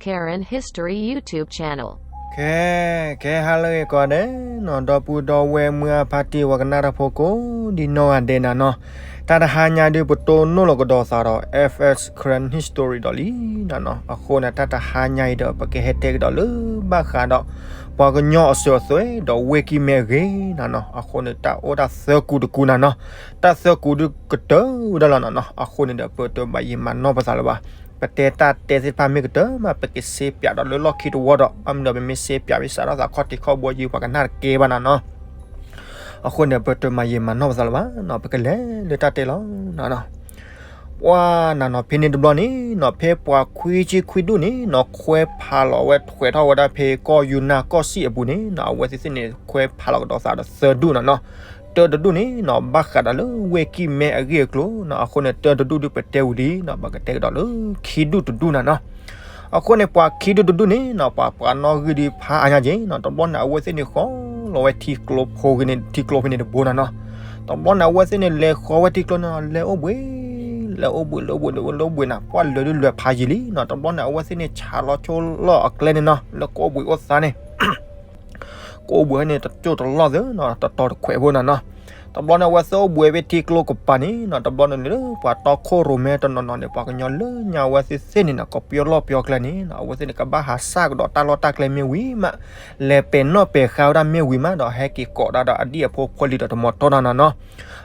Karen History YouTube channel. ခဲ ခဲဟါလၢအဂ့ၤကိးဂၤဒဲးနီၤ ဒီပုၢ်ဒီဝဲၢ်မုၢ်အါဖါတံၢ် ပှၤကနၣ်တၢ်ဖိကိးဒံနီၢ်ဂၤဒဲးနၤနီၤ, တၢ်တဟါညါဒုး ပတိၢ်နီၣ်လီၤကဒီးသးဒီး F S Karen History ဒီးလံနၤနီၤ. အဃိန့ၣ် တၢ်တဟါညါအံၤဒီး ပကဟဲတဲကဒီးလၢဘၣ်ဃးဒီး ပှၤကညီအစၢၤအသွဲၣ် ဒီးဝ့ၢ်ကံၢ်မဲအဂ့ၢ်နၤနီၤ. အဃိန့ၣ် တၢ်အိၣ်တၢ်သၢကူတကူနၤနီၤ, တၢ်သၢကူဒုးကတၢၢ်ဝဲဒၣ်လီၤနၤနီၤ. အဃိန့ၣ်ဒီး ပတမၤယံာ်မၤနီၢ်ပသးလၢၤဘၣ်. ပတဲတၢ်တဲသ့ၣ်တဖၣ်မ့ၢ်ကတၢၢ်မး ပကစ့ပၠးဒီးလၢလီၢ်ခံတဝီဒီး ဘၣ်မနုၤဒီး ပမ့ၢ်စ့ပၠး ပစးထီၣ်သးခီၣ်ထံးခီၣ်ဘိယုၤ ပှၤကနၣ်တကဲဘၣ်နၤနီၤ. အဃိန့ၣ် ပတမၤယံာ်မၤနီၢ်ပသးလၢၤဘၣ်နီၤ, ပကလဲၤလၢတၢ်တဲလီၤနၤနီၤ. ပှၤနၤနီၤ ဖဲန့ၣ်တဘျီန့ၣ်နီၤ ဖဲပှၤခွံဆံခွံဒူၣ်န့ၣ်နီၤ ခွဲးဖးလီၤဝဲ ထွဲးထီၣ်ဝဲဒၣ်ဖဲကီၢ်ယူနၢ်ကီၢ်စံၣ်အပူၤန့ၣ်နီၤ အဝဲသ့ၣ်သ့ၣ်န့ၣ် ခွဲးဖးလီၤကဒီးသးဒီးသၢဒူၣ်နၤနီၤ. တၢတဒူၣ်န့ၣ်နီၤ ဘၣ်ဃးဒီးလၢဝ့ၢ်ကံၢ်မဲအဂ့ၢ်အကျိၤနီၤ. အဃိန့ၣ် တၢတဒူၣ်ဒုးပတဲဝံၤလံနီၤ, ပကတဲကဒီးလၢခံဒူၣ်တဒူၣ်နၤနီၤ. အဃိန့ၣ် ပှၤခံဒူၣ်တဒူၣ်န့ၣ်နီၤ ပှၤပှၤနီၣ်ဂံၢ်ဒုးဖးအါညါက့ၤနီၤ. တဘျီန့ၣ် အဝဲသ့ၣ်န့ၣ်ဃီလီၤဝဲထံကျိဖိန့ၣ် ထံကျိဖဲန့ၣ်တဘိနၤနီၤ. တဘျီန့ၣ် အဝဲသ့ၣ်န့ၣ် လဲၤဃီဝဲထံကျိန့ၣ် လဲၤအိၣ်ဘှံး လဲၤအိၣ်ဘှံး လဲၤအိၣ်ဘှံး လဲၤအိၣ်ဘှံးနၤ ပှၢ်လၢာ်ဒုးလၢာ်ဖးယံာ်လံနီၤ. တဘျီန့ၣ် အဝဲသ့ၣ်န့ၣ် ဆးလီၤဆိလီၢ်အကျဲန့ၣ်နီၤ လၢကအိၣ်ဘှံးအိၣ်သါန့ၣ် ကအိၣ်ဘှံးန့ၣ် တကၠိၢ်တလီၢ်သ့နီၤ တတီၤတခွဲးဖိနၤနီၤ. တဘျီန့ၣ် အဝဲသ့ၣ်အိၣ်ဘှံးဖဲထံကျိကပၤန့ၣ်နီၤ. တဘျီန့ၣ်လၢပှၤတီခိၣ်ရိၣ်မဲတနီၤနီၤန့ၣ် ပှၤကညီလၢညါအဝဲသ့ၣ်သ့ၣ်န့ၣ်နီၤ ကပျီလီၢ်ပျီကျဲန့ၣ်နီၤ အဝဲသ့ၣ်န့ၣ် ကဘၣ်ဟးစၢ်ကဒီးတၢ်လီၢ်တၢ်ကျဲမ့ၢ်ဝံၤမး လဲၤပဲာ်နီၣ်ပဲာ်ဃာ်ဝဲဒၣ်မ့ၢ်ဝံၤမးဒီး ဟဲက့ၤကိးဒၣ်ဒီးအဒံၣ်အဖိအဖိလံဒီးတမီၤတီၢ်နၤနီၤနီၤ.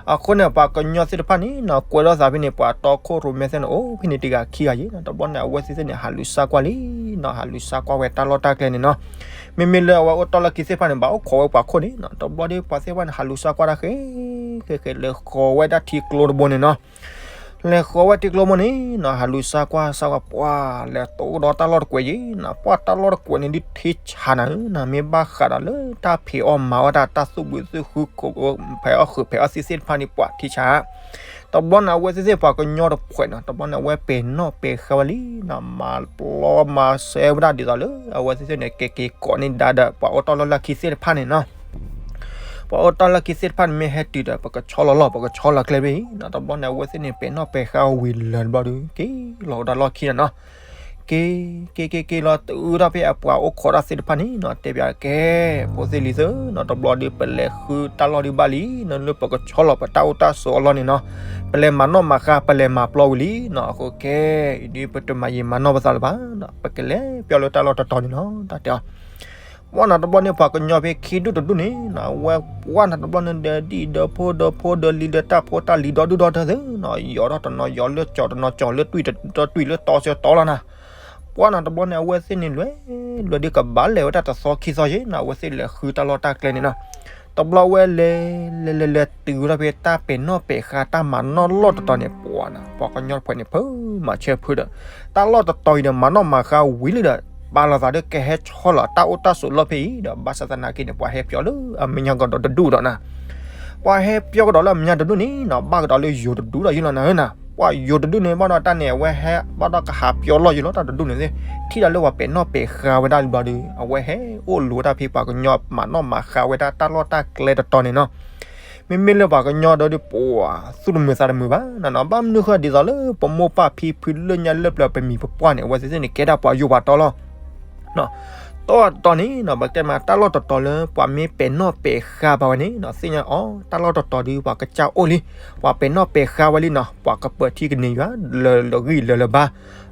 အဃိန့ၣ် ပှၤကညီသ့ၣ်တဖၣ်န့ၣ်နီၤ ကွဲးထီၣ်သးဖဲန့ၣ် ပှၤတီခိၣ်ရိၣ်မဲသ့ၣ်န့ၣ် အိၣ်ဖဲန့ၣ်တဂၤခံဂၤယံၤနီၤ. တဘျီန့ၣ် အဝဲသ့ၣ်သ့ၣ်န့ၣ် ဟးလူၤစၢ်ကွၢ်လံနီၤ ဟးလူၤစၢ်ကွၢ်ဝဲတၢ်လီၢ်တၢ်ကျဲန့ၣ်နီၤ. မ့မ့ၢ်လၢအဝဲအိၣ်တ့ၢ်လၢခံသ့ၣ်တဖၣ်န့ၣ် ဘၣ်အိၣ်ခိးဝဲပှၤခိၣ်န့ၣ်နီၤ. တဘျီဒီး ပှၤသ့ၣ်တဖၣ်န့ၣ် ဟးလူၤစၢ်ကွၢ်တၢ်ဃဲ ဃဲဃဲ လဲၤဃီၤဝဲဒၣ်ထံကျိတဘိန့ၣ်နီၤ. လဲၤဃီၤဝဲထံကျိဘိန့ၣ်နီၤ ဟးလူၤစၢ်ကွၢ်စၢ်ကွၢ် ပှၢ်လဲၤတိၢ်ဒီးတၢ်လီၢ်တကွဲးယံၤနီၤ. ပှၢ်တၢ်လီၢ်တကွဲးန့ၣ်ဒုးထံဆးနၤဧၢနီၤ မ့ၢ်ဘၣ်ဃးဒီးလၢတၢ်ဖံးအီၣ်မၤအီၣ်တၢ် တၢ်သူၣ်ဘှံးသ့ၣ်ဃု ဖဲးအီၣ်ဃုာ်ဖဲးအီၣ်သံသ့ၣ်တဖၣ်န့ၣ် ပှၢ်ထံဆး တဘျီန့ၣ် အဝဲသ့ၣ်သ့ၣ်ပှၤကညီတဖှဲးနီၤ တဘျီန့ၣ် အဝဲပဲာ်နီၣ်ပဲာ်ဃာ်ဝဲလံနီၤ မၤပျီမၤစဲဝဲဒၣ်ဒ်သိးလၢ အဝဲသ့ၣ်သ့ၣ်န့ၣ် ကက့ၤကိးန့ၢ်ဒါဒီး ပှၤအိၣ်တ့ၢ်လၢလၢခံသ့ၣ်တဖၣ်န့ၣ်နီၤ. ပှၤအိၣ်တ့ၢ်လၢခံသ့ၣ်တဖၣ်န့ၣ် မ့ၢ်ဟဲတုၤဒီး ပကဆီလီၤလီၢ် ပကဆီလီၤကျဲဖဲအံၤနီၤ. တဘျီန့ၣ် အဝဲသ့ၣ်န့ၣ် ပဲာ်နီၣ်ပဲာ်ဃာ်ဝံၤလၢာ်တဘျီဒီး က့ၤလီၤကဒီးလီၢ်ခံနီၤနီၤ. က့ၤ က့ၤက့ၤက့ၤလီၤ တုၤထီၣ်ဖဲအပှၤအိၣ်ခိးတၢ်သ့ၣ်တဖၣ်န့ၣ်နီၤ တဲပၠးကဲ ဖိသ့ၣ်လံၤသ့ၣ်နီၤ တဘျီဒီး ပလဲၤဃုတၢ်လီၢ်ဒုးဘၣ်လံနီၤ လၢပကဆီလီၤပတၢ်အိၣ်တၢ်ဆိးအလီၢ်န့ၣ်နီၤ. ပလဲၤမၤနီၣ်မၤဃါ ပလဲၤမၤပျီဝံၤလံနီၤ. အဃိကဲ အံၤဒုး ပတမၤယံာ်မၤနီၢ်ပသးလၢၤဘၣ်နီၤ ပကလဲၤပျီလၢတၢ်လီၢ်တတီၤန့ၣ်လီၤ တၢ်တဲအီၤ ပှၢ်နၤတဘျီန့ၣ် ပှၤကညီဖဲခံဒူၣ်တဒူၣ်န့ၣ်နီၤ အဝဲပှၢ်နၤတဘျီန့ၣ် ဒီးဒံၣ်ဒီးဖိဒီးဖိဒီးလံၤဒီးတၢ်ဖိတၢ်လံၤဒီဒူၣ်ဒီထၢသ့နီၤ ယီၤထီၣ်တနီၤယီၤလၢကၠီၤတနီၤကၠီၤလၢတွံၢ်တတီၤလၢတီဆၢတီလီၤနၤ. ပှၢ်နၤတဘျီန့ၣ် အဝဲသ့ၣ်န့ၣ်လွဲ လွဲဒုးကဘၣ်လဲၤဝဲဒၣ်တသီခံသီယ့နီၤ အဝဲသ့ၣ်လဲၤဃုတၢ်လီၢ်တၢ်ကျဲန့ၣ်နီၤ. တဘျီဝဲလဲၤ လဲၤလဲၤလဲၤတုၤဝဲဒၣ်ဖဲတၢ်ပဲာ်နီၣ်ပဲာ်ဃာ် တၢ်မၤနီၣ်လီၢ်တတီၤန့ၣ် ပှၢ်နၤ ပှၤကညီတဖှဲးန့ၣ် ဖုမၤဆၢဖုဒီး တၢ်လီၢ်တတီၤအံၤဒီး မၤနီၣ်မၤဃါဝံၤလံဒီး ပာ်လီၤသးဒီးကဟဲဆီလီၤတၢ်အိၣ်တၢ်ဆိးလီၢ်ဖဲအံၤဒီး ဘၣ်ဆၣ်သနာ်က့န့ၣ် ပှၤဟဲပျီလၢအမဲာ်ညါကဒီးတဒူၣ်ဒီးနၤ. ပှၤဟဲပျီကဒီးလၢအမဲာ်ညါတဒူၣ်န့ၣ်နီၤ ဘၣ်ကဒီးလၢယိၤတဒူၣ်ဒီးယ့လီၤနၤဧၢနၤ. ပှၤယိၤတဒူၣ်န့ၣ် ဘၣ်ဒီးတၢ်န့ၣ် အဝဲဟဲဘၣ်ဒီးကဟးပျီလီၢ်ယ့လီၤ တၢ်တဒူၣ်န့ၣ်သ့ၣ် ထံၣ်ဒီးလၢပှၤပဲာ်နီၣ်ပဲာ်ဃာ်ဝဲဒၣ်လံဘျီဒီး အဝဲဟဲအိၣ်လူၤဝဲဒၣ်ဖဲပှၤကညီမၤနီၣ်မၤဃါဝဲဒၣ်တၢ်လီၢ်တၢ်ကျဲတတီၤန့ၣ်နီၤ. မ့မ့ၢ်လၢပှၤကညီဒီး ပှၤသူၣ်တမုာ်သးတမုာ်ဘၣ်နၤနီၤ. ဘၣ်မနုၤဃိဒ်သိးလၢပမိၢ်ပၢ်ဖံဖုလၢညါလၢပျၢၤပမံၤပပှၢ်န့ၣ် အဝဲသ့ၣ်န့ၣ် ကဲဒၣ်ပှၤယိၤပှၤတီလီၤ. တီတတီၤန့ၣ်နီၤ ပကတဲမး တၢ်လီၢ်တတီၤလၢပှၤမ့ၢ်ပဲာ်နီၣ်ပဲာ်ဃာ်ဘၣ်ဝဲန့ၣ်နီၤ သ့ၣ်ညါအီၤ တၢ်လီၢ်တတီၤဒုး ပှၤကစၢ်အိၣ်လံ ပှၤပဲာ်နီၣ်ပဲာ်ဃာ်ဝဲလံနီၤ ပှၤကပၢၤထံကန့ၢ်ယွၤ လၢာ်လၢာ်ဂံၢ်လၢာ်လၢာ်ဘါ.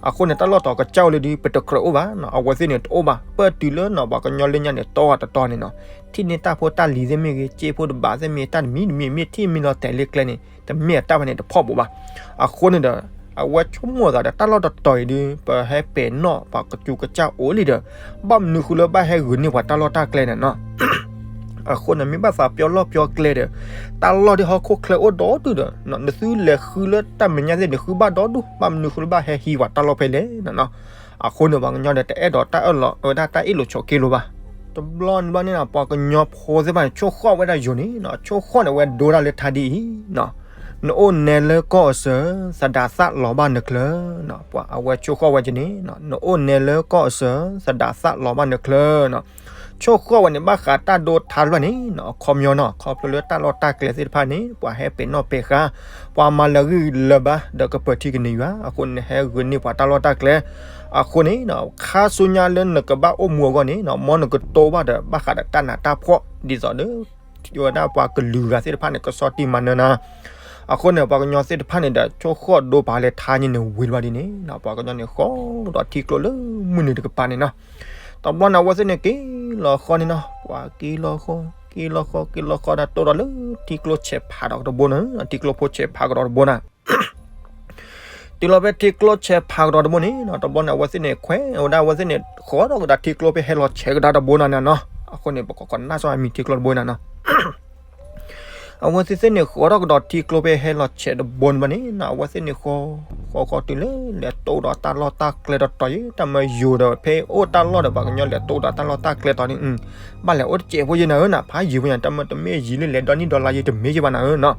အဃိန့ၣ် တၢ်လီၢ်တတီၤကစၢ်အိၣ်လံဒုး ပတကြၢးအိၣ်ဘၣ်နီၤ အဝဲသ့ၣ်န့ၣ်တအိၣ်ဘၣ် ပၢၢ်တုၤလၢနီၤ ပှၤကညီလၢညါန့ၣ် တီတတီၤန့ၣ်နီၤ ထံၣ်န့ၢ်တၢ်ဖိတၢ်လံၤသ့ၣ်မ့ၢ်ဂ့ၤ စ့ဖိတဘးသ့ၣ်မ့ၢ် တၢ်တမံၤတမံၤမ့ၢ်ထံၣ်မ့ၢ်လီၤတဲာ်လၢကျဲန့ၣ် တမ့ၢ်အတၢ်ဖဲန့ၣ်တဖီၣ်ဘူးဘၣ်. အဃိန့ၣ်ဒီး အဝဲဆိကမိၣ်သးဒီး တၢ်လီၢ်တတီၤအံၤဒုး ပဟဲပဲာ်နီၣ်ပှၤကစူးကစၢ်အိၣ်လံဒီး ဘၣ်မနုၤဃိလၢဘၣ်ဟဲဂုာ်န့ၢ်ပှၤတၢ်လီၢ်တၢ်ကျဲန့ၣ်နီၤ အဃိန့ၣ် မ့ၢ်ဘၣ်သးပျီလီၢ်ပျီကျဲဒီး တၢ်လီၢ်ဒ်ဟီၣ်ခိၣ်ချၢအိၣ်ဒီဒူၣ်ဒီး နသုလဲၤဃုလၢတၢ်မဲာ်ညါသ့ၣ်န့ၣ် ဃုဘၣ်ဒီဒူၣ် ဘၣ်မနုၤဃိလၢဘၣ်ဟဲဟံးပှၤတၢ်လီၢ်ဖဲလဲၣ်နီၤ. အဃိန့ၣ် ပှၤကညီဒီးတအဲၣ်ဒိးတၢ်အၢၣ်လီၤဝဲဒၣ်တၢ်အ့ၣ်လိာ်ဆိးက့လိာ်ဘၣ်. တဘျီန့ၣ်ဘျီန့ၣ်နီၤ ပှၤကညီဖိသ့ၣ်တဖၣ်န့ၣ် ဆိၣ်ဃီၣ်ဝဲဒၣ်ယိၤန့ၣ်နီၤ ဆိၣ်ဃီၣ်န့ၣ် အဝဲဒိဒၣ်လၢထါဒ်အံၤနီၤ နအိၣ်နဲလၢကီၢ်အစၢၤ သဒးသၣ်လီၤဘၣ်နချၢနီၤ. ပှၤအဝဲဆိၣ်ဃီၣ်ဝဲကန့ၣ်နီၤ နအိၣ်နဲလၢကီၢ်အစၢၤ သဒးသၣ်လီၤဘၣ်နချၢနီၤ. ဆိၣ်ဃီၣ်ဝဲန့ၣ် ဘၣ်ဃးတၢ်ဒိတၢ်လၢ်န့ၣ် အခီပညီနီၤ ခီဖျိလၢတၢ်လီၢ်တၢ်ကျဲသ့ၣ်တဖၣ်န့ၣ် ပှၤဟဲပဲာ်နီၣ်ပဲာ်ဃါ, ပှၤမၤလၢာ်ဂံၢ်လၢာ်ဘါ ဒီးကပၢၤထံကန့ၢ်ယွၤ အဃိန့ၣ် ဟဲဂုာ်န့ၢ်ပှၤတၢ်လီၢ်တၢ်ကျဲ. အဃိန့ၣ် ခါဆူညါလၢနကဘၣ်အိၣ်မူအဂီၢ်န့ၣ် မ်နကတိၢ်ဘၣ်ဒီး ဘၣ်ဃးဒီးတၢ်နးတၢ်ဖှီၣ် ဒ်သိးဒီး ဝဲဒၣ်ပှၤကလုာ်ဂၤသ့ၣ်တဖၣ်န့ၣ် ကဆီၣ်တံၢ်မၤနၢၤနၤ. အဃိန့ၣ် ပှၤကညီသ့ၣ်တဖၣ်န့ၣ်ဒီး ဆိၣ်ဃီၣ်ဒိပာ်လဲၤထါညါန့ၣ်ဝံၤဘျီဒ်န့ၣ် ပှၤကညီန့ၣ်ဃီဒီးထံကျိလၢမုၢ်နုာ်တကပၤန့ၣ်နီၤ. တဘျီန့ၣ် အဝဲသ့ၣ်န့ၣ်က့ၤလီၤဃီန့ၣ်နီၤ, ပှၤက့ၤလီၤဃီ, က့ၤလီၤဃီ, က့ၤလီၤဃီဒီး တိၢ်ဒီးလၢထံကျိဆဲးဖးဒီးတဘိနီၤ, ထံကျိဖိဆဲးဖးကဒီးတဘိနီၤ. တုၤလီၤဖဲထံကျိဆဲးဖးကဒီးတဘိန့ၣ်နီၤ, တဘျီန့ၣ် အဝဲသ့ၣ်န့ၣ် ခွဲးဝဲဒၣ် အဝဲသ့ၣ်န့ၣ် ဃီထီၣ်ကဒီးထံကျိဖဲဟဲလီၤဆဲးကဒါတဘိနီၤန့ၣ်နီၤ. အဃိန့ၣ် ပကကနၣ်စီအမံၤထံကျိတဘိန့ၣ်နီၤ. အဝဲသ့ၣ်သ့ၣ်န့ၣ် ဃီထီၣ်ကဒီးထံကျိဖဲဟဲလီၤဆဲးတဘိန့ၣ်ဘၣ်န့ၣ်နီၤ, အဝဲသ့ၣ်န့ၣ်ဃီ, ဃီဃီတုၤလၢလဲၤတိၢ်ဒီးတၢ်လီၢ်တၢ်ကျဲတတီၤယဲ, တၢ်မၢယိၤဒီး ဖဲအိၣ်တၢ်လီၢ်ဒီးပှၤကညီလဲၤတိၢ်ဒီးတၢ်လီၢ်တၢ်ကျဲတီၤန့ၣ် ဘၣ်လဲၤအိၣ်တစဲးဖိယဲနၤဧၢနီၤ, ဖးယံၤဖိညါ တၢ်မၢတမ့ၢ်ယံၤလၢလဲၤဒီနံၣ်ဒီလါယဲတမ့ၢ်ယဲဘၣ်နၤဧၢနီၤ.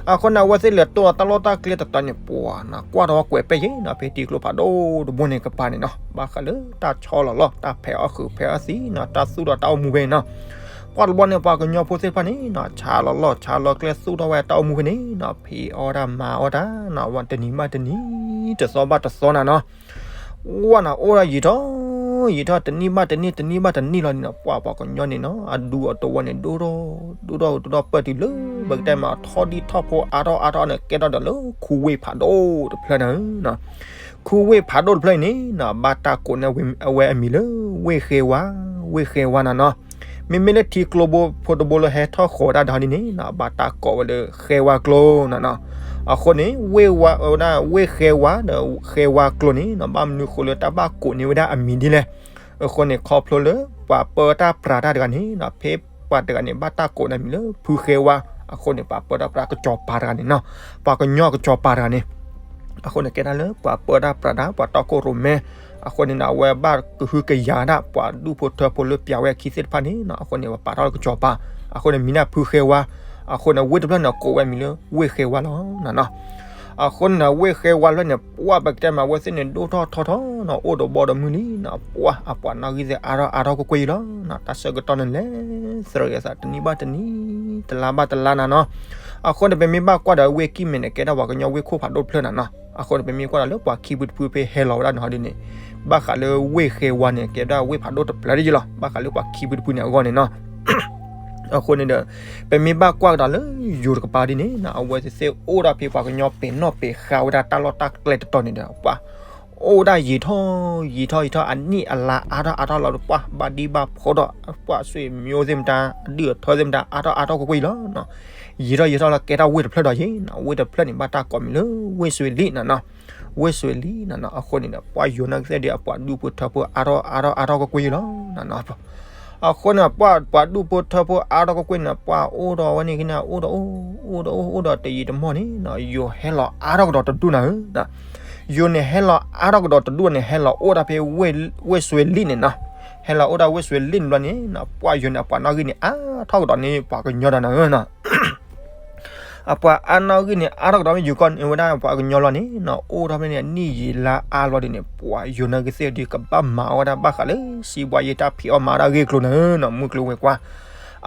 အဃိန့ၣ် အဝဲသ့ၣ်လဲၤတိၢ်ဒီးတၢ်လီၢ်တၢ်ကျဲတတီၤန့ၣ် ပှၤနၤကွၢ်ထီၣ်ကွဲးပဲာ်ယဲနီၤ, ဖဲထံကျိဖးဒိၣ်တဘိန့ၣ်ကပၤန့ၣ်နီၤ, ဘၣ်ဃးလၢတၢ်ဆီလီၤလီၢ် တၢ်ဖဲးအီၣ်ဃုာ်ဖဲးအီၣ်သံနီၤ, တၢ်သူၣ်ထီၣ်တၢ်အိၣ်မူဖဲန့ၣ်နီၤ. ပှၤတဘျီန့ၣ် ပှၤကညီဖိသ့ၣ်တဖၣ်န့ၣ်နီၤ, ဆါလီၤလီၢ် ဆါလီၤကျဲသူၣ်ထီၣ်ဝဲတၢ်အိၣ်မူဖဲန့ၣ်နီၤ, ဖံးအီၣ်တၢ်မၤအီၣ်တၢ်နီၤ, ဝဲတနံၤဘၣ်တနံၤ တသီဘၣ်တသီနၤနီၤ. ဝဲနၤအိၣ်ဒီးယံာ်ထီၣ်ယံာ်ထီၣ် တနံၣ်ဘၣ်တနံၣ် တနံၣ်ဘၣ်တနံၣ်လီၤန့ၣ်နီၤ, ပှၤပှၤကညီန့ၣ်နီၤ အဒူအတဝီန့ၣ် ဒိၣ်ထီၣ်ဒိၣ်ထီၣ်ဒိၣ်ထီၣ်ပၢၢ်တုၤလၢ ပကတဲမး ထီၣ်ဒံၣ်ထီၣ်ဖိအါထီၣ်အါထီၣ်န့ၣ် ကဲထီၣ်ဒီးလၢခူဝ့ၢ်ဖးဒိၣ်တဖျၢၣ်နၤဧၢ. ခူဝ့ၢ်ဖးဒိၣ်တဖျၢၣ်အံၤန့ၣ်နီၤ ဘၣ်တၢ်ကိးန့ၢ်အဝဲအမံၤလၢ ဝ့ၢ်ဃဲဝါ, ဝ့ၢ်ဃဲဝါနၤနီၤ. မ့မ့ၢ်လၢထံကျိဖိတဘိလၢဟဲထီၣ်ဃီၤဝဲဒၣ်ဒီးဒ်န့ၣ်နီၤ ဘၣ်တၢ်ကိးဝဲလၢဃဲဝါကျိနၤနီၤ. အဃိန့ၣ် ဝ့ၢ်ဝါဝဲဒၣ် ဝ့ၢ်ဃဲဝါဒီးဃဲဝါကျိန့ၣ်နီၤ ဘၣ်မနုၤဃိလၢတၢ်ဘၣ်ကိးန့ၢ်ဝဲဒၣ်အမံၤဒ်လဲၣ်. အဃိန့ၣ် ခီဖျိလၢ ပှၤပၢတၢ်ပြးတၢ်တဂၤန့ၣ်နီၤ ဖဲပှၤတဂၤန့ၣ် ဘၣ်တၢ်ကိးန့ၢ်မံၤလၢ ဖုဃဲဝါ, အဃိန့ၣ် ပှၤပၢတၢ်ပြးကစီၤပၤတဂၤန့ၣ်နီၤ, ပှၤကညီကစီၤပၤတဂၤန့ၣ် အဃိန့ၣ် ကဲဒၣ်လၢပှၤပၢတၢ်ပြးဒၣ် ပှၤတီခိၣ်ရိၣ်မဲ, အဃိန့ၣ်ဒီး အဝဲဘၣ်ကဟုကယာ်ဒၣ် ပှၤဒူၣ်ဖိထၢဖိလၢပျးဝဲအခံသ့ၣ်တဖၣ်န့ၣ်နီၤ, အဃိန့ၣ် ပှၤပာ်ထီၣ်လၢကစီၤပၤ, အဃိန့ၣ် မံၤဒၣ်ဖုဃဲဝါ, အဃိန့ၣ် ဝ့ၢ်တဖျၢၣ်န့ၣ် ကိးဝဲမံၤလၢ ဝ့ၢ်ဃဲဝါလီၤနၤနီၤ. အဃိန့ၣ် ဝ့ၢ်ဃဲဝါလၢန့ၣ် ပှၤပကတဲမး အဝဲသ့ၣ်န့ၣ် ဒိၣ်ထီၣ်ထီထီနီၤ အိၣ်ဒီးဘီဒီးမုၢ်လံနီၤ, ပှၤအပှၤနီၣ်ဂံၢ်သ့ၣ်အါထီၣ်အါထီၣ်ကွ့ၢ်ကွ့ၢ်လီၤ. တၢ်ဆၢကတီၢ်န့ၣ်လဲၤသရၣ်သး တနံၣ်ဘၣ်တနံၣ် တလါဘၣ်တလါနၤနီၤ. အဃိန့ၣ် ပမ့ၢ်ဘၣ်ကွၢ်ဒီးဝ့ၢ်ကံၢ်မဲာ်န့ၣ် ကဲဒၣ်ပှၤကညီဝ့ၢ်ခိၣ်ဖးဒိၣ်တဖျၢၣ်နၤနီၤ. အဃိန့ၣ် ပမ့ၢ်ကွၢ်ဒီးလၢပှၤခံဖုတဖုဖဲဟဲလီၤဝဲဒၣ်န့ၣ်ဟီဒ်န့ၣ် ဘၣ်ဃးလၢဝ့ၢ်ဃဲဝါန့ၣ် ကဲဒၣ်ဝ့ၢ်ဖးဒိၣ်တဖျၢၣ်ဒ်ယလီၤ ဘၣ်ဃးလၢပှၤခံဖုတဖုန့ၣ်အဂီၢ်န့ၣ်နီၤ. အဃိန့ၣ်ဒီး ပမ့ၢ်ဘၣ်ကွၢ်ကဒီးလၢယိၤတကပၤဒ်န့ၣ်နီၤ အဝဲသ့ၣ်သ့ၣ်အိၣ်ဒၣ်ဖဲပှၤကညီပဲာ်နီၣ်ပဲာ်ဃါဝဲဒၣ်တၢ်လီၢ်တၢ်ကျဲတတီၤန့ၣ်ဒီး ပှၤအိၣ်ဒၣ်ယံာ်ထီၣ်ယံာ်ထီၣ်ယံာ်ထီၣ် အနံၣ်အလါအါထီၣ်အါထီၣ်လီၤဒီး ပှၤဘၣ်ဒံဘၣ်ဖှီၣ်ဒီး ပှၤဆွေမျိုးသ့ၣ်မတၤ အဒူၣ်အထၢသ့ၣ်မတၤ အါထီၣ်အါထီၣ်ကွ့ၢ်ကွ့ၢ်လီၤ. ယံာ်ထီၣ်ယံာ်ထီၣ်လီၤ ကဲထီၣ်ဝ့ၢ်တဖျၢၣ်ဒီးယဲနီၤ, ဝ့ၢ်တဖျၢၣ်န့ၣ် ဘၣ်တၢ်ကိးမံၤလၢ ဝ့ၢ်စွ့လံနီၤနီၤ, ဝ့ၢ်စွ့လံနီၤနီၤ. အဃိန့ၣ်ဒီး ပှၤယိၤနာ်က့ၤသ့ၣ်ဒီး အပှၤဒူၣ်ဖိထၢဖိအါထီၣ်အါထီၣ်အါထီၣ်ကွ့ၢ်ကွ့ၢ်လီၤနီၤနီၤ. အဃိန့ၣ် ပှၤ ပှၤဒူၣ်ဖိထၢဖိအါထီၣ်ကွ့ၢ်ကွ့ၢ်န့ၣ် ပှၤအိၣ်ဒီးဝဲန့ၣ်က့ၤန့ၣ် အိၣ်ဒီးအိၣ် အိၣ်ဒီးအိၣ် အိၣ်ဒီးတယံာ်တမီၢ်န့ၣ်နီၤ ယိၤဟဲလီၤအါထီၣ်ကဒီးတဒူၣ်နၤဧၢ. ယိၤန့ၣ်ဟဲလီၤအါထီၣ်ကဒီးတဒူၣ်န့ၣ် ဟဲလီၤအိၣ်ဒၣ်ဖဲ ဝ့ၢ်စွ့လံန့ၣ်နီၤ, ဟဲလီၤအိၣ်ဒၣ်ဝ့ၢ်စွ့လံန့ၣ်ဘျီန့ၣ်နီၤ ပှၤယိၤန့ၣ် အပှၤနီၣ်ဂံၢ်န့ၣ် အါထီၣ်ကဒီးန့ၣ် ပှၤကညီဒီးနၤဧၢနီၤ. အပှၤအါနီၣ်ဂံၢ်န့ၣ် အါထီၣ်ကဒီးမ့ၢ်ယိၤကီၢ်န့ၣ်ဝဲဒၣ်ပှၤကညီလီၤန့ၣ်နီၤ အိၣ်ထီၣ်ဖဲန့ၣ် အနံၣ်ယံာ်လါအါလီၤဒ်န့ၣ် ပှၤယိၤနာ်က့ၤသ့ၣ်ဒီး ကဘၣ်မၤအီၣ်ဝဲဒၣ်ဘၣ်ဃးလၢ စံးဘှါယဲတၢ်ဖံးအီၣ်မၤအီၣ်ဒၣ်ဂ့ၢ်ကျိၤနၤဧၢနီၤ မုၢ်ကျိၤဝဲၤကွာ်.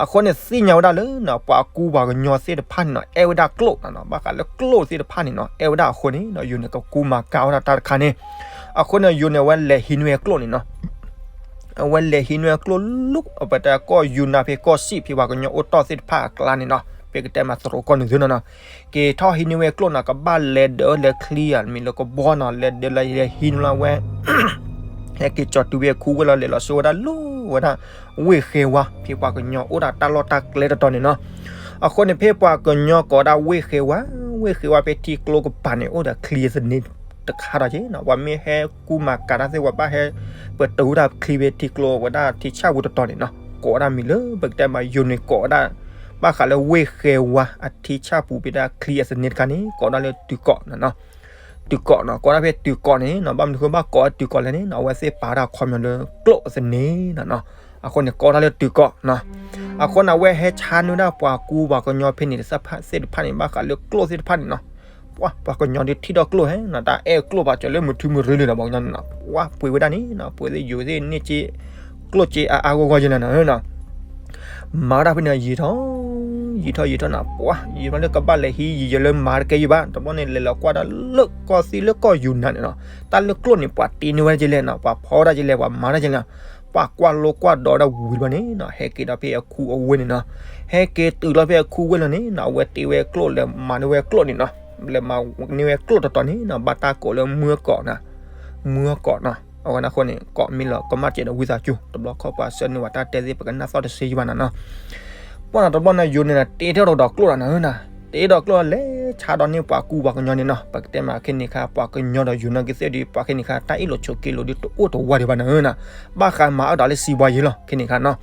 အဃိန့ၣ် သ့ၣ်ညါဝဲဒၣ်လၢနီၤ ပှၤကူပှၤကညီသ့ၣ်တဖၣ်န့ၣ်နီၤ အဲၣ်ဝဲဒၣ်ကျိၣ်နီၤနီၤ ဘၣ်ဃးလၢကျိၣ်သ့ၣ်တဖၣ်န့ၣ်နီၤ အဲၣ်ဝဲဒၣ်အဃိန့ၣ်နီၤ ယိၤန့ၣ် ကကူမၤကၤဝဲဒၣ်တၢ်တခါန့ၣ်. အဃိန့ၣ် ယိၤန့ၣ် အဝဲလဲၤဟံးန့ၢ်ဝဲကျိၣ်န့ၣ်နီၤ အဝဲလဲၤဟံးန့ၢ်ဝဲကျိၣ်လၢ ပတဲကီၢ်ယူနါဖဲကီၢ်စံၣ်ဖဲပှၤကညီအိၣ်တီၢ်သ့ၣ်တဖၣ်အကျါန့ၣ်နီၤ ဖဲကတဲမးသရိာ်ကီၢ်န့ၣ်သုနီၤနီၤ က့ၤထီၣ်ဟံးန့ၢ်ဝဲကျိၣ်နီၤ ကဘၣ်လဲၤဒၢးလဲၤချံအီၤ မ့ၢ်လၢကဘီနီၤ လဲၤဒၢးလဲၤဟံးန့ၢ်လီၤဝဲ ဟဲက့ၤကၠီၤတုၤဝဲခူဝ့ၢ်လီၤ လဲၤလီၤဆှၢဝဲဒၣ်လၢဝဲဒၣ် ဝ့ၢ်ဃဲဝါ ဖဲပှၤကညီအိၣ်ဒၣ်တၢ်လီၢ်တၢ်ကျဲတတီၤန့ၣ်နီၤ. အဃိန့ၣ် ဖဲပှၤကညီကိးဝဲဒၣ်ဝ့ၢ်ဃဲဝါ, ဝ့ၢ်ဃဲဝါဖဲထံကျိကပၤန့ၣ် အိၣ်ဒီးချံအသန့ၤတခါဒီးက့ၤနီၤ ပှၤမ့ၢ်ဟဲကူမၤကၤတၢ်သ့ၣ် ပှၤဘၣ်ဟဲ ပတုာ်ဝဲဒၣ်ချံဖဲထံကျိ ဝဲဒၣ်ထံဆၣ်ပူၤတတီၤန့ၣ်နီၤ ကိးဝဲဒၣ်မံၤလၢ ပကတဲမး ယိၤန့ၣ်ကိးဝဲဒၣ် ဘၣ်ဃးလၢဝ့ၢ်ဃဲဝါအထံဆၣ်ပူၤဖဲဒၣ်ချံအသန့ၤတခါန့ၣ် ကိးဝဲဒၣ်လၢတုၤကိးနီၤနီၤ တုၤကိးနီၤ ကိးဒၣ်ဖဲတုၤကိးန့ၣ်နီၤ ဘၣ်မနုၤဃိဘၣ်ကိးဝဲတုၤကိးလဲၣ်န့ၣ်နီၤ အဝဲသ့ၣ်ပာ်ဝဲဒၣ်ခီပညီလၢကျိၣ်အသန့ၤနီၤနီၤ အဃိန့ၣ် ကိးဒၣ်လၢတုၤကိးနီၤ. အဃိန့ၣ် အဝဲဟဲဆါန့ၢ်ဝဲဒၣ်ပှၤကူပှၤကညီဖဲန့ၣ်သ့ၣ်တဖၣ်န့ၣ် ဘၣ်ဃးလၢကျိၣ်သ့ၣ်တဖၣ်န့ၣ်နီၤ ပှၤ ပှၤကညီဒုးထံၣ်ဒီးကျိၣ်ဟဲနီၤ တၢ်အဲၣ်ကျိၣ်ပာ်စၢၤလၢမုၢ်ထူမုၢ်ရ့လံဒီး ပှၤကညီန့ၣ်နီၤ ပှၤပှ့ၤဝဲဒၣ်န့ၣ်နီၤ ပှ့ၤသ့ၣ်ယိၤသ့ၣ်န့ၢ်က့ၤ ကျိၣ်စ့အါအါဂီၢ်ဂီၢ်ယဲၢ်လီၤနီၤနီၤ. မၤဝဲဒၣ်ဖဲန့ၣ်ယံာ်ထီၣ် ယံာ်ထီၣ်ယံာ်ထီၣ်နီၤ, ပှၤယံာ်ထီၣ်လၢကဘၣ်လဲၤဟံးယံာ်ယဲၢ်လၢမၤတကဲယံာ်ဘၣ်, တဘျီန့ၣ် လဲၤလီၤကွၢ်ဒီးလၢကီၢ်သံလၢကီၢ်ယူၤနၤန့ၣ်နီၤ, တၢ်လၢကျိၣ်န့ၣ် ပှၤတ့န့ၢ်ဝဲဒၣ်ကလဲၣ်နီၤ, ပှၤဖီဝဲဒၣ်ကလဲၣ်, ပှၤမၤဒၣ်ကလဲၣ်, ပှၤကွၢ်လိကွၢ်ဒီးဝံၤတဘျီန့ၣ်နီၤ, ဟဲက့ၤဒီးဖဲအခူအဝ့ၢ်န့ၣ်နီၤ, ဟဲက့ၤတုၤလီၤဖဲအခူဝ့ၢ်လီၤန့ၣ်နီၤ, အဝဲတ့ဝဲကျိၣ်လဲၤမၤန့ၢ်ဝဲကျိၣ်န့ၣ်နီၤ, လဲၤမၤန့ၢ်ဝဲကျိၣ်တတီၤန့ၣ်နီၤ, ဘၣ်တၢ်ကိးလၢမုၢ်အကိးနီၤ, မုၢ်အကိးနီၤ, အဝဲန့ၣ်အဃိန့ၣ် ကိးမ့ၢ်လီၤကမၣ်စဲးဒီးဝံသးစူၤ, တဘျီခီပှၤဆှၢန့ၢ်ဝဲတၢ်တဲသ့ၣ် ပကနၣ်သီၣ်တစ့ယံၤဘၣ်နီၤနီၤ. ပှၤနီၤတဘျီန့ၣ် ယိၤန့ၣ် တ့ထီၣ်ဒီးကျိၣ်လီၤနီၤနီၤ, တ့ဒီးကျိၣ်လီၤ လဲၤဆါဒီးန့ၢ်ပှၤကူပှၤကညီန့ၣ်နီၤ, ပကတဲမးခဲန့ၣ်ခါ ပှၤကညီဒီးယိၤနီၢ်ကသ့ၣ်ဒီး ပှၤခဲန့ၣ်ခါ တၢ်အ့ၣ်လိာ်ဆိးက့လိာ်ဒီးတအိၣ်တဝါဒံးဘၣ်နီၤနီၤ, ဘၣ်ဃးမၤအၢဒီးလၢစံးဘှါယံၤလီၤ ခဲန့ၣ်ခါနီၤ.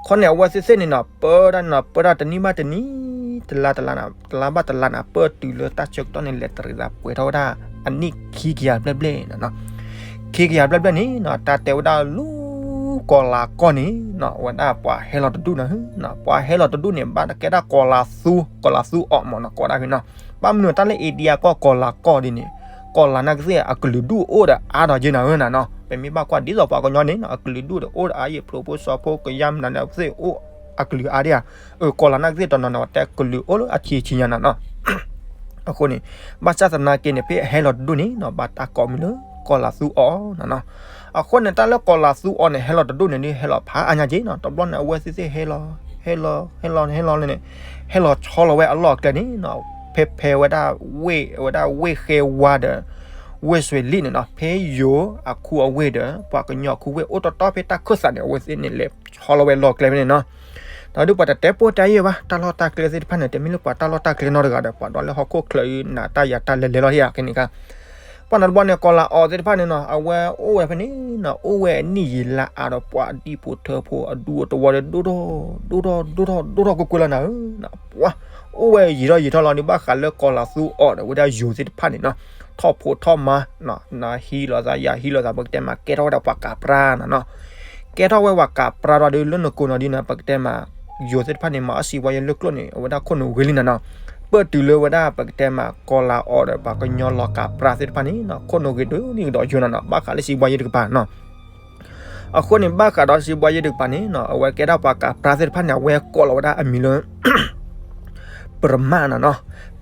ခီန့ၣ် အဝဲသ့ၣ်သ့ၣ်န့ၣ်နီၤ ပၢတၢ်နီၤ ပၢတၢ်တနံၣ်ဘၣ်တနံၣ် တလါတလါနီၤ တလါဘၣ်တလါနီၤ ပၢတုၤလၢတၢ်ဆၢကတီၢ်န့ၣ် လဲၤတရံးသးပှဲၤထီၣ်ဝဲဒၣ် အနံၣ်ခံကယၤဘျဲၣ်ဘျဲၣ်နီၤနီၤ. ခံကယၤဘျဲၣ်ဘျဲၣ်န့ၣ်နီၤ တၢ်တဲဝဲဒၣ်လၢ ကီၤလၤကီၢ်န့ၣ်နီၤ အဝဲဒၣ်ပှၤဟဲလီၤတဒူၣ်နီၤ, ပှၤဟဲလီၤတဒူၣ်န့ၣ် ဘၣ်တကဲဒၣ်ကီၤလၤသူ ကီၤလၤသူအီၤမ့ၢ်နီၤ ကိးဒၣ်ဖဲနီၤ. ဘၣ်မနုၤတၢ်လၢ India ကီၢ် ကီၤလၤကီၢ်ဒ်န့ၣ် ကီၤလၤနာ်ကသ့ၣ် အကလုာ်ဒူၣ်အိၣ်ဒီးအါဒီးယဲၢ်နီၤနီၤ. ပမ့ၢ်ဘၣ်ကွၢ်ဒ်သိးပှၤကညီန့ၣ်နီၤ အကလုာ်ဒူၣ်ဒီးအိၣ်ဒီးအါယဲၢ် ဖျိးဖိစီၤဖိကယါမနုၤန့ၣ် အဝဲသ့ၣ်အိၣ်အကလုာ်အါဒံးဧါ. ကီၤလၤနာ်ကသ့ၣ်တနီၤနီၤ တဲကလုာ်အိၣ်လၢအဆံးဆံးညါနီၤနီၤ. အဃိန့ၣ် ဘၣ်ဆၣ်သနာ်က့န့ၣ် ဖဲအဟဲလီၤတဒူၣ်န့ၣ်နီၤ ဘၣ်တၢ်ကိးမံၤလၢ ကီၤလၤသူအီၤနီၤနီၤ. အဃိန့ၣ် တၢ်လၢကီၤလၤသူအီၤန့ၣ် ဟဲလီၤတဒူၣ်န့ၣ်ဒ် ဟဲလီၤဖးအါညါက့နီၤ. တဘျီန့ၣ် အဝဲသ့ၣ်သ့ၣ်ဟဲလီၤ ဟဲလီၤ ဟဲလီၤန့ၣ် ဟဲလီၤန့ၣ် ဟဲလီၤဆီလီၤဝဲအလီၢ်အကျဲန့ၣ်နီၤ ဖဲဖဲဝဲဒၣ်ဝ့ၢ် အဝဲဒၣ်ဝ့ၢ်ဃဲဝါဒီး ဝ့ၢ်စွ့ၤလံၣ်န့ၣ်နီၤ ဖဲယိၤအခူအဝ့ၢ်ဒီး ပှၤကညီအခူဝ့ၢ်အိၣ်တီတီဖဲတၢ်ခၢၣ်သးန့ၣ် အဝဲသ့ၣ်န့ၣ်လဲၤဆီလီၤဝဲလီၢ်ကျဲဖဲန့ၣ်နီၤ. ဒီးဒုးပှၤတတဲပိၢ်တဲယဲၢ်ဘၣ် တၢ်လီၢ်တၢ်ကျဲသ့ၣ်တဖၣ်န့ၣ် တမ့ၢ်လၢပှၤတၢ်လီၢ်တၢ်ကျဲနီတဂၤဒီး ပှၤဒီးလၢဟီၣ်ခိၣ်ချၢအံၤ နၤတၢ်ယၤတၢ်လဲၤလဲၤလီၤဟ့ၣ်ဧါ ခဲန့ၣ်ခါ ပှၤနီတဘျီန့ၣ် ကီၤလၤအီၤသ့ၣ်တဖၣ်န့ၣ်နီၤ အဝဲအိၣ်ဝဲဖဲန့ၣ်နီၤ အိၣ်ဝဲအနံၣ်ယံာ်လါအါဒီးပှၤဒံဖိထၢဖိအဒူအတဝီဒီး ဒိၣ်ထီၣ် ဒိၣ်ထီၣ် ဒိၣ်ထီၣ်ကွ့ၢ်ကွ့ၢ်လီၤနၤဧၢ, ပှၤ အိၣ်ဝဲယံာ်ထီၣ်ယံာ်ထီၣ်လီၤန့ၣ် ဘၣ်ဃးလၢကီၤလၤသူအီၤဒီးဝဲဒၣ်ယိၤသ့ၣ်တဖၣ်န့ၣ်နီၤ ထီၣ်ဖိးထီၣ်မါ နဟံးလိာ်သးယၤဟံးလိာ်သး ပကတဲမး ကဲထီၣ်ဝဲဒၣ်ပှၤကးပြါနီၤနီၤ, ကဲထီၣ်ဝဲပှၤကးပြါဒီးဒုးလၢနကိးနီၤဒ်နီၤ ပကတဲမး ယိၤသ့ၣ်တဖၣ်န့ၣ် မၤအီၣ်စံးဝါယဲၢ်လၢကျိၣ်န့ၣ် အဝဲဒၣ်ခိၣ်နူာ်ဂ့ၤလံနီၤနီၤ, ပၢၢ်တုၤလၢဝဲဒၣ်ပကတဲမး ကီၤလၤအီၤဒီးပှၤကညီလီၤကးပြါသ့ၣ်တဖၣ်န့ၣ်နီၤ ခိၣ်နူာ်ဂ့ၤဒိၣ်န့ၢ်ကဒီးယိၤနီၤနီၤ ဘၣ်ဃးလၢစံးဝါယဲၢ်တကပၤနီၤ အဃိန့ၣ် ဘၣ်ဃးဒီးစံးဘှါယဲၢ်တကပၤန့ၣ်နီၤ အဝဲကဲဒၣ်ပှၤကးပြါသ့ၣ်တဖၣ်န့ၣ် အဝဲကိးလီၤဝဲဒၣ်အမံၤလၢ ပရမၣ်နီၤနီၤ,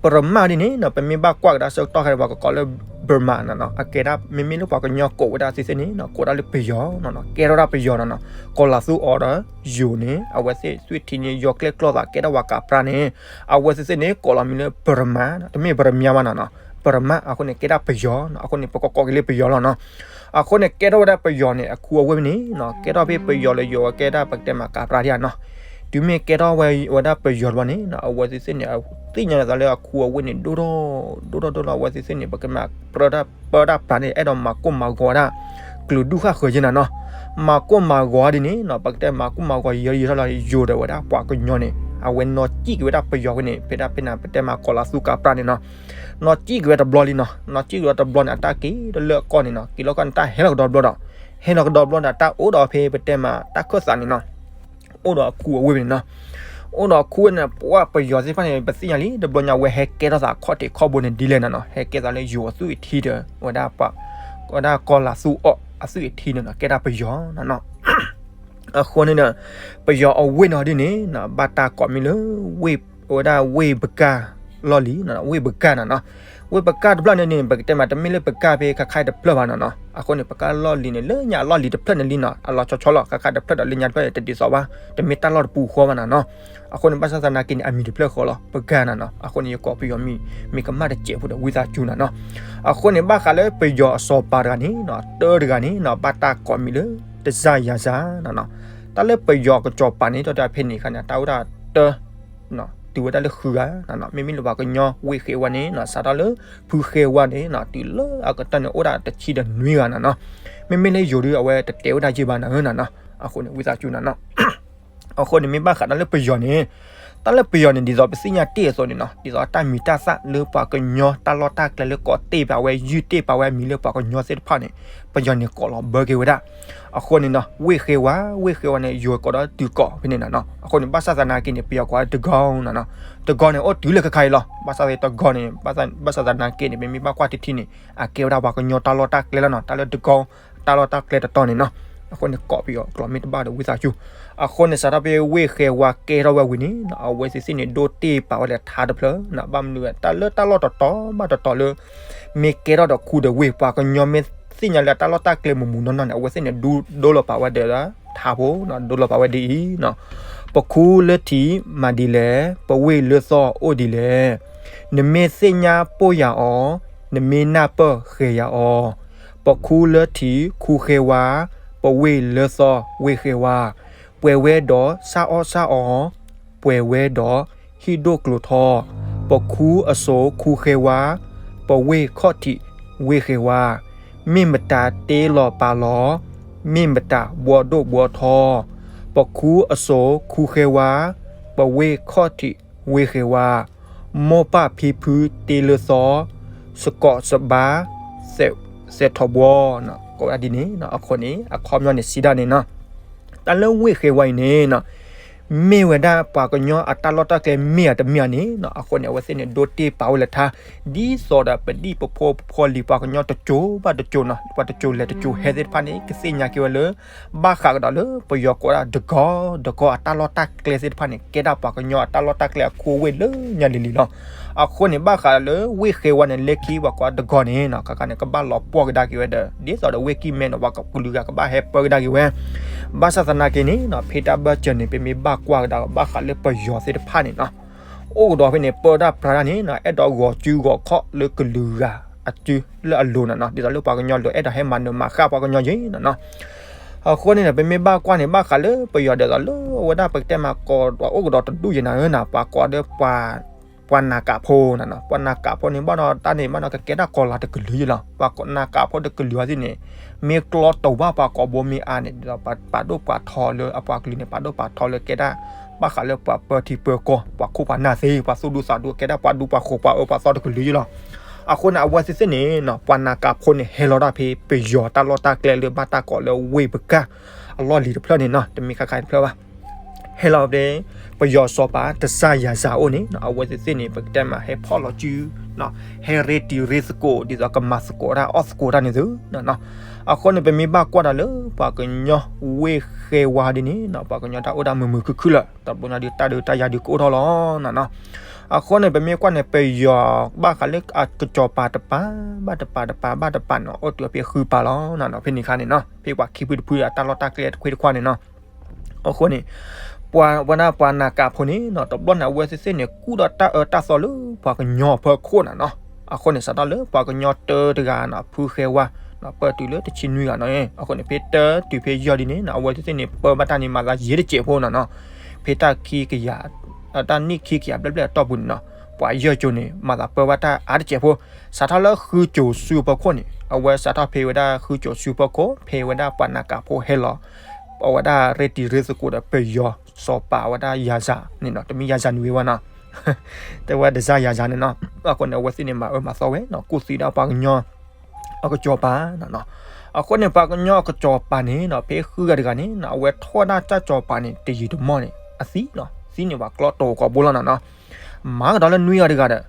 ပရမၣ်ဒ်န့ၣ်နီၤ ပမ့ၢ်ဘၣ်ကွၢ်ကဒါဆၢကတီၢ်ခဲအံၤ ပှၤကကိးလၢ ပရမၣ်နီၤနီၤ အကဲဒၣ် မ့မ့ၢ်လၢပှၤကညီကိးဝဲဒၣ်သ့ၣ်သ့ၣ်န့ၣ်နီၤ ကိးဒၣ်လၢပယီၤနီၤနီၤ ကဲထီၣ်ဒၣ်ပယီၤနီၤနီၤ, ကီၤလၤသူအီၤဒီးယိၤန့ၣ် အဝဲသ့ၣ်သွံၣ်ထံန့ၣ် ယီၤကျဲၣ်ကျီသးကဲဒၣ်ပှၤကးပြါန့ၣ် အဝဲသ့ၣ်သ့ၣ်န့ၣ် ကိးလီၤမံၤလၢပရမၣ်နီၤ, တမ့ၢ်ပရမၣ်ဘၣ်နီၤနီၤ, ပရမၣ် အဃိန့ၣ် ကဲဒၣ်ပယီၤနီၤ, အဃိန့ၣ် ပကကိးက့ၤလၢပယီၤလီၤနီၤ. အဃိန့ၣ် ကဲထီၣ်ဝဲဒၣ်ပယီၤန့ၣ် အခူအဝ့ၢ်ဖဲန့ၣ်နီၤ, ကဲထီၣ်ဖဲပယီၤလၢယိၤဝဲကဲဒၣ်ပကတဲမးကးပြါဒံးဧါနီၤ. တုၤမ့ၢ်ကဲထီၣ်ဝဲဝဲဒၣ်ပယီၤတဘျီန့ၣ်နီၤ, အဝဲသ့ၣ်သ့ၣ်န့ၣ် သ့ၣ်ညါလီၤသးလၢအခူအဝ့ၢ်န့ၣ် ဒိၣ်ထီၣ် ဒိၣ်ထီၣ်ဒိၣ်ထီၣ် အဝဲသ့ၣ်သ့ၣ်န့ၣ် ပကမၤပြၢတၢ်ပၢတၢ်ပြးန့ၣ် အဲၣ်ဒိးမၤကိၢ်မၤဂီၤဝဲဒၣ် ကလုာ်ဒူၣ်ဃၣ်ဃၢၤက့နီၤနီၤ. မၤကိၢ်မၤဂီၤဒ်န့ၣ်နီၤ, ပကတဲမၤကိၢ်မၤဂီၤယံာ်ထီၣ်ယံာ်ထီၣ်လီၤ ယိၤဒီးဝဲဒၣ်ပှၤကညီန့ၣ် အဝဲနီၢ်စံၣ်က့ၤဝဲဒၣ်ပယီၤဖဲန့ၣ် ဖဲဒၣ်ဖဲန့ၣ် ပတဲမးကီၤလၤသူကးပြါန့ၣ်နီၤ. နီၢ်စံၣ်က့ၤဝဲတဘျီလံနီၤ, နီၢ်စံၣ်က့ၤဝဲတဘျီန့ၣ် အတၢ်က့ၤလၢအကီၢ်န့ၣ်နီၤ, က့ၤလၢကီၢ်န့ၣ် တၢ်ဟဲလီၤကဒီးတဘျီဒီး ဟဲလီၤကဒီးတဘျီန့ၣ် တၢ်အိၣ်ဒီးဖဲပတဲမးတၢ်ခၢၣ်သးန့ၣ်နီၤ အိၣ်ဒီးအခူအဝ့ၢ်ဖဲန့ၣ်နီၤ. အိၣ်ဒီးအခူဝ့ၢ်န့ၣ် ပှၤပယီၤသ့ၣ်တဖၣ်န့ၣ် ပသ့ၣ်ညါလံ တဘျီညါဝဲဟဲကဲထီၣ်သးခီၣ်ထံးခီၣ်ဘိန့ၣ်ဒ်လဲၣ်နီၤနီၤ, ဟဲကဲထီၣ်သးလၢယိၤအသွံၣ်အထံဒီး ဝဲဒၣ်ပှၤ ဝဲဒၣ်ကီၤလၤသူအီၤအသွံၣ်အထံန့ၣ်နီၤ, ကဲဒၣ်ပယီၤနီၤနီၤ. အဃိန့ၣ်ဒီး ပယီၤအဝ့ၢ်နီၤဒ်န့ၣ်နီၤ ဘၣ်တၢ်ကိးမံၤလၢ ဝဲဒၣ်ဝ့ၢ်ပကၢ်လီၢ်လံၤနီၤ, ဝ့ၢ်ပကၢ်နီၤနီၤ. ဝ့ၢ်ပကၢ်တဖျၢၣ်န့ၣ်န့ၣ် ပကတဲမး တမ့ၢ်လၢပကၢ်ဖဲခါခါတဖျၢၣ်ဘၣ်နီၤနီၤ. အဃိန့ၣ် ပကၢ်လီၢ်လံၤန့ၣ် လၢညါအလီၢ်လံၤတဖျၢၣ်န့ၣ်လံနီၤ, အလီၤဆီဆီလီၤ ခါခါတဖျၢၣ်ဒီးလၢညါတဖျၢၣ်န့ၣ် တဒ်သိးဘၣ်, တမ့ၢ်တၢ်လီၢ်တပူၤဃီဘၣ်နီၤနီၤ. အဃိန့ၣ် ဘၣ်ဆၣ်သနာ်က့န့ၣ် အမံၤတဖျၢၣ်ဃီလီၤ ပကၢ်နီၤနီၤ. အဃိန့ၣ် ယကိးပယီၤမံၤ မ့ၢ်ကမၣ်တစဲးဖိဒီး ဝံသးစူၤနီၤနီၤ. အဃိန့ၣ် ဘၣ်ဃးလၢပယီၤအစီၤပၤတဂၤန့ၣ်နီၤ, တၢတဂၤန့ၣ်နီၤ ဘၣ်တၢ်ကိးမံၤလၢ တစၢ်ယၤစၢ်နီၤနီၤ. တၢ်လၢပယီၤကစီၤပၤန့ၣ် တၢ်တၢ်ဖဲန့ၣ်အခါန့ၣ် တၢ်အိၣ်ဒၣ်တၢ တုၤဝဲဒၣ်လၢဃုဂၤနီၤနီၤ. မ့မ့ၢ်လၢပှၤကညီဝ့ၢ်ဃဲဝါန့ၣ်နီၤ စးထီၣ်လၢ ဖုဃဲဝါန့ၣ်နီၤ တုၤလၢအကတၢၢ်န့ၣ် အိၣ်ဒၣ်တဆံဒီးနွံဂၤနီၤနီၤ. မ့မ့ၢ်လၢယိၤဒုး အဝဲတတဲဝဲဒၣ်ယဲၢ်ဘၣ်နီၤနီၤ. အဃိန့ၣ် ဝံသးစူၤနီၤနီၤ. အဃိန့ၣ် မ့ၢ်ဘၣ်ဃးတၢ်လၢပယီၤန့ၣ်, တၢ်လၢပယီၤန့ၣ် ဒ်သိးပသ့ၣ်ညါတ့ၢ်အသိးန့ၣ်နီၤ, ဒ်သိးတၢ်မံၤတၢ်သၣ်လၢပှၤကညီတၢ်လီၢ်တၢ်ကျဲလၢကိးတ့ၢ်ပာ်ဝဲ ယုၢ်တ့ၢ်ပာ်ဝဲအမံၤလၢပှၤကညီသ့ၣ်တဖၣ်န့ၣ် ပယီၤန့ၣ်ကိးလီၤဘၢက့ၤဝဲဒၣ်. အဃိန့ၣ်နီၤ ဝ့ၢ်ဃဲဝါ, ဝ့ၢ်ဃဲဝါန့ၣ် ယိၤကိးဒီးတုၤကိးဖဲန့ၣ်နီၤနီၤ. အဃိန့ၣ် ဘၣ်ဆၣ်သနာ်က့န့ၣ် ပယီၤကိးဝဲတဂီၤနီၤနီၤ. တဂီၤန့ၣ် အိၣ်တုၤလၢခဲခါအံၤလီၤ. ဘၣ်ဆၣ်သနာ်က့တဂီၤန့ၣ်, ဘၣ်ဆၣ်သနာ်က့န့ၣ် ပမ့ၢ်ဘၣ်ကွၢ်ထံထံန့ၣ် အကဲဝဲဒၣ်ပှၤကညီတၢ်လီၢ်တၢ်ကျဲလီၤနီၤ. တၢ်လၢတဂီၤ တၢ်လီၢ်တၢ်ကျဲတတီၤန့ၣ်နီၤ. အဃိန့ၣ် ကိးပယီၤကျိာ်မ့ၢ်တဘၣ်ဒီး ဝံသးစူၤ. အဃိန့ၣ် စးထီၣ်ဖဲဝ့ၢ်ဃဲဝါကဲထီၣ်ဝဲဝံၤန့ၣ် အဝဲသ့ၣ်သ့ၣ်န့ၣ် ဒိတ့ၢ်ပာ်ဝဲလၢထါတဖျၢၣ်, ဘၣ်မနုၤ တၢ်လၢတၢ်လီၢ်တတီၤဘၣ်တတီၤလၢ မ့ၢ်ကဲထီၣ်ဒီးခူဒီးဝ့ၢ် ပှၤကညီမ့ၢ်သ့ၣ်ညါလၢတၢ်လီၢ်တၢ်ကျဲမူးမူးနီၢ်နီၢ်န့ၣ် အဝဲသ့ၣ်န့ၣ် ဒိလီၤပာ်ဝဲဒီးထါဖိ, ဒိလီၤပာ်ဝဲဒ်အံၤ, ပခူလၢထံးမၤဒ်လဲၣ်, ပဝ့ၢ်လၢသီၣ်အိၣ်ဒ်လဲၣ်. နမ့ၢ်သ့ၣ်ညါပိာ်ယၤအီၤ, နမ့ၢ်နၢ်ပၢၢ်ဃဲၤယၤအီၤ. ပခူလၢထံးခူဃဲဝါ, ပဝ့ၢ်လၢသီၣ်ဝ့ၢ်ဃဲဝါ, ပှဲၤဝဲဒီးဆၣ်အီၣ်ဆၣ်အီ, ပှဲၤဝဲဒီးဟံၣ်ဒိၣ်ကျိၤထီ, ပခူအစိၤခူဃဲဝါ, ပဝ့ၢ်ခီၣ်ထံးဝ့ၢ်ဃဲဝါ, မ့ၢ်မတၤတ့လီၤပာ်လီၤ, မ့ၢ်မတၤဘှီဒိၣ်ဘှီထီ, ပခူအစိၤခူဃဲဝါ, ပဝ့ၢ်ခီၣ်ထံးဝ့ၢ်ဃဲဝါ, မိၢ်ပၢ်ဖံဖုတ့လၢသီ, စကိးစဘါ စဲးထီၣ်ဘှီ, ကိးဝဲဒ်န့ၣ် အဃိန့ၣ် အခီပညီန့ၣ် စံးဒၣ်န့ၣ်နီၤ, တၢ်လၢဝ့ၢ်ဃဲဝါအံၤန့ၣ်နီၤ မ့ၢ်ဝဲဒၣ်ပှၤကညီအတၢ်လီၢ်တၢ်ကျဲမ့ၢ်ဧါတမ့ၢ်ဧါန့ၣ်နီၤ, အဃိန့ၣ် အဝဲသ့ၣ်န့ၣ် ဒိတ့ၢ်ပာ်ဝဲလၢထါ, ဒ်သိးဒီးပဒံၣ်ပဖိပဖီလံၤပှၤကညီတစိၤဘၣ်တစိၤနီၤ, ပှၤတစိၤလဲၤတစိၤဟဲသ့ၣ်တဖၣ်န့ၣ် ကသ့ၣ်ညါက့ၤဝဲလၢ ဘၣ်ဃးကဒီးလၢပယီၤကိးဒၣ်တကီတကီအတၢ်လီၢ်တၢ်ကျဲသ့ၣ်တဖၣ်န့ၣ် ကဲဒၣ်ပှၤကညီအတၢ်လီၢ်တၢ်ကျဲအခိအဝ့ၢ်လၢညါလံၤလံၤလီၤ. အဃိန့ၣ် ဘၣ်ဃးလၢဝ့ၢ်ဃဲဝါန့ၣ် လၢခံပှၤကိးဒၣ်တကီန့ၣ်နီၤ ခါခါန့ၣ် ကဘၣ်လီၤပှီၢ်ကဒါက့ၤဝဲဒီး ဒ်သိးဒီးဝ့ၢ်ကံၢ်မဲန့ၣ် ပှၤကလုာ်ဂၤကဘၣ်ဟဲပၢကဒါက့ၤဝဲ, ဘၣ်ဆၣ်သနာ်က့န့ၣ်နီၤ ဖဲတၢ်ဘၢၣ်စၢၤန့ၣ် ပမ့ၢ်ဘၣ်ကွၢ်ကဒါဘၣ်ဃးလၢပယီၤသ့ၣ်တဖၣ်န့ၣ်နီၤ အိၣ်ကဒီးဖဲန့ၣ် ပၢတၢ်ပြးတၢ်န့ၣ်နီၤ အဲၣ်ဒိးဂီၤစုဂီၤခီၣ်လၢကလုာ်ဂၤအစုလၢအလိၤနီၤနီၤ ဒ်သိးလၢပှၤကညီလိၤအဲၣ်ဒိးဟဲမၤနၢၤမၤဃၣ်ပှၤကညီယ့ၢ်နီၤနီၤ. အဃိန့ၣ်ဒီး ပမ့ၢ်ဘၣ်ကွၢ်န့ၣ် ဘၣ်ဃးလၢပယီၤဒ်သိးလၢအဝဲဒၣ်ပကတဲမး ကိးအိၣ်ကဒီးတဒူၣ်ယဲၢ်နၤဧၢနီၤ ပှၤကိးဒီး ပှၤနးကးဖိနီၤနီၤ ပှၤနးကးဖိန့ၣ် ဘၣ်ဒီးတၢ်န့ၣ် ဘၣ်ဒီးကကဲဒၣ်ကီၤလၤတကလုာ်ယ့ၢ်လီၤ. ပှၤနးကးဖိတကလုာ်အီၤသ့ၣ်န့ၣ် မ့ၢ်ကျီတိၤဘၣ်ပှၤကိးဘိမ့ၢ်အါန့ၣ် ဒ်သိးပာ်ဒိၣ်ပာ်ထီလၢအပှၤကလုာ်န့ၣ် ပာ်ဒိၣ်ပာ်ထီလၢကဲဒၣ် ဘၣ်ဃးလၢပှၤပၢထံပၢကီၢ် ပှၤခိၣ်ပှၤနၢ်သ့ ပှၤသူၣ်ဒူသးဒူ ကဲဒၣ်ပှၤဒူပှၤဃိၤပှၤအၢပှၤသီတကလုာ်ယ့ၢ်လီၤ. အဃိန့ၣ် အဝဲသ့ၣ်သ့ၣ်န့ၣ်နီၤ ပှၤနးကးဖိန့ၣ် ဟဲလီၤတၢ်ဖဲပယီၤတၢ်လီၢ်တၢ်ကျဲလၢဘၣ်တၢ်ကိးလၢဝ့ၢ်ပကၢ်အလီၢ်လံၤတဖျၢၣ်န့ၣ်နီၤ တမ့ၢ်ခါခါတဖျၢၣ်ဘၣ် ဟဲလီၤဖဲ ပယီၤစီၤပၤတစၢ်ယၤစၢ်အအိၣ်န့ၣ်နီၤ အဝဲသ့ၣ်သ့ၣ်န့ၣ် ပကတဲမး ဟဲဖီၣ်လီၤစု ဟဲရ့တံၤရ့သကိး ဒ်သိးကမၤသကိးတၢ်အီၣ်သကိးတၢ်န့ၣ်သုနီၤနီၤ. အဃိန့ၣ် ပမ့ၢ်ဘၣ်ကွၢ်ဒီးလၢပှၤကညီဝ့ၢ်ဃဲဝါဒ်န့ၣ်နီၤ ပှၤကညီတၢ်အိၣ်ဒၣ်မုာ်မုာ်ခုၣ်ခုၣ်လၢ တဘျီညါဒုးတၢ်ဒုးတၢ်ယၤဒုးကအိၣ်ထီၣ်လီၤနီၤနီၤ. အဃိန့ၣ် ပမ့ၢ်ကွၢ်န့ၣ် ပယီၤဘၣ်ဃးလၢအကစီၤပၤတပၤ ဘၣ်တပၤတပၤ ဘၣ်တပၤနီၤ အိၣ်တုၤဖဲဃုပၤလီၤနီၤနီၤ ဖဲန့ၣ်ခါန့ၣ်နီၤ ဖဲပှၤခံဖုတဖုအတၢ်လီၢ်တၢ်ကျဲတခွ့တခွါန့ၣ်နီၤ. အဃိန့ၣ် ပှၤဝဲဒၣ်ပှၤနးကးဖိန့ၣ်နီၤ တဘျီန့ၣ် အဝဲသ့ၣ်သ့ၣ်န့ၣ် ကူၣ်ဒီးတၢ်အၢတၢ်သီလၢပှၤကညီအဖီခိၣ်နီၤနီၤ. အဃိန့ၣ် စးထီၣ်လၢပှၤကညီတၢတဂၤနီၤ ဖုဃဲဝါနီၤ ပၢၢ်တုၤလၢတဆံနွံဂၤနီၤ အဃိန့ၣ် ဖဲတၢတုၤဖဲယဲၢ်ဒ်န့ၣ်နီၤ အဝဲသ့ၣ်သ့ၣ်န့ၣ် ပၢဘၣ်တၢ်န့ၣ် မၤသးယဲၢ်တစဲးဖိနီၤနီၤ. ဖဲတၢ်ခံကယၤ တၢ်နံၣ်ခံကယၤဘျဲၣ်ဘျဲၣ်အတီၢ်ပူၤန့ၣ်နီၤ ပှၤယဲၢ်ကၠိန့ၣ် မၤသးပၢဘၣ်တၢ်အါတစဲးဖိ စးထီၣ်လၢဃုကၠိၤဆူဖီခိၣ်န့ၣ် အဝဲစးထီၣ်ဖဲဝဲဒၣ်ဃုကၠိၤဆူဖီခိၣ် ဖဲဝဲဒၣ်ပှၤနးကးဖိဟဲလီၤ အဝဲဒၣ်ရ့တံၤရ့သကိးဒီးပယီၤစီၤပၤ အဝဲဒၣ်ယၤစၢ်န့ၣ်နီၤ တမ့ၢ်ယၤစၢ်နွံဝဲဘၣ်နီၤ တဲဝဲဒၣ်ယၤစၢ်န့ၣ်နီၤ. အဃိန့ၣ် အဝဲသ့ၣ်န့ၣ် မၤအၢမၤသီဝဲနီၤ ကူၣ်သံဒၣ်ပှၤကညီ အကစီၤပၤနီၤနီၤ. အဃိန့ၣ် ပှၤကညီအကစီၤပၤန့ၣ်နီၤ ဖဲဃုဂၤတဂၤန့ၣ်နီၤ အဝဲထီၣ်ဝဲဒၣ်တၢ်စီၤပၤန့ၣ် တယံာ်တမီၢ်န့ၣ် အသံနီၤ သံန့ၣ် ပှၤကျီတိၤကိးဘိလီၤနီၤနီၤ. မၤကဒီးလၢနွံဂၤတဂၤဒီး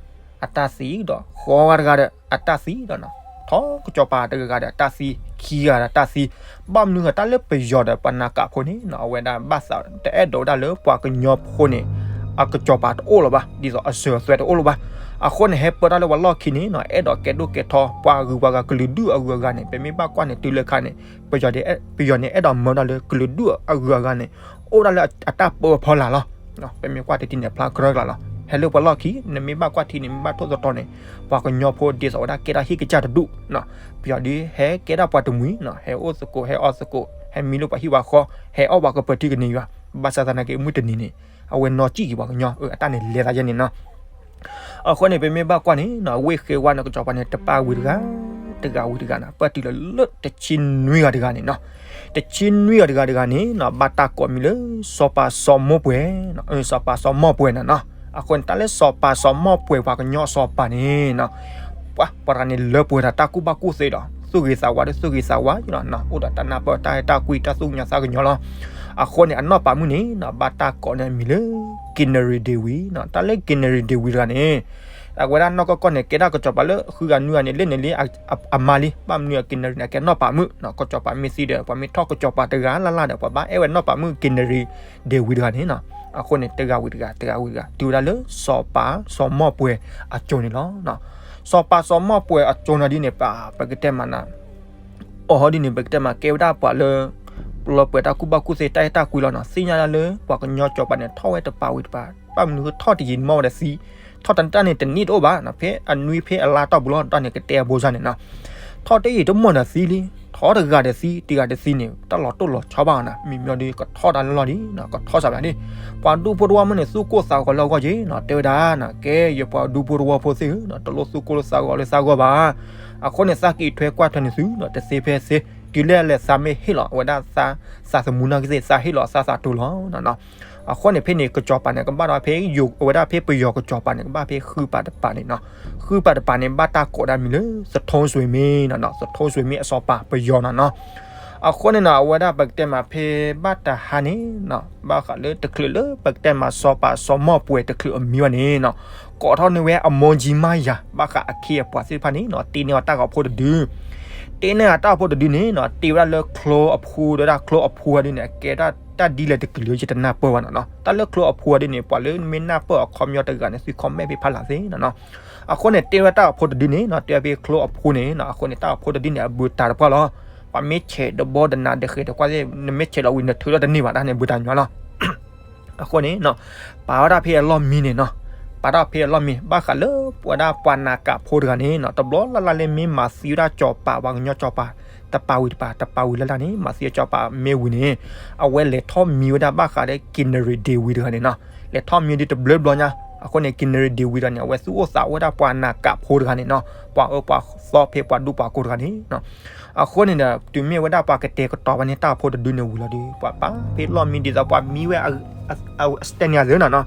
အတၢ်သံဒီး ဃိးဂၤတဂၤဒီး အတၢ်သံဒီးနီၤ ထီၣ်ကစီၤပၤတဂၤဂၤဒီး အတၢ်သံ ခံဂၤဒီးတၢ်သံ ဘၣ်မနုၤဃိ တၢ်လၢပယီၤဒီးပှၤနးကးဖိန့ၣ်နီၤ အဝဲဒၣ်ဘၣ်သးတအဲၣ်ဒိးဝဲဒၣ်လၢပှၤကညီဖိန့ၣ် အကစီၤပၤတအိၣ်လၢၤဘၣ် ဒ်သိးအစၢၤအသွဲၣ်တအိၣ်လၢၤဘၣ်. အဃိန့ၣ် ဟဲပၢတၢ်လၢပှၤလီၢ်ခံန့ၣ်နီၤ အဲၣ်ဒိးကဲဒိၣ်ကဲထီ ပှၤဂုၤပှၤဂၤကလုာ်ဒူၣ်အဂုၤအဂၤန့ၣ် ပမ့ၢ်ဘၣ်ကွၢ်န့ၣ် တုၤလၢခါန့ၣ် ပယီၤန့ၣ်အဲၣ်ဒိးမၢဒၣ်လၢကလုာ်ဒူၣ်အဂုၤအဂၤန့ၣ် အိၣ်ဒၣ်လၢအတၢ်ပၢအဖီလာ်လီၤ. ပမ့ၢ်ကွၢ်တထံၣ်န့ၣ် ဖျါကြၢးကျါလီၤ. ဟဲလၢပှၤလီၢ်ခံ နမ့ၢ်ဘၣ်ကွၢ်ထံန့ၣ် မ့ၢ်ဘၣ်ထိၣ်သတြီၤန့ၣ် ပှၤကညီဖိဒ်သိးဝဲဒၣ်ကဲဒၣ်ဟံၣ်ကစၢ်တဒူၣ်နီၤ ပယီၤဒုးဟဲကဲဒၣ်ပှၤတမှံၤနီၤ ဟဲအိၣ်သကိး ဟဲအီၣ်သကိး ဟဲမံလၢပှၤဟံၣ်ပှၤဃီ ဟဲအီၣ်ပှၤကပၢၤထံကန့ၢ်ယွၤ ဘၣ်ဆၣ်သနာ်က့ မုၢ်တနံၤန့ၣ် အဝဲနီၢ်ကံၣ်က့ၤပှၤကညီ အတၢ်န့ၣ်လဲၤသးယဲန့ၣ်နီၤ. အဃိန့ၣ် ပမ့ၢ်ဘၣ်ကွၢ်န့ၣ်နီၤ ဝ့ၢ်ဃဲဝါန့ၣ် ကစီၤပၤန့ၣ် တပာ်ဝံၤတဂၤ တဂၤဝံၤတဂၤနီၤ ပၢၢ်တုၤလၢလၢတဆံနွံဂၤတဂၤန့ၣ်နီၤ တဆံနွံဂၤတဂၤတဂၤန့ၣ်နီၤ ဘၣ်တၢ်ကိးမံၤလၢ စီၤပၤစီၤမိၢ်ပှဲၤ စီၤပၤစီၤမိၢ်ပှဲၤနီၤနီၤ. အဃိန့ၣ် တၢ်လၢစီၤပၤစီၤမိၢ်ပှဲၤ ပှၤကညီစီၤပၤန့ၣ်နီၤ ပှၤ ပှၤတဂၤန့ၣ် လၢပှဲၤဒီးတၢ်ကူၣ်ဘၣ်ကူၣ်သ့ဒီး သူၣ်ဂ့ၤသးဝါဒီးသူၣ်ဂ့ၤသးဝါနီၤ အိၣ်ဒီးတၢ်နၢ်ပၢၢ်တၢ်အဲၣ်တၢ်ကွံ တၢ်သူၣ်ကညီၤသးကညီၤလီၤ. အဃိန့ၣ် အနီၢ်ပာ်မုၣ်န့ၣ်နီၤ ဘၣ်တၢ်ကိးန့ၢ်အမံၤလၢ ကံနရံၤဒ့ဝံၤနီၤ တၢ်လၢကံနရံၤဒ့ဝံၤတဂၤန့ၣ် အဝဲဒၣ်နီၢ်ကီၢ်ကီၢ်န့ၣ် ကဲဒၣ်ကစီၤပၤလၢဃုဂၤနွံဂၤန့ၣ် လၢန့ၣ်လံ အမါလံ. ဘၣ်မနုၤအက့ၤနရံၣ်န့ၣ် ကဲနီၢ်ပၤမုၣ်နီၤ, ကစီၤပၤမ့ၢ်သံဒီး ပှၤမ့ၢ်ထီၣ်ကစီၤပၤတဂၤလၢ်လၢ်ဒီး ပှၤဘၣ်အဲၣ်ဝဲနီၢ်ပၤမုၣ်က့ၤနရံၣ်ဒ့ဝံတဂၤန့ၣ်နီၤ. အဃိန့ၣ် တဂၤဝံၤတဂၤ တဂၤဝံၤတဂၤ တုၤဝဲဒၣ်လၢစီၤပၤစီၤမီၢ်ပှဲၤအစိၤန့ၣ်လီၤ. စီၤပၤစီၤမီၢ်ပှဲၤအစိၤနီၤဒ်န့ၣ် ပ ပကတဲမးနီၤ အီၤဟီဒ်န့ၣ် ပကတဲမး ကဲဝဲဒၣ်ပှၤလၢ လီၤပှဲၤတၢ်ကူၣ်ဘၣ်ကူၣ်သ့ တၢ်အဲၣ်တၢ်ကွံလီၤနီၤ. သ့ၣ်ညါဒၣ်လၢ ပှၤကညီစီၤပၤန့ၣ် ထီၣ်ဝဲတပၤဝံၤတပၤ, ဘၣ်မနုၤဃိထီၣ်တယံာ်မီၢ်ဝဲဒီးသံ, ထီၣ်တၢ်န့ၣ်တနံၣ်တအိၣ်ဘၣ်နီၤ, ဖဲအနွံဖဲအလါတီၢ်ပူၤလီၤ. တၢ်န့ၣ်ကတဲအဘိစၢ်န့ၣ်နီၤ, ထီၣ်တယံာ်တမီၢ်ဒီးသံလံ, ထီၣ်တဂၤဒီးသံ တဂၤဒီးသံန့ၣ် တၢ်လီၤတိၢ်လီၤဆီဘၣ်နီၤ. မ့မ့ၢ်ဒီး ကထီၣ်တၢ်လၢလီၢ်လံနီၤ, ကထီၣ်စးဘၣ်ဒၣ်. ပှၤဒူဖိတဝီဖိန့ၣ် သူၣ်ကိၢ်သးဂီၤလၢအဂီၢ်က့ၤနီၤ, တဲဝဲဒၣ်နီၤ, ကဲ ယပှၤဒူဖိတဝီဖိသ့ၣ်ဧၢနီၤ, တလိၣ်သူၣ်ကိၢ်လၢသးဂီၤလၢသးဂီၢ်ဘၣ်. အဃိန့ၣ် သးက့ၤထွဲကွၢ်ထွဲန့ၣ်သုနီၤ, တသ့ဖဲသ့, တုၤလဲၣ်လဲၣ်သးမ့ၢ်ဟ့ၣ်လီၤအဝဲဒၣ်သး, သးသမူနီၢ်ကသ့ၣ် သးဟ့ၣ်လီၤသးသးတိၤလီၤနီၤ. အဃိန့ၣ် ဖဲန့ၣ် ကစီၤပၤန့ၣ် ကဘၣ်ဒီးဖဲယိၤ, အဝဲဒၣ်ဖဲပယီၤကစီၤပၤန့ၣ် ကဘၣ်ဖဲဃုပၤတပၤန့ၣ်နီၤ. ဃုပၤတပၤန့ၣ် ဘၣ်တၢ်ကိးဒၣ်မံၤလၢ သထိၣ်စွ့ၤမ့ၢ်နီၤ, သထိၣ်စွ့ၤမ့ၢ်အစီၤပၤပယီၤနီၤနီၤ. အဃိန့ၣ်နီၤ အဝဲဒၣ်ပကတဲမးဖဲဘၣ်တဟါန့ၣ်, ဘၣ်ဃးလၢတချုးလၢပကတဲမးစီၤပၤစီၤမီၢ်ပှဲၤတချုးအမံဝဲန့ၣ်နီၤ, ကိးထီၣ်န့ၢ်ဝဲအမိၢ်ကၠံမါယၤ ဘၣ်ဃးအခ့အပှၤသ့ၣ်တဖၣ်န့ၣ်နီၤ, တ့န့ၢ်အီၤတၢ်ဂီၤဖိတဒု တ့န့ၢ်အီၤတၢ်ဂီၤဖိတဒုန့ၣ်နီၤ, တ့ဝဲဒၣ်လၢချိအဖိ, ဒီးဒၣ်ချိအဖိဒ်န့ၣ် အကဲတၢ်ဒ်လဲၣ်တကလုာ် ယတနၢ်ပၢၢ်ဘၣ်နီၤနီၤ. တၢ်လၢချိအဖိဒ်န့ၣ် ပှၤလၢမ့ၢ်နၢ်ပၢၢ်အီၤခီပညီတဂၤန့ၣ် သု comment ဖဲဖးလၢ်သ့နီၤနီၤ. အဃိန့ၣ် တ့ဝဲတၢ်ဂီၤဖိတဒုန့ၣ်နီၤ, တ့ဝဲဖဲချိအဖိန့ၣ်နီၤ, အဃိန့ၣ် တၢ်ဂီၤဖိတဒုန့ၣ် အဘူးတၢ်တပှၢ်လီၤ. ပှၤမ့ၢ်ဆဲးတဘီတနၤဒဃဲးတကွၢ်သ့ၣ်, နမ့ၢ်ဆဲးလီၤဝံၤ နထုးထီၣ်တန့ၢ်ဘၣ် တၢ်န့ၣ်ဘူးတၢ်ညီလီၤ. အဃိန့ၣ်နီၤ, ပာ်ဝဲဒၣ်ဖဲအလီၢ်မံန့ၣ်နီၤ, ပာ်ထီၣ်ဖဲအလီၢ်မံ ဘၣ်ဃးလၢပဝဲဒၣ်ပှၤနးကးဖိတဂၤန့ၣ်နီၤ, တဘျီလၢ်လၢ်လၢမ့ၢ်မၤသံဝဲဒၣ်စီၤပၤ ပှၤကညီစီၤပၤ တပၤဝံၤတပၤ တပၤဝံၤလၢ်လၢ်န့ၣ် မၤသံစီၤပၤမ့ၢ်ဝံၤန့ၣ်, အဝဲလဲၤထီၣ်မံဝဲဒၣ်ဘၣ်ဃးဒီးက့ၤနရံၣ်ဒ့ဝံတဂၤန့ၣ်နီၤ, လဲၤထီၣ်မံဒ်တဘျုးဘျီညါ. အဃိန့ၣ် က့ၤနရံၣ်ဒ့ဝံတဂၤန့ၣ် အဝဲသူၣ်အိၣ်သးအိၣ်ဝဲဒၣ်ပှၤနးကးဖိတဂၤန့ၣ်နီၤ, ပှၤအၢပှၤသီဖဲပှၤဒူပှၤကိတဂၤန့ၣ်နီၤ. အဃိန့ၣ်ဒီး တုၤမ့ၢ်ဝဲဒၣ်ပှၤကတဲာ်ကတီၤဝဲန့ၣ် တၢ်ဂီၤဖိတဒုန့ၣ်ဝံၤလီၤဒီး ပှၤပာ်ဖဲလီၢ်မံဒ်သိးပှၤမံဝဲ အစတဲန့ၣ်အသးနီၤနီၤ,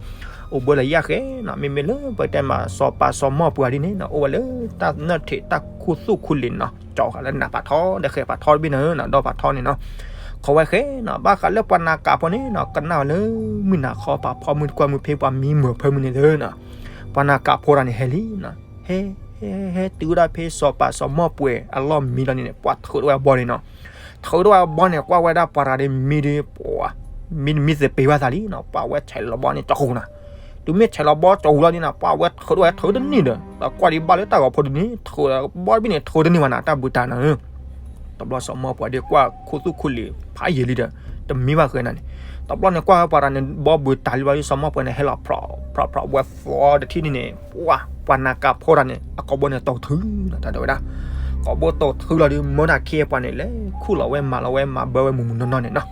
အိၣ်ဘှံးလီၤယၣ်ဃဲနီၤ, မ့မ့ၢ်လၢပတဲမးစီၤပၤစီၤမီၢ်ပှဲၤဒ်န့ၣ်နီၤ, အိၣ်ဝဲလၢတၢ်နၢၣ်ထံးတၢ်ခူသူၣ်ခူလံာ်နီၤ, ကၠီဃာ်လၢနးပာ်ထီ ဒီးဃဲၤပာ်ထီတဘ့ၣ်န့ၣ်နီၤ, ဒီးပာ်ထီန့ၣ်နီၤ, ခိးဝဲဃဲနီၤ, ဘၣ်ဃးလၢပှၤနးကးဖိန့ၣ်နီၤ, ကနၣ်ဝဲလၢမုၢ်နၤခီပာ်ဖီမုၢ်တကွၢ်မုၢ်ဖဲပှၤမံမုာ်ဖၢမုၢ်န့ၣ်သ့နီၤ, ပှၤနးကးဖိတဂၤန့ၣ်ဟဲလံနီၤ, ဟဲ ဟဲ ဟဲတုၤဝဲဒၣ်ဖဲစီၤပၤစီၤမီၢ်ပှဲၤအလီၢ်မံလီၤန့ၣ်န့ၣ် ပှၤထုးထီၣ်ဝဲအဘီန့ၣ်နီၤ, ထုးထီၣ်ဝဲအဘီန့ၣ် ကွၢ်ဝဲဒၣ်ပှၤတဂၤန့ၣ်မံဒီး ပှၤ မံမံသပ့ၤဘၣ်သးလံနီၤ, ပှၤဝဲဆဲးလီၤဘီန့ၣ်ကၠီဃူနီၤ, တုၤမ့ၢ်ဆဲးလီၤဘီကၠီဃူလီၤဒ်နီၤ ပှၤဝဲထုးထီၣ်ဝဲထုးတန့ၢ်ဒီး ဒီးကွၢ်ဒံးဘၣ်လၢတၢ်ဂီၤဖိတဒုန့ၣ် ထုးဘီတဘ့ၣ်န့ၣ် ထုးတန့ၢ်ဘၣ်နီၤ, တၢ်ဘူးတၢ်နီၤ တဘျီစီၤမီၢ်ပှဲၤဒီးကွၢ်ခူသူၣ်ခူလံာ်ဖးယံာ်လံဒီး တမံဘၣ်ဃဲနီၤန့ၣ်, တဘျီန့ၣ်ကွၢ်ဝဲပှၤတဂၤန့ၣ် ဘီဘူးတၤလံဘၣ်ဒီး စီၤမီၢ်ပှဲၤန့ၣ် ဟဲလီၤဖြီးဖြီးဖြီးဝဲသီတထံၣ်န့ၣ်န့ၣ် ပှၤ ပှၤနးကးဖိတဂၤန့ၣ် အကိာ်ဘိန့ၣ်တိာ်ထုနီၤ တၢ်တဲဝဲဒၣ်, ကိာ်ဘိတိာ်ထုလီၤဒီး မၢဒၣ်ခ့အပှၤန့ၣ် လဲၤခူၣ်လီၤဝဲမၤလီၤဝဲမၤဘၢဝဲမုၢ်မုၢ်နီၢ်နီၢ်န့ၣ်နီၤ,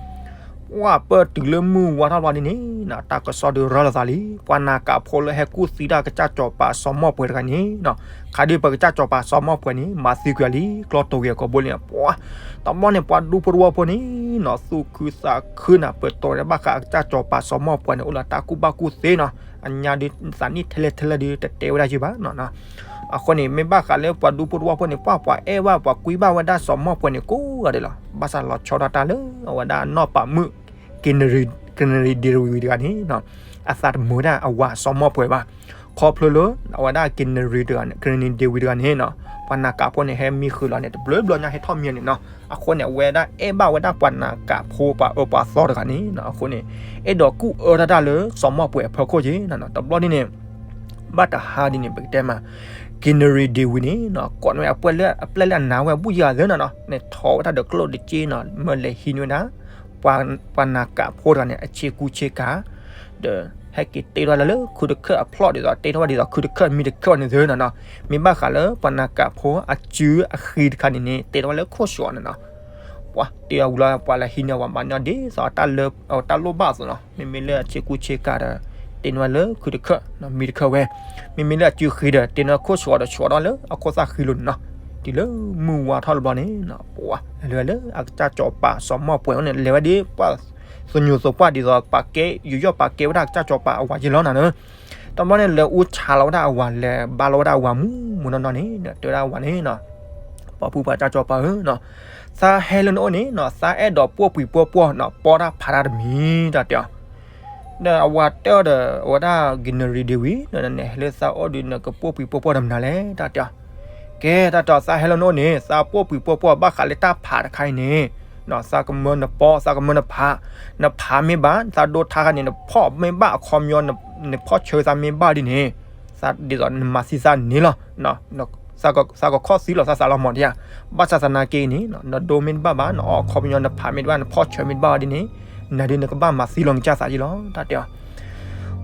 ပှၤပၢၢ်တုၤလၢမုၢ်ဝါထီၣ်ဘျီဒ်န့ၣ်နီၤ တၢ်ကစီၣ်ဒုးရၢလီၤသးလံ, ပှၤနးကးဖိလၢဟဲကူၣ်သံတၢ်ကစၢ်စီၤပၤစီၤမီၢ်ပှဲၤတဂၤန့ၣ်နီၤ, ခါဒုးပကစၢ်စီၤပၤစီၤမီၢ်ပှဲၤန့ၣ် မၤသံကွံာ်လံ ကျီတိၤက့ၤအကိာ်ဘိလံ, ပှၤ တဘျီန့ၣ် ပှၤဒူဖိတဝီဖိန့ၣ်နီၤ သူၣ်ခုသးခုနီၤ ပၢၢ်တိၤန့ၣ် ဘၣ်ဃးအကစၢ်စီၤပၤစီၤမီၢ်ပှဲၤန့ၣ် အိၣ်လၢတၢ်ကူၣ်ဘၣ်ကူၣ်သ့နီၤ, အညါဒုး သးနံၣ်ထဲလဲၣ်ထဲလဲၣ်ဒုး တတဲဝဲဒၣ်ယုၢ်ဘၣ်နီၤနီၤ, အဃိန့ၣ် မ့ၢ်ဘၣ်ဃးလၢပှၤဒူဖိတဝီဖိန့ၣ် ပှၤ ပှၤအဲၣ်ဘၣ်ပှၤကွံဘၣ်ဝဲဒၣ်စီၤမီၢ်ပှဲၤန့ၣ် ကိးဂၤဒဲးလီၤ, ဘၣ်ဆၣ်လီၤဆီဒၣ်တၢ်လၢ အဝဲဒၣ်နီၢ်ပၤမုၣ် က့ၤနရံၣ် က့ၤနရံၣ်ဒ့ဝံတဂၤန့ၣ်နီၤ, အသးတမုာ်ဝဲဒၣ်အဝၤစီၤမီၢ်ပှဲၤဘၣ်, ခီဖျိလၢ အဝဲဒၣ်က့ၤနရံၣ်တဂၤန့ၣ် က့ၤနရံၣ်ဒ့ဝံတဂၤန့ၣ်နီၤ, ပှၤနးကးဖိန့ၣ် ဟဲမံဃုာ်လီၤန့ၣ် တဘျုးဘျီညါဟဲထီၣ်မံန့ၣ်နီၤ, အဃိန့ၣ် အဝဲဒၣ်အဲၣ်ဘၣ်ဝဲဒၣ်ပှၤနးကးဖိပှၤအၢပှၤသီတဂၤန့ၣ်နီၤ, အဃိန့ၣ် အဲၣ်ဒိးကူၣ်အၢတၢ်တၢ်လၢစီၤမီၢ်ပှဲၤအဖီခိၣ်က့ၤနီၤနီၤ, တဘျီဒ်န့ၣ် ဘၣ်တဟါဒ်န့ၣ် ပကတဲမး က့ၤနရံၣ်ဒ့ဝံန့ၣ်နီၤ ကိးန့ၢ်ဝဲအပှဲၢ်လၢ အပျဲၢ်လၢအနာ်ဝဲအဘူၣ်ယၤသ့နီၤနီၤ န့ၣ်ထီၣ်ဝဲတၢ်ဒီးကျိၣ်တက့ၢ်နီၤ မၢလဲၤဟံးန့ၢ်ဝဲဒၣ် ပှၤနးကးဖိတဂၤန့ၣ် အဆ့ကူဆ့ကၤ ဒီးဟဲက့ၤတ့ထီၣ်ဝဲဒၣ်လၢခုတခၢၣ်အဖျီၣ်ဒ်သိး တ့ထီၣ်ဝဲဒ်သိးခုတခၢၣ်မံတခၢၣ်န့ၣ်သ့နီၤနီၤ, မ့ၢ်ဘၣ်ဃးလၢပှၤနးကးဖိအစုအဃ့တခါန့ၣ်န့ၣ် တ့ထီၣ်ဝဲလၢခိၣ်ဆှီန့ၣ်နီၤ ပှၤတ့အဝံၤလီၤ ပှၤလဲၤဟံးန့ၢ်အဝၤမၤန့ၢ်ဒ်သိးတၢ်လၢ တၢ်လိၣ်ဘၣ်အသိးနီၤ, မ့မ့ၢ်လၢအဆ့ကူဆ့ကၤဒီး တ့န့ၢ်ဝဲလၢခုတခၢၣ် မံတခၢၣ်ဝဲ, မ့မ့ၢ်လၢအစုဃ့ဒီး တ့န့ၢ်ခိၣ်ဆှီဒီးဆှီထီၣ်လၢအခိၣ်သၣ်ဃံလိၤန့ၣ်နီၤ, တုၤလၢမုၢ်ဝါထီၣ်တဘျီန့ၣ် ပှၤလဲၤဝဲလၢအကစၢ်စီၤပၤစီၤမီၢ်ပှဲၤန့ၣ် လဲၤဝဲဒ်ပှၤ သညူးသိးပှၢ်ဒ်သိး ပာ်ကဲ ယူးယီၣ်ပာ်ကဲဝဲဒၣ်ကစၢ်စီၤပၤအဝၤယ့ၢ်လီၤနီၤ, တဘျီန့ၣ် လဲၤအူဆါလီၤဝဲဒၣ်အဝၤ လဲၤဘါလီၤဝဲဒၣ်အဝၤမူမူနီၢ်နီၢ်န့ၣ် တဲဝဲဒၣ်အဝၤန့ၣ်နီၤ, ပှၤဖုပှၤကစၢ်စီၤပၤဧၢနီၤ, သးဟဲလၢနအိၣ်န့ၣ်နီၤ သးအဲၣ်ဒိးပိာ်ပှံၤပိာ်ပှီၢ်နီၤ ပီတၢ်ဖးတၢ်တမံၤ တၢ်တဲအီၤ, ဒီးအဝၤတဲအီၤဒီး အဝဲဒၣ် ကံနရံၣ်ဒ့ဝံၤ နဟဲလၢသးအိၣ်ဒီး နကပိာ်ပှံၤပိာ်ပှီၢ်တမနုၤလဲၣ် တၢ်တဲအီၤ. ကဲ တၢ်တဲအီၤ သးဟဲလၢနအိၣ်န့ၣ် သးပိာ်ပှံၤပိာ်ပှီၢ် ဘၣ်ဃးလၢတၢ်ဖးတခါအံၤန့ၣ် သးကမၢနပီ သးကမၢနဖး, နဖးမ့ၢ်ဘၣ် သးဒိထါခါန့ၣ် နဖီၣ်မ့ၢ်ဘၣ်အခီပညီ နဖီၣ်ဆၢသးမ့ၢ်ဘၣ်ဒ်န့ၣ် ဒ်သိးနမၤသံသးန့ၣ်လီၤ. သးကခီၣ်သံလီၤသးသးလီၤမၢ်ဒ်ဧါ. ဘၣ်ဆၣ်သနာ်က့န့ၣ် နဒိမ့ၢ်တဘၣ်ဘၣ် နအီၣ်အခီပညီ နဖးမ့ၢ်တဘၣ် နဖီၣ်ဆၢမ့ၢ်တဘၣ်ဒ်န့ၣ် နဒုးနကဘၣ်မၤသံလီၤနကစၢ်သးယ့လီၤ တၢ်တဲအီၤ.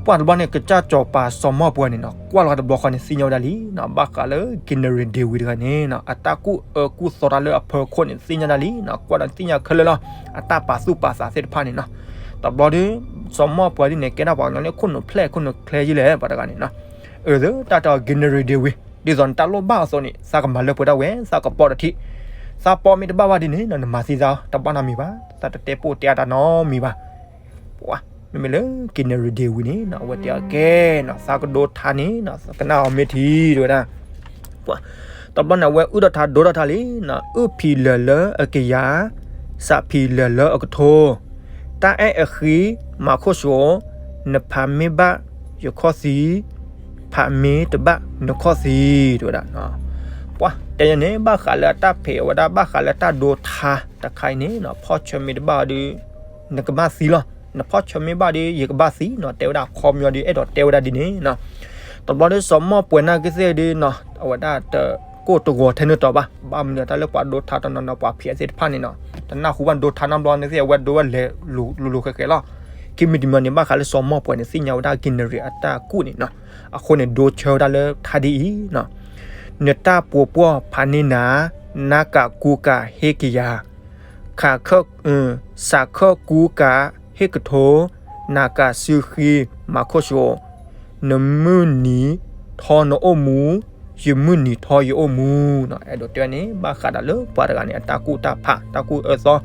ပှၤတဘျီန့ၣ် ကစၢ်စီၤပၤစီၤမီၢ်ပှဲၤန့ၣ်နီၤ ကွၢ်လီၤတဘျီဃီန့ၣ် သ့ၣ်ညါဝဲဒၣ်လံနီၤ ဘၣ်ဃးလၢ ကံနရံၣ်ဒ့ဝံၤတဂၤန့ၣ်နီၤ အတၢ်ကူၣ်အၢကူၣ်သီတၢ်လၢအဖီခိၣ်န့ၣ် သ့ၣ်ညါဒၣ်လံနီၤ ကွၢ်ဒီးသ့ၣ်ညါခဲလၢာ်လီၤ အတၢ်ပာ်သူၣ်ပာ်သးသ့ၣ်တဖၣ်န့ၣ်နီၤ. တဘျီဒီး စီၤမီၢ်ပှဲၤဒ်န့ၣ် ကဲဒၣ်ပှၤကညီလၢခိၣ်နူာ်ဖျဲၣ်ခိၣ်နူာ်ချ့ယ့လဲၣ် ပှၤတဂၤန့ၣ်နီၤ. အၢ တၢ်တဲအီၤ ကံနရံၣ်ဒ့ဝံၤ ဒ်သိးနတၢ်လိၣ်ဘၣ်အသိးန့ၣ် သးကမၤလၢပှဲၤဒၣ်ဝဲ သးကပိာ်တထံၣ် သးပိာ်မ့ၢ်တဘၣ်ဘၣ်ဒ်န့ၣ်နီၤ နမၤသံသး တဘၣ်နီတမံၤဘၣ် သးတတဲပိာ်တဲအါတၢ်နီတမံၤဘၣ်. မ့မ့ၢ်လၢ ကံနရံၣ်ဒ့ဝံၤန့ၣ်နီၤ အဝဲတဲအီၤ ကဲနီၤ သးကဒိထါန့ၣ်နီၤ သးကနၣ်အီၤမ့ၢ်ထံ တဲဝဲဒၣ်. တဘျီန့ၣ် အဝဲအုၣ်ထီၣ်ထါဒိထီၣ်ထါလံနီၤ အုၣ်ဖံးလၢာ်လၢအကယၤ စးဖံးလၢာ်လၢအကထိ တၢ်အဲၣ်အဃံ မၤခိၣ်စိး နဖးမ့ၢ်ဘၣ်ယခီၣ်သံ ဖးမ့ၢ်တဘၣ်နခီၣ်သံ တဲဝဲဒၣ်. ပှၤတဲယၤန့ၣ် ဘၣ်ဃးလၢအတၢ်ဖံးအဝဲဒၣ် ဘၣ်ဃးလၢတၢ်ဒိထါတခါအံၤန့ၣ်နီၤ ဖီၣ်ဆၢမ့ၢ်တဘၣ်ဒီး နကဘၣ်သံလီၤ နဖီၣ်ဆၢမ့ၢ်ဘၣ်ဒီး ယကဘၣ်သံနီၤ တဲဝဲဒၣ် အခီပညီဒီး အဲၣ်ဒိးတဲဝဲဒၣ်ဒ်န့ၣ်နီၤ. တဘျီဒီး စီၤမီၢ်ပှဲၤနာ်က့သ့ၣ်ဒီးနီၤ အဝဲဒၣ်တကိၢ်တဂီၤထဲန့ၣ်တီၤဘၣ် ဘၣ်မနုၤတၢ်လၢပှၤဒိထါတနီၤနီၤ ပှၤဖံးအသ့ၣ်တဖၣ်န့ၣ်နီၤ တနၢ်ဟူဘၣ်ဒိထါနီတဘျီန့ၣ်သ့ၣ် အဝဲဒိဝဲလဲၤလိၤလိၤဃဲၤဃဲၤလီၤ. ခံမံၤတမံၤန့ၣ် ဘၣ်ဃးလၢစီၤမီၢ်ပှဲၤန့ၣ် သ့ၣ်ညါဝဲဒၣ် ကံနရံၣ်အတၢ်ကူၣ်န့ၣ်နီၤ အဃိန့ၣ် ဒိဆၢဝဲဒၣ်လၢထါဒ်အံၤနီၤ နတၢ်ပိာ်ပှီၢ်ဖးန့ၢ်နၤ နါကးကူကးဟ့ၣ်ကယၤ ခးခၢၣ် စးခၢၣ်ကူကးဟ့ၣ်ကထိ နးကးစုဃံ မၤခိၣ်စိး နမုၢ်နံၤထီနအိၣ်မူ ယမုၢ်နံၤထီယအိၣ်မူနီၤ. အဲၣ်ဒိးတဲန့ၣ် ဘၣ်ဃးဒီးလၢပှၤတဂၤန့ၣ် အတၢ်ကူၣ်တၢ်ဖး တၢ်ကူၣ်အၢသီ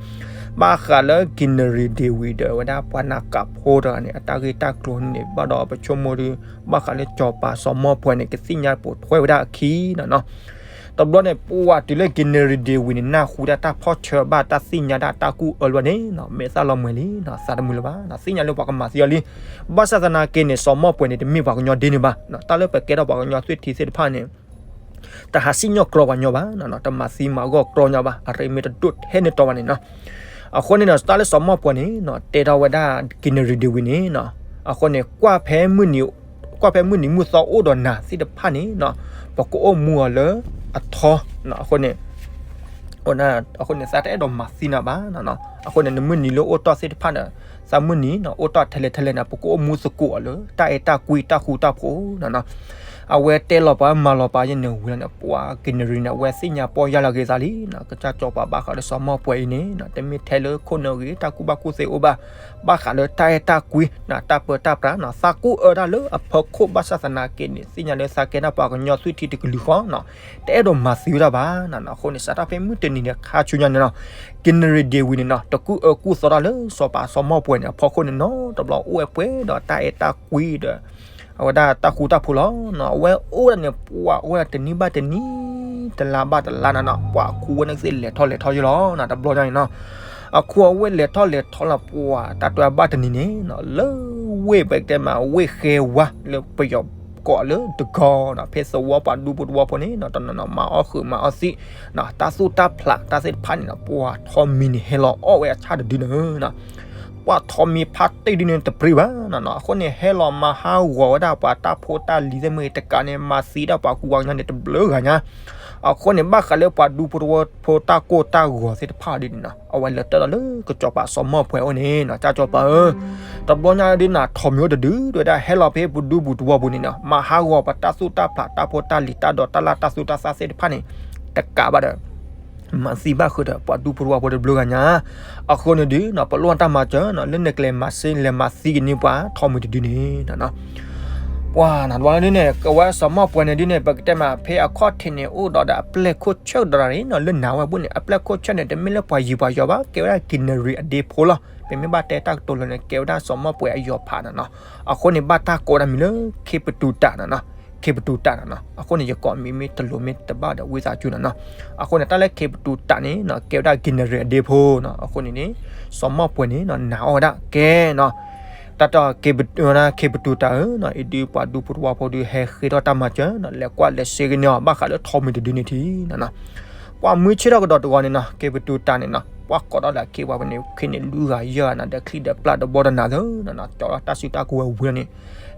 ဘၣ်ဃးလၢကံနရံၣ်ဒ့ဝံၤဒီး အဝဲဒၣ်ပှၤနးကးဖိတဂၤန့ၣ် အတၢ်ဂ့ၢ်တၢ်ကျိၤန့ၣ် ဘၣ်ဒီးပဆိကမိၣ်ဒီး ဘၣ်ဃးလၢစီၤပၤစီၤမီၢ်ပှဲၤန့ၣ် ကသ့ၣ်ညါပိာ်ထွဲဝဲဒၣ်အခံနီၤနီၤ. တဘျီန့ၣ် ပှၤတုၤလၢကံနရံၣ်ဒ့ဝံၤန့ၣ် နၢ်ဟူဒၣ်တၢ်ဖီၣ်ဆၢဘၣ် တၢ်သ့ၣ်ညါဒၣ်တၢ်ကူၣ်အၢလီၤန့ၣ်နီၤ မဲာ်သၣ်လီၤမှဲၤလံနီၤ သးတမုာ်လၢၤဘၣ်နီၤ သ့ၣ်ညါလၢပှၤကမၤသံအီၤလံ. ဘၣ်ဆၣ်သနာ်က့န့ၣ် စီၤမီၢ်ပှဲၤန့ၣ် တမ့ၢ်ပှၤကညီဒ်န့ၣ်ဘၣ်နီၤ တၢ်လၢပကဲထီၣ်ပှၤကညီသွံၣ်ထံသ့ၣ်တဖၣ်န့ၣ် တဟးစံၣ်ညီၣ်ကြီပှၤကညီဘၣ်နီၤနီၤ တမၤသံမၤဂီၢ်ကြီညီဘၣ် အရ့မ့ၢ်တဒိၣ်ထဲန့ၣ်တီၤဘၣ်န့ၣ်နီၤ. အဃိန့ၣ်နီၤ တၢ်လၢစီၤမီၢ်ပှဲၤန့ၣ်နီၤ တဲထီၣ်ဝဲဒၣ်ကံနရံၣ်ဒ့ဝံၤန့ၣ်နီၤ အဃိန့ၣ် ကွၢ်ဖဲမုၢ်နံၤ ကွၢ်ဖဲမုၢ်နံၤမုၢ်သီအိၣ်ဒီးနၤသ့ၣ်တဖၣ်န့ၣ်နီၤ ပကအိၣ်မူအီၤလၢအထီနီၤ အဃိန့ၣ် အဃိန့ၣ် သးတအဲၣ်ဒိးမၤသံနၤဘၣ်နီၤနီၤ အဃိန့ၣ် နမုၢ်နံၤလၢအိၣ်တီၢ်သ့ၣ်တဖၣ်ဒီး သးမုၢ်နံၤနီၤ အိၣ်တီၢ်ထဲလဲၣ်ထဲလဲၣ်န့ၣ် ပကအိၣ်မူသကိးအီၤလၢ တၢ်အဲၣ်တၢ်ကွံတၢ်ဃူတၢ်ဖိးနီၤနီၤ. အဝဲတဲလီၤပာ်မၤလီၤပာ်ယဲၢ်န့ၣ်ဝံၤလီၤန့ၣ် ပှၤကံနရံၣ်န့ၣ် အဝဲသ့ၣ်ညါပီၢ်ယၢ်လီၤက့ၤသးလံနီၤ ကစၢ်စီၤပၤဘၣ်ဃးလၢစီၤမီၢ်ပှဲၤအံၤန့ၣ်နီၤ တမ့ၢ်ထဲလၢခိၣ်နၢ်ဂ့ၤ တၢ်ကူၣ်ဘၣ်ကူၣ်သ့အိၣ်ဘၣ် ဘၣ်ဃးလၢတၢ်အဲၣ်တၢ်ကွံနီၤ တၢ်ပၢတၢ်ပြးနီၤ သးကူၣ်အၢတၢ်လၢအဖီခိၣ် ဘၣ်ဆၣ်သနာ်က့န့ၣ် သ့ၣ်ညါလၢသးကဲထီၣ်ပှၤကညီသွံၣ်ထံတကလုာ်ဃီနီၤ တအဲၣ်ဒိးမၤသံဝဲဒၣ်ဘၣ်နီၤနီၤ. အဃိန့ၣ် စးထီၣ်ဖဲမုၢ်တနံၤန့ၣ် ခါဆူညါန့ၣ်နီၤ ကံနရံၣ်ဒ့ဝံၤန့ၣ်နီၤ တကူၣ်အၢကူၣ်သီတၢ်လၢစီၤပၤစီၤမီၢ်ပှဲၤန့ၣ် အဖီခိၣ်န့ၣ်နီၤ တဘျီအိၣ်ဝဲပှဲၤဒီးတၢ်အဲၣ်တၢ်ကွံဒီး အဝဲဒၣ်တၢ်ဃူတၢ်ဖိးလီၤနီၤ. အဝဲအိၣ်ဒၣ်န့ၣ် ပှၤအိၣ်ဒၣ်တနံၤဘၣ်တနံၤ တလါဘၣ်တလါနီၤနီၤ ပှၤခူဝဲန့ၣ်ကသ့ၣ်လဲၤထီၣ်လဲၤထီယ့ၢ်လီၤ. တဘျီညါန့ၣ်နီၤ အခူအဝဲၢ်လဲၤထီၣ်လဲၤထီလီၤ ပှၤတၢ်တွဲဘၣ်တနံၤန့ၣ်နီၤ လၢဝ့ၢ်ပကတဲမး ဝ့ၢ်ဃဲဝါ လၢပယီၤကိးလၢတကီနီၤ ဖဲသဝီပှၤဒူဖိတဝီဖိန့ၣ်နီၤ တနီၤနီၤ မၤအီၣ်ဃုာ်မၤအီၣ်သံနီၤ တၢ်သူၣ်တၢ်ဖျးတၢ်သ့ၣ်တဖၣ်န့ၣ်နီၤ ပှၤထိးမံၤန့ၣ် ဟဲလီၤအီၣ်ဝဲအဆၣ်တဒုန့ၣ်နီၤ ပှၤထိးမံၤဖးတံၢ်ဒ်န့ၣ် တပြံဘၣ်နီၤနီၤ. အဃိန့ၣ် ဟဲလီၤမၤဟးဂီၤဝဲဒၣ်ပှၤတၢ်ဖိတၢ်လံၤသ့ၣ်မ့ၢ်တကးန့ၣ် မၤသံဒၣ်ပှၤကူပှၤကညီန့ၣ် တဘျုးဂၤညါ အဃိန့ၣ် ဘၣ်ဃးလၢပှၤဒူဖိတဝီဖိတၢ်ကိၢ်တၢ်ဂီၤသ့ၣ်တဖၣ်ဒ်န့ၣ်နီၤ အဝဲလဲၤတၢ်ဒီးလၢကစီၤပၤစီၤမီၢ်ပှဲၤအအိၣ်န့ၣ်နီၤ ကၢ်ကၠီၤပၤဧၢ, တဘျီညါဒ်နၤထိးမံၤအိၣ်တဒု တဲဝဲဒၣ် ဟဲလီၤဖဲပဒူပူၤတဝီပူၤန့ၣ်နီၤ မၤဟးဂီၤပှၤတၢ်သူၣ်တၢ်ဖျးတၢ်ဖိတၢ်လံၤတၢ်ဒိးတၢ်လၢ်တၢ်သူတၢ်သၣ်သ့ၣ်တဖၣ်န့ၣ် တကးဘၣ်ဒီး မၤသံဘၣ်ဃုာ်ဒီးပှၤဒူဖိတဝီဖိတဘျုးဂၤညါ အဃိန့ၣ်ဒုးနီၤ ပလိၣ်တၢ်မၤစၢၤနီၤ လၢနကလဲၤမၤစ့ လဲၤမၤသံကန့ၢ်ပှၤထိးမံၤတဒုန့ၣ်နီၤ ပှၤနၤတဘျီဒ်န့ၣ် ကဝဲစီၤမီၢ်ပှဲၤန့ၣ်ဒ်န့ၣ် ပကတဲမး ဖဲအခီၣ်ထံးန့ၣ် အိၣ်ဒီးဒီးအပျဲၢ်ခိၣ်ဆၢၣ်ဒီးရၤန့ၣ်နီၤ လၢနၤဝဲဘိန့ၣ် အပျဲၢ်ခိၣ်ဆၢၣ်န့ၣ် တမ့ၢ်လၢပှၤယံၤပှၤယီၤဘၣ် ကဲဝဲဒၣ်ကံနရံၣ်အဒ့ဖိလီၤ. ပမ့ၢ်ဘၣ်တဲတၢ်ကတိၤလၢာ်န့ၣ် ကဲဝဲဒၣ်စီၤမီၢ်ပှဲၤအယီၤဖးနီၤနီၤ အဃိန့ၣ် ဘၣ်တၢ်ကိးဝဲဒၣ်မံၤလၢ ခ့ပတူၤတးနီၤနီၤ ခ့ပတူၤတးနီၤနီၤ အဃိန့ၣ် ယကိးမံၤမ့ၢ်တလိၤမ့ၢ်တဘၣ်ဒီး ဝံသးစူၤနီၤနီၤ အဃိန့ၣ် တၢ်လၢခ့ပတူၤတးန့ၣ်နီၤ ကဲဝဲဒၣ်ကံနရံၣ်အဒ့ဖိနီၤ အဃိန့ၣ်န့ၣ် စီၤမီၢ်ပှဲၤန့ၣ်နီၤ နာ်အီၣ်ဝဲဒၣ်ကဲနီၤ တၢ်တဲ ခ့ပတူၤတၢ်ဧၢနီၤ, အံၤဒုးပှၤဒူဖိတဝီဖိဒုးဟဲဃ့ထီၣ်တၢ်မၤစၢၤနီၤ, လဲၤကွၢ်လဲၤစ့ကန့ၢ်အီၤ ဘၣ်ဃးလၢထိးမံၤတဒုန့ၣ်ထံနီၤနီၤ. ပှၤမုၢ်ဆ့ၣ်ထီၣ်ကဒီးတဂီၤန့ၣ်နီၤ, ခ့ပတူၤတၢ်န့ၣ်နီၤ, ပှၤကိးထီၣ်လၢအခ့ပှၤဖဲန့ၣ် ခ့န့ၣ်လွံၢ်ဂၤယဲၢ်ဂၤနီၤ, ဒီးချံဒီးပျၢ်တဘီတနၤသၢနီၤနီၤ, ကၠီထီၣ်တၢ်စုတၢ်ကဝဲၤဝံၤလီၤန့ၣ်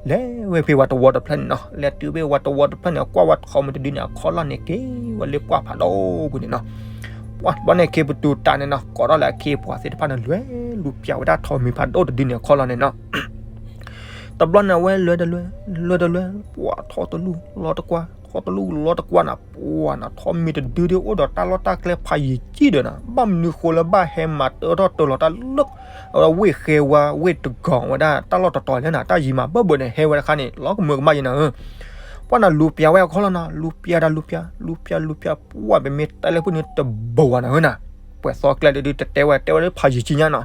လဲၤဝဲဖဲဝၤတဝီတဖျၢၣ်န့ၣ်နီၤ, လဲၤတုၤဖဲဝၤတဝီတဖျၢၣ်န့ၣ် ကွၢ်ဝဲထိးမံၤတဒုန့ၣ် အခီၣ်လီၢ်န့ၣ်က့ၤဝဲလၢပှၢ်ဖးဒိၣ်ပူၤန့ၣ်နီၤ. ပှၤဘျီန့ၣ် ခ့ပတူၤတၢ်န့ၣ်နီၤ ကိးထီၣ်လၢအခ့အပှၤသ့ၣ်တဖၣ်န့ၣ် လဲၤလူၤပျၢ်ဝဲဒၣ်ထိးမံၤဖးဒိၣ်တဒုန့ၣ်အခီၣ်လီၢ်န့ၣ်နီၤ. တဘျီန့ၣ် အဝဲလဲၤတလဲၤ လဲၤတလဲၤ ပှၤထိးတလူၢ်လီၤတကွၢ် ထိးတလူၢ်လီၤတကွၢ်နီၤ, ပှၤနီၤ ထိးမံၤတဒုဒ်အိၣ်ဒီးတၢ်လီၢ်တၢ်ကျဲဖးယံၤကံၢ်ဒီးနီၤ, ဘၣ်မနုၤဃိလၢဘၣ်ဟဲမၤတၢထီၣ်တၢလီၤတၢ်လၢ အဝဲဝ့ၢ်ဃဲဝါ ဝ့ၢ်တဂီၤဝဲဒၣ်တၢ်လီၢ်တတီၤလဲၣ်နီၤ, တၢ်ယံၤမးဘၢၣ်ဘၢၣ်န့ၣ် ဟဲဝဲတခါန့ၣ် လီၤကမၢကမၣ်ယဲနီၤဧၢ. ပှၤနီၤလူၤပျၢ်ဝဲအခီၣ်လီၢ်နီၤ, လူၤပျၢ်တၢ်လူၤပျၢ် လူၤပျၢ်လူၤပျၢ် ပှၤပမ့ၢ်တဲလၢဖုၣ်န့ၣ်တဘၣ်ဝဲနီၤဧၢနီၤ, ပှဲၤသီကျဲဒုးတတဲဝဲ တဲဝဲလၢဖးယံၤကံၢ်ညါနီၤ.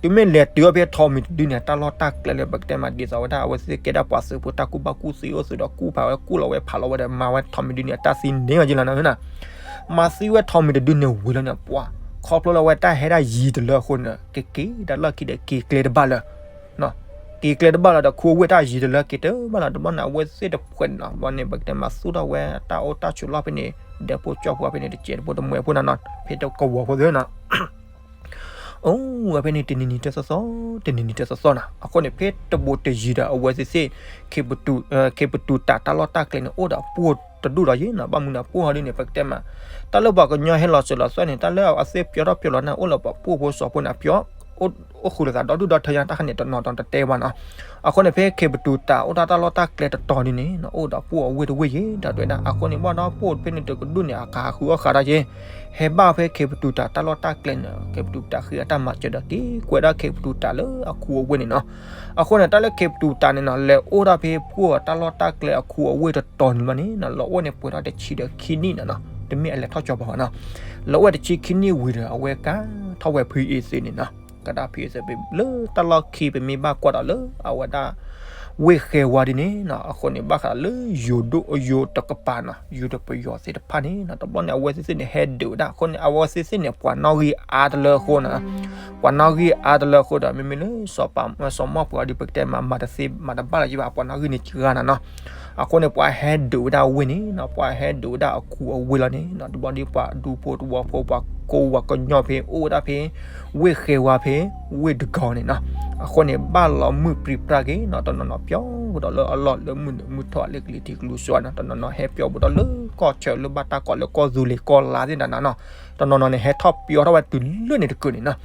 တုၤမ့ၢ်လဲၤတုၤအီၤဖဲထိးမံၤတဒုန့ၣ် တၢ်လီၢ်တၢ်ကျဲလၢပကတဲမးဒ်သိးဝဲဒၣ် အဝဲသ့ၣ်ကဲဒၣ်ပှၤသုးဖိတၢ်ကူၣ်ဘၣ်ကူၣ်သ့အိၣ်သုးဒီးကူၣ်ဖးဝဲကူၣ်လီၤဝဲဖးလီၤဝဲဒီး မၤဝဲထိးမံၤတဒုန့ၣ် အတၢ်သံန့ၢ်ဝဲက့ၤလီၤနီၤဧၢနီၤ. မၤသံဝဲထိးမံၤတဒုန့ၣ်ဝံၤလီၤန့ၣ် ပှၤ ခီဖျိလၢအဝဲတၢ်ဟဲဒၣ်ယံၤတလၢအဃိန့ၣ် ကက့ၤဒၣ်လီၢ်ခံဒီးက့ၤကျဲတဘၣ်လၢ က့ၤကျဲတဘၣ်လီၤဒီး ခူအဝ့ၢ်တၢ်ယံၤတလၢက့ၤတဘၣ်လီၤ. တဘျီန့ၣ် အဝဲသ့ၣ်တဖှဲးန့ၣ်နီၤ ဘျီန့ၣ်ပကတဲမးသူၣ်ထီၣ်ဝဲတၢ်အိၣ်တၢ်ဆိးလီၢ်ဖဲန့ၣ် ဒဲဖိကၠီဖိဖဲန့ၣ် တစဲးတဖိတမှဲးဖိနီၤနီၤ ဖဲတကဝီၤဖိသ့ၣ်နီၤ အိၣ်ဝဲဖဲန့ၣ်တနံၤနံၤတသီသီ တနံၤနံၤတသီသီနီၤ. အဃိန့ၣ် ဖဲတဘူးတယံၤဒီး အဝဲသ့ၣ်သ့ၣ် ခ့ပတူၤ ခ့ပတူၤတၢ်တၢ်လီၢ်တၢ်ကျဲန့ၣ် အိၣ်ဒီးအပှိၢ်တဒူၣ်ဒီးယ့နီၤ. ဘၣ်မနုၤအပှိၢ်ဟီဒ်န့ၣ် ပကတဲမး တၢ်လၢပှၤကညီဟဲလီၤစၢၤလီၤသွဲၣ်န့ၣ် တၢ်လၢအဝဲသ့ၣ်ပျီထီၣ်ပျီလီၤန့ၣ် အိၣ်လၢပှၤပှိၢ်ဖိစီၤဖိန့ၣ် ပျီ အိၣ်ဃုာ်လိာ်သးဒီဒူၣ်ဒီထၢညါ တၢ်ခါန့ၣ် တနီၤနီၤတတဲဘၣ်နီၤ. အဃိန့ၣ် ဖဲခ့ပတူၤတၢ်အိၣ်တၢ်တၢ်လီၢ်တၢ်ကျဲတတီၤဒ်န့ၣ် အိၣ်ဒီးပှိၢ်အဝ့ၢ်တဝ့ၢ်ယ့ ဒီးတဲဝဲဒၣ် အဃိန့ၣ် ဘၣ်ဒီးပှိၢ်ဖဲန့ၣ်တကဒူၣ်န့ၣ် အကဟးဃုအီၣ်ဃာ်တၢ်ယ့ ဟဲဘၣ်ဖဲခ့ပတူၤတၢ်တၢ်လီၢ်တၢ်ကျဲန့ၣ် ခ့ပတူၤတၢ်ဃ့အတၢ်မၤစၢၤဒီး က့ၤကွဲးဒၣ်ခ့ပတူၤတၢ်လၢအခူအဝ့ၢ်န့ၣ်နီၤ. အဃိန့ၣ် တၢ်လၢခ့ပတူၤတၢ်န့ၣ်နီၤ လဲၤအိၣ်ဒၣ်ဖဲပှိၢ်တၢ်လီၢ်တၢ်ကျဲအခူအဝ့ၢ်တတီၤန့ၣ်ဘၣ်န့ၣ်နီၤ လီၤအိၣ်န့ၣ်ပှဲၤထီၣ်တဆံဒီးခံနံၣ်နီၤနီၤ တမ့ၢ်အလဲၤထီၣ်ကၠီၤပၤဘၣ်နီၤ. လီၤအိၣ်ဝဲတဆံခံနံၣ်ဝံၤဒီး အဝဲကးထီၣ်ဝဲဖုအ့သ့န့ၣ်နီၤ ကးဒၣ်ဖုအ့သ့ လၢတၢ်လီၢ်ခံ ပမ့ၢ်ဘၣ်ကွၢ်ဒီးလၢအဝဲဒၣ် ဝ့ၢ်ဃဲဝါဒ်န့ၣ်နီၤ အဃိန့ၣ် ဘၣ်ဃးလၢယိၤဒိၣ်ယိၤတကပၤနီၤ ယိၤဒီးပယီၤသ့ၣ်တဖၣ်န့ၣ်နီၤ တဘျီန့ၣ် အဝဲသ့ၣ်သ့ၣ်န့ၣ် ဟဲဒုးဝဲဒၣ် အဃိန့ၣ် အဝဲသ့ၣ်သ့ၣ်န့ၣ် ပှၤနီၣ်ဂံၢ်အါတလၢအဃိနီၤ ပှၤနီၣ်ဂံၢ်အါတလၢအဃိဒီး မ့မ့ၢ်လၢ စီၤပၤစီၤမီၢ်ပှၤဒီး ပကတဲမး မၤတသ့မၤတဘၣ်လၢၤဘၣ် ပှၤနီၣ်ဂံၢ်န့ၣ်ကဂၤနီၤနီၤ. အဃိန့ၣ် ပှၤဟဲဒုးဝဲဒၣ်ဝ့ၢ်န့ၣ်နီၤ ပှၤဟဲဒုးဝဲဒၣ်အခူအဝ့ၢ်လီၤန့ၣ်နီၤ တဘျီဒီးပှၤဒူဖိတဝီဖိ ပှၤကိးဝၤကညီဖဲ အိၣ်ဝဲဒၣ်ဖဲ ဝ့ၢ်ဃဲဝါဖဲ ဝ့ၢ်တကီၤန့ၣ်နီၤ. အဃိန့ၣ် ဘၣ်လီၤမုၢ်ပြံပြါက့ၤနီၤ တနီၤနီၤပျီကဒီးလၢအလီၢ်လၢမုၢ်နုာ်မုၢ်ထီၣ်လၢကလံၤထံးကလံၤစှၤနီၤ တနီၤနီၤဟဲပျီဘူးဒီးလၢကီၢ်ဆၢလၢဘၣ်တၢ်ကိးလၢကီၢ်သူလ့ၤကီၢ်လါသ့ၣ်တဖၣ်နီၤ တနီၤနီၤန့ၣ် ဟဲထီၣ်ပျီထီၣ်ဝဲတုၤလၢန့ၣ်တကၢၢ်န့ၣ်နီၤ.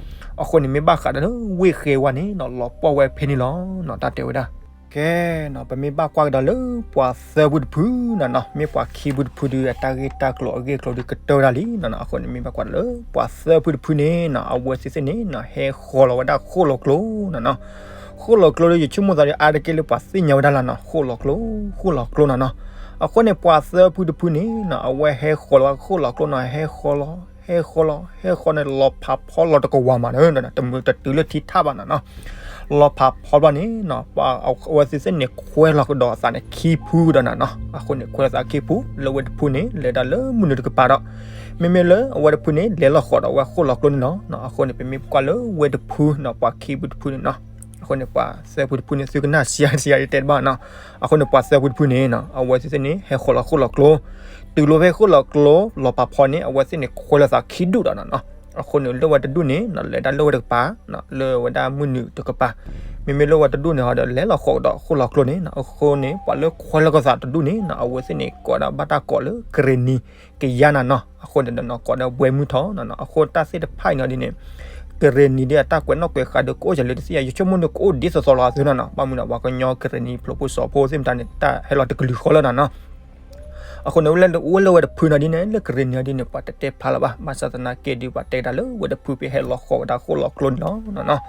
အဃိန့ၣ် မ့ၢ်ဘၣ်ဃးဒီးလၢဝ့ၢ်ဃဲဝါန့ၣ်နီၤ လီၤပှီၢ်ဝဲဖဲန့ၣ်လီၤနီၤ တၢ်တဲဝဲဒၣ် ကဲနီၤ ပမ့ၢ်ဘၣ်ကွၢ်ကဒီးလၢပှၤသၢဖုတဖုနီၤနီၤ မ့ၢ်ပှၤခံဖုတဖုဒီး အတၢ်ဂ့ၢ်တၢ်ကျိၤအဂ့ၢ်အကျိၤဒီးကတၢၢ်ဒၣ်လံနီၤနီၤ. အဃိန့ၣ် မ့ၢ်ဘၣ်ကွၢ်ဒီးလၢပှၤသၢဖုတဖုန့ၣ်နီၤ အဝဲသ့ၣ်သ့ၣ်န့ၣ်နီၤ ဟဲဃီၤလီၤဝဲဒၣ်ဃိၣ်လီၤကျိနီၤနီၤ. ဃိၣ်လီၤကျိဒီး ယဆိကမိၣ်သးဒီး အါတက့ၢ်လၢပှၤသ့ၣ်ညါဝဲဒၣ်လီၤနီၤ ဃိၣ်လီၤကျိ ဃိၣ်လီၤကျိနီၤနီၤ. အဃိန့ၣ် ပှၤသၢဖုတဖုန့ၣ်နီၤ အဝဲဟဲဃီၤလီၤဝဲဃိၣ်လီၤကျိနီၤ ဟဲဃီၤလီၤ ဟဲဃီၤလီၤ ဟဲဃီၤန့ၣ် လီၤဖးဖီလီၤတကဝၤမးနီၤ တတုၤလၢထံထၣ်ဘၣ်နီၤနီၤ. လီၤဖးဖီဘျီန့ၣ်နီၤ ပှၤအဝဲသ့ၣ်သ့ၣ်န့ၣ် ခွဲးလီၤကဒီးအသးန့ၣ်ခံဖုကဒီးနီၤနီၤ. အဃိန့ၣ် ခွဲးလီၤသးခံဖု လၢဝဲတဖုန့ၣ် လဲၤဒၣ်လၢမုၢ်နုာ်တကပၤဒီး မ့မ့ၢ်လၢအဝဲတဖုန့ၣ် လဲၤလီၤဃီၤဒီးဝဲဃိၣ်လီၤကျိန့ၣ်လီၤနီၤ. အဃိန့ၣ် ပမ့ၢ်ကွၢ်လၢဝဲတဖုနီၤ ပှၤခံဖုတဖုန့ၣ်နီၤ အဃိန့ၣ် ပှၤသၢဖုတဖုန့ၣ် သုကနၣ်စံးယါတစံးယါတဲတဘၣ်နီၤ. အဃိန့ၣ် ပှၤသၢဖုတဖုန့ၣ်နီၤ အဝဲသ့ၣ်သ့ၣ်န့ၣ် ဟဲဃီၤလီၤဃိၣ်လီၤကျိ တုၤလီၤဖဲဃိၣ်လီၤကျိ လီၤဖးဖီန့ၣ် အဝဲသ့ၣ်န့ၣ် ခွဲးလီၤသးခံဒူၣ်ဒီးနီၤနီၤ. အဃိန့ၣ် လၢဝဲတဒူၣ်န့ၣ်နီၤ လဲၤဒၣ်လၢဝဲတကပၤ လၢဝဲဒၣ်မုၢ်နုာ်တကပၤ မ့မ့ၢ်လၢဝဲတဒူၣ်န့ၣ်ဒီး လဲၤလီၤဃီၤဒီးဃိၣ်လီၤကျိန့ၣ်နီၤ. အဃိန့ၣ် ပှၤလၢခွဲးလီၤကဒီးသးတဒူၣ်န့ၣ်နီၤ အဝဲသ့ၣ်န့ၣ် ကိးဒၣ်ဘၣ်တၢ်ကိးလၢ ကရ့ၣ်နံၤကယါနီၤနီၤ. အဃိန့ၣ်ဒီးနီၤ ကိးဒၣ်ဘှဲမုၢ်ထီၣ်နီၤနီၤ. အဃိတၢ်သ့ၣ်တဖၣ်အံၤနီၤဒ်န့ၣ် ကရ့ၣ်နံၤဒီးအတၢ်ကွဲးနီၣ်ကွဲးဃါဒီး ကအိၣ်စၢၤလၢတသ့ၣ်ညါ ယဆိကမိၣ်န့ၣ် ကအိၣ်ဒ်သိးသိးလီၤအသိးနီၤနီၤ. ဘၣ်မနုၤဒီး ပှၤကညီကရ့ၣ်နံၤဖျိးဖိစီၤဖိသ့ၣ်မတၤန့ၣ် တၢ်ဟဲလီၤတကလုာ်ဃီလၢနီၤနီၤ. အဃိန့ၣ် အိၣ်လၢဝဲတဖုနီၤဒ်န့ၣ် လၢကရ့ၣ်နံၤအီၤဒ်န့ၣ် ပှၤတတဲဖျါလၢၤဘၣ်. ဘၣ်ဆၣ်သနာ်က့ဒီး ပှၤတဲဒၣ်လၢဝဲတဖုဖဲဟဲလီၤဃီၤဝဲဒၣ်ဃိၣ်လီၤကျိန့ၣ်လီၤနီၤနီၤ.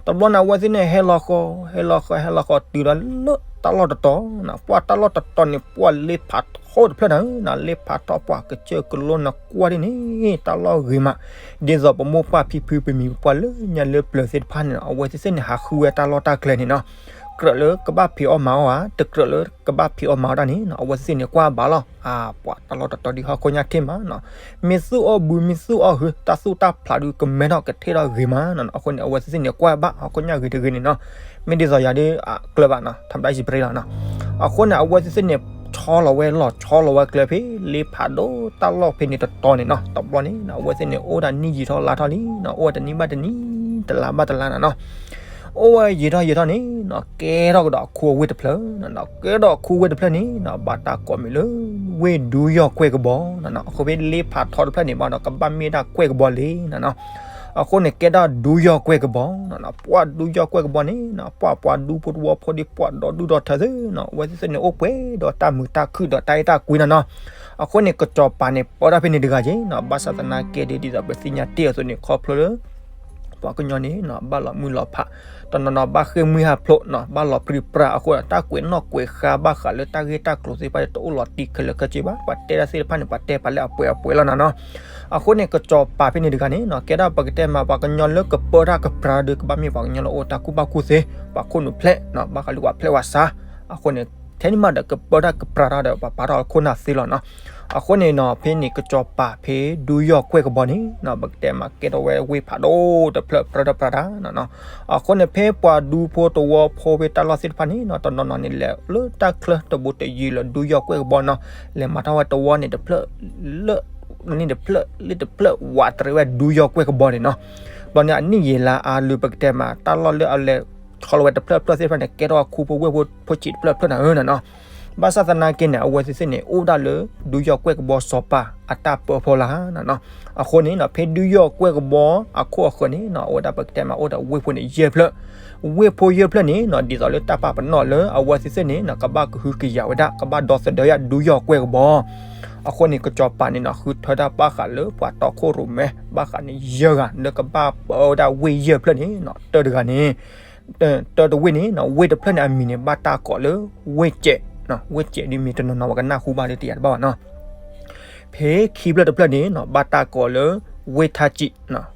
တဘျီန့ၣ် အဝဲသ့ၣ်န့ၣ် ဟဲလီၤဃီၤ ဟဲလီၤဃီၤ ဟဲလီၤဃီၤတုၤဒီးလၢတၢ်လီၢ်တတီၤနီၤ. ပှၤတၢ်လီၢ်တတီၤန့ၣ် ပှၤလ့ဖးထီတဖျၢၣ်နီၤနီၤ. လ့ဖးထီပှၤကစၢၢ်ကလိနီၤ ကွၢ်ဒ်န့ၣ် တၢ်လီၢ်ဂ့ၤမး ဒ်သိးပမိၢ်ပှၢ်ဖံဖုပမံၤပှၢ်လၢညါလၢပျၢၤသ့ၣ်တဖၣ်န့ၣ်နီၤ အဝဲသ့ၣ်သ့ၣ်န့ၣ် ဟးဃုဝဲတၢ်လီၢ်တၢ်ကျဲန့ၣ်နီၤ. တကြၢးလၢကဘၣ်ဖံးအီၣ်မၤအီၣ်ဧါ, တကြၢးလၢကဘၣ်ဖံးအီၣ်မၤအီၣ်တၢ်န့ၣ်နီၤ, အဝဲသ့ၣ်န့ၣ်ကွၢ်ဘၣ်လီၤ. အပှၤတၢ်လီၢ်တတီၤဒ်ဟီၣ်ခိၣ်ညါထံၣ်မးနီၤ, မ့ၢ်သူၣ်အီၣ်ဘု မ့ၢ်သူၣ်အီၣ်ဟု တၢ်သူၣ်တၢ်ဖျးဒုးကမဲထီၣ်ကထ့ၣ်ထီၣ်ဂ့ၤမးနီၤ. အဃိန့ၣ် အဝဲသ့ၣ်န့ၣ်ကွၢ်ဘၣ်ဟီၣ်ခိၣ်ညါဂ့ၤတဂ့ၤန့ၣ်နီၤ, မ့ၢ်ဒ်သိးယၤဒ်အကျၢၤဘၣ်နီၤ, ထီဒါယစံပြ့လီၤနီၤ. အဃိန့ၣ် အဝဲသ့ၣ်န့ၣ် ဆီလီၤဝဲလီၢ် ဆီလီၤဝဲကျဲဖဲ လ့ဖးဒိၣ်တၢ်လီၢ်ဖဲန့ၣ်တတီၤန့ၣ်နီၤ. တဘျီန့ၣ် အဝဲသ့ၣ်န့ၣ် အိၣ်ဒၣ်နံၣ်ယံာ်ထီၣ်လါထီၣ်လံနီၤ, အိၣ်ဝဲတနံၣ်ဘၣ်တနံၣ် တလါဘၣ်တလါနီၤနီၤ. အိၣ်ဝဲယံာ်ထီၣ်ယံာ်ထီၣ်န့ၣ်နီၤ, ကဲထီၣ်ကဒီးအခူအဝ့ၢ်တဖျၢၣ်နီၤ, ကဲထီၣ်အခူဝ့ၢ်တဖျၢၣ်န့ၣ်နီၤ, ဘၣ်တၢ်ကိးမံၤလၢ ဝ့ၢ်ဒူယီၢ်ကွဲၢ်ကဘီနီၤနီၤ. အဃိဖဲလ့ဖးထီတဖျၢၣ်န့ၣ် ဘၣ်ဒီးကဘၣ်မ့ၢ်ဒၣ်ကွဲၢ်ကဘီလံနီၤနီၤ. အဃိန့ၣ် ကဲထီၣ်ဒူယီၢ်ကွဲၢ်ကဘီနီၤနီၤ, ပှၤဒူယီၢ်ကွဲၢ်ကဘီန့ၣ်နီၤ, ပှၤပှၤဒူဖိတဝီဖိဒ်ပှၤဒီဒူၣ်ဒီထၢသ့နီၤ, အဝဲသ့ၣ်န့ၣ်အိၣ်ပှဲၤဒီးတၢ်မုာ်တၢ်ခုၣ်ဒီးတၢ်အဲၣ်တၢ်ကွံနီၤနီၤ. အဃိန့ၣ် ကစီၤပၤန့ၣ် ပၢတၢ်ဖဲန့ၣ်တဂၤက့ၤနီၤ, ဘၣ်ဆၣ်သနာ်က့ဒီး ဒ်သိးပသ့ၣ်ညါတ့ၢ်အသိးန့ၣ် ခီဖျိလၢ ပှၤကညီန့ၣ်နီၤ ဘၣ်လီၤမုၢ်လီၤဖး, တနီၤနီၤဘၣ်ဃ့ၢ်မှံဟးဖျိး, ဘၣ်လီၤပြံပြါအဃိ တၢ်ကွဲးနီၣ်ကွဲးဃါဘၣ်ဃးလၢတၢ်ဂ့ၢ်တၢ်ကျိၤသ့ၣ်တဖၣ်န့ၣ် တအိၣ်လီၤတံၢ်ခဲလၢာ်ခဲဆ့ဘၣ်, ပှၤတဲတၢ်သ့ၣ်တဖၣ်န့ၣ် ပှၤတဲပာ်လၢအပှဲၤအပှဲၤလီၤနီၤနီၤ. အဃိန့ၣ် ကစီၤပၤဖဲန့ၣ်တဂၤန့ၣ်နီၤ ကဲဒၣ်ပကတဲမး ပှၤကညီလၢကပၢတၢ်ကပြၤဒီး ကဘၣ်မ့ၢ်ပှၤကညီလၢအိၣ်တၢ်ကူၣ်ဘၣ်ကူၣ်သ့, ပှၤခိၣ်နူာ်ဖျဲး, ဘၣ်ဃးလၢပှၤဖျဲးဝှၤဆါ, အဃိန့ၣ် ထဲန့ၣ်မးဒီးကပၢတၢ်ကပြၤတၢ်ဒီး ပှၤပာ်ထီၣ်ခိၣ်နၢ်သ့လီၤနီၤ. အဃိန့ၣ်နီၤ ဖဲန့ၣ်ကစီၤပၤဖဲဒူယီၢ်ကွဲၢ်ကဘီန့ၣ်နီၤ ပကတဲမး ကဲထီၣ်ဝဲဝ့ၢ်ဖးဒိၣ်တဖျၢၣ် ပြၢတၢ်ပြၤတၢ်နီၤနီၤ. အဃိန့ၣ် ဖဲပှၤဒူဖိတဝီဖိဖဲတၢ်လီၢ်သ့ၣ်တဖၣ်န့ၣ်နီၤ တနီၤနီၤန့ၣ် လဲၤလၢတၢ်ချၢတဘူးတယံၤလၢဒူယီၢ်ကွဲၢ်ကဘီနီၤ, လဲၤမၤထီၣ်ဝဲတဝီန့ၣ်တဖျၢၣ် လၢန့ၣ်တဖျၢၣ်လၢတဖျၢၣ် ဝးတရံးဝဲဒူယီၢ်ကွဲၢ်ကဘီန့ၣ်နီၤ. ဘျီန့ၣ်အနံၣ်ယံာ်လါအါလုၢ် ပကတဲမး တၢ်လီၢ်လၢအလဲၤဆီလီၤဝဲတဖျၢၣ်တဖျၢၣ်သ့ၣ်တဖၣ်န့ၣ် ကဲထီၣ်အခူဖိဝ့ၢ်ဖိဖိဆံးတဖျၢၣ်တဖျၢၣ်နၤဧၢနီၤနီၤ. ဘၣ်ဆၣ်သနာ်က့န့ၣ် အဝဲသ့ၣ်န့ၣ် အိၣ်ဒၣ်လၢဒူယီၢ်ကွဲၢ်ကဘီစီၤပၤအတၢ်ပၢဖီလာ်နီၤနီၤ. အဃိန့ၣ်နီၤ ဖဲဒူယီၢ်ကွဲၢ်ကဘီအခိၣ်အဃၢၤန့ၣ်နီၤ အဝဲဒၣ်ပကတဲမး အိၣ်ဒီးဝ့ၢ်ဖိန့ၣ်ယဲၢ်ဖျၢၣ်, ဝ့ၢ်ဖိယဲၢ်ဖျၢၣ်န့ၣ်နီၤ ဒ်သိးလၢတၢ်ပာ်ပနီၣ်လၢအဝဲသ့ၣ်သ့ၣ်န့ၣ်နီၤ ကဘၣ်ကဟုကယာ်ဝဲဒၣ် ကဘၣ်ဒီသဒၢယၤဒူယီၢ်ကွဲၢ်ကဘီ. အဃိန့ၣ် ကစီၤပၤန့ၣ်နီၤ ဃုထၢတၢ်ဘၣ်ဃးလၢပှၤတီခိၣ်ရိၣ်မဲ ဘၣ်ဃးန့ၣ်ယဲၢ်ဂၤ လၢကဘၣ်ပၢဝဲဒၣ်ဝ့ၢ်ယဲၢ်ဖျၢၣ်န့ၣ်နီၤ တၢတဂၤန့ၣ် တၢတဝ့ၢ်န့ၣ်နီၤ ဝ့ၢ်တဖျၢၣ်န့ၣ်အမံၤန့ၣ် ဘၣ်တၢ်ကိးလၢ ဝ့ၢ်စဲး, ဝ့ၢ်စဲးဒ်မ့ၢ်တနီၤနီၤ ပှၤကနၢ်ဟူဘၣ်လၢတယၤတဘၣ်ဘၣ်နီၤ. ဖဲခံဖျၢၣ်တဖျၢၣ်န့ၣ်နီၤ ဘၣ်တၢ်ကိးလၢ ဝ့ၢ်ထါကံး,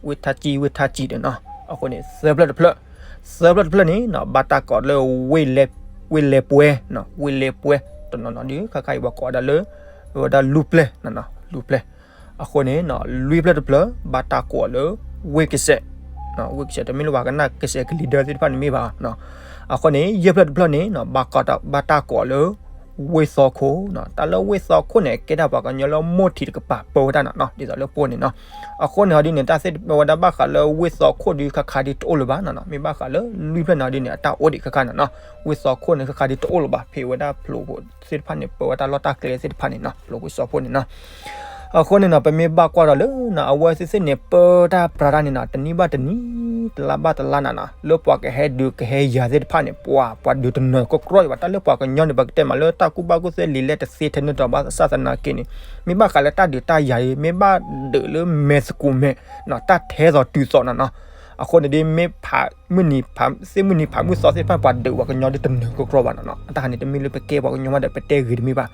ဝ့ၢ်ထါကံး ဝ့ၢ်ထါကံးန့ၣ်နီၤ. အဃိန့ၣ် သၢဖျၢၣ်တဖျၢၣ်, သၢဖျၢၣ်တဖျၢၣ်န့ၣ်နီၤ ဘၣ်တၢ်ကိးလၢ ဝ့ၢ်လဲၤပှဲၤ, ဝ့ၢ်လဲၤပှဲၤ, တနီၤနီၤဒ်ခါခါအံၤပှၤကိးဝဲဒၣ်လၢ ဝဲဒၣ်လူၢ်ပျဲၢ်, လူၢ်ပျဲၢ်. အဃိန့ၣ်နီၤ လွံၢ်ဖျၢၣ်တဖျၢၣ် ဘၣ်တၢ်ကိးလၢ ဝ့ၢ်ကစဲး, ဝ့ၢ်ကစဲး တမ့ၢ်လၢပှၤကနၣ်ကစဲးကလံၤဒၢသ့ၣ်တဖၣ်န့ၣ်မ့ၢ်ဘၣ်. အဃိန့ၣ် ယဲၢ်ဖျၢၣ်တဖျၢၣ်န့ၣ်နီၤ ဘၣ်ကိးတၢ် ဘၣ်တၢ်ကိးလၢ ဝ့ၢ်သီခိၣ်နီၤ. တၢ်လၢဝ့ၢ်သီခိၣ်န့ၣ် ကဲဒၣ်ပှၤကညီလၢမိၢ်ထံးတကပၤပၢဝဲဒၣ်နီၤနီၤ ဒ်သိးလၢပှိၢ်န့ၣ်နီၤ. အဃိန့ၣ်ဟီဒ်န့ၣ် တၢ်သ့ၣ်ဝဲဒၣ်ဘၣ်ဃးလၢဝ့ၢ်သီခိၣ်ဒ်ခါခါဒ်တအိၣ်လၢၤဘၣ်နီၤနီၤ. မ့ၢ်ဘၣ်ဃးလၢလွံၢ်ဖျၢၣ်န့ၣ်ဟီဒ်န့ၣ် အတၢ်အိၣ်ဒံးခါခါနီၤနီၤ. ဝ့ၢ်သီခိၣ်န့ၣ် ခါခါဒ်တအိၣ်လၢၤဘၣ် ဖဲဝဲဒၣ်ဖျိးဖိသ့ၣ်တဖၣ်န့ၣ် ပၢဝဲတၢ်လီၢ်တၢ်ကျဲသ့ၣ်တဖၣ်န့ၣ်နီၤ ဖျိးဖိစီၤဖိန့ၣ်နီၤ. အဃိန့ၣ်နီၤ ပမ့ၢ်ဘၣ်ကွၢ်ဒီးလၢနီၤ အဝဲသ့ၣ်သ့ၣ်န့ၣ် ပၢတၢ်ပြးတၢ်န့ၣ်နီၤ တနံၣ်ဘၣ်တနံၣ် တလါဘၣ်တလါနီၤနီၤ လၢပှၤကဟဲဒုးကဟဲယၤသ့ၣ်တဖၣ်န့ၣ် ပှၤ ပှၤဒုးတနၢၤကီကီဘၣ် တၢ်လၢပှၤကညီန့ၣ် ပကတဲမးလၢတၢ်ကူၣ်ဘၣ်ကူၣ်သ့လံာ်လဲၢ်တသ့ထဲန့ၣ်ဒီး ဘၣ်ဆၣ်သနာ်က့န့ၣ် မ့ၢ်ဘၣ်ဃးလၢတၢ်ဒုးတၢ်ယၤအံၤ မ့ၢ်ဘၣ်ဒုးလၢမဲာ်သကိးမဲာ်နီၤ တၢ်ထဲသိးတုၤသိးနီၤနီၤ. အဃိန့ၣ်ဒ်မ့ၢ်ဖးမုၢ်နံၤဖး သ့ၣ်မုၢ်နံၤဖးမုၢ်သီသ့ၣ်တဖၣ် ပှၤဒုးပှၤကညီဒ်တနၢၤကီကီဘၣ်နီၤနီၤ. အတၢ်ဟးန့ၣ် တမ့ၢ်လၢပကဲပှၤကညီမးဒီး ပတဲဂ့ၤတမ့ၢ်ဘၣ်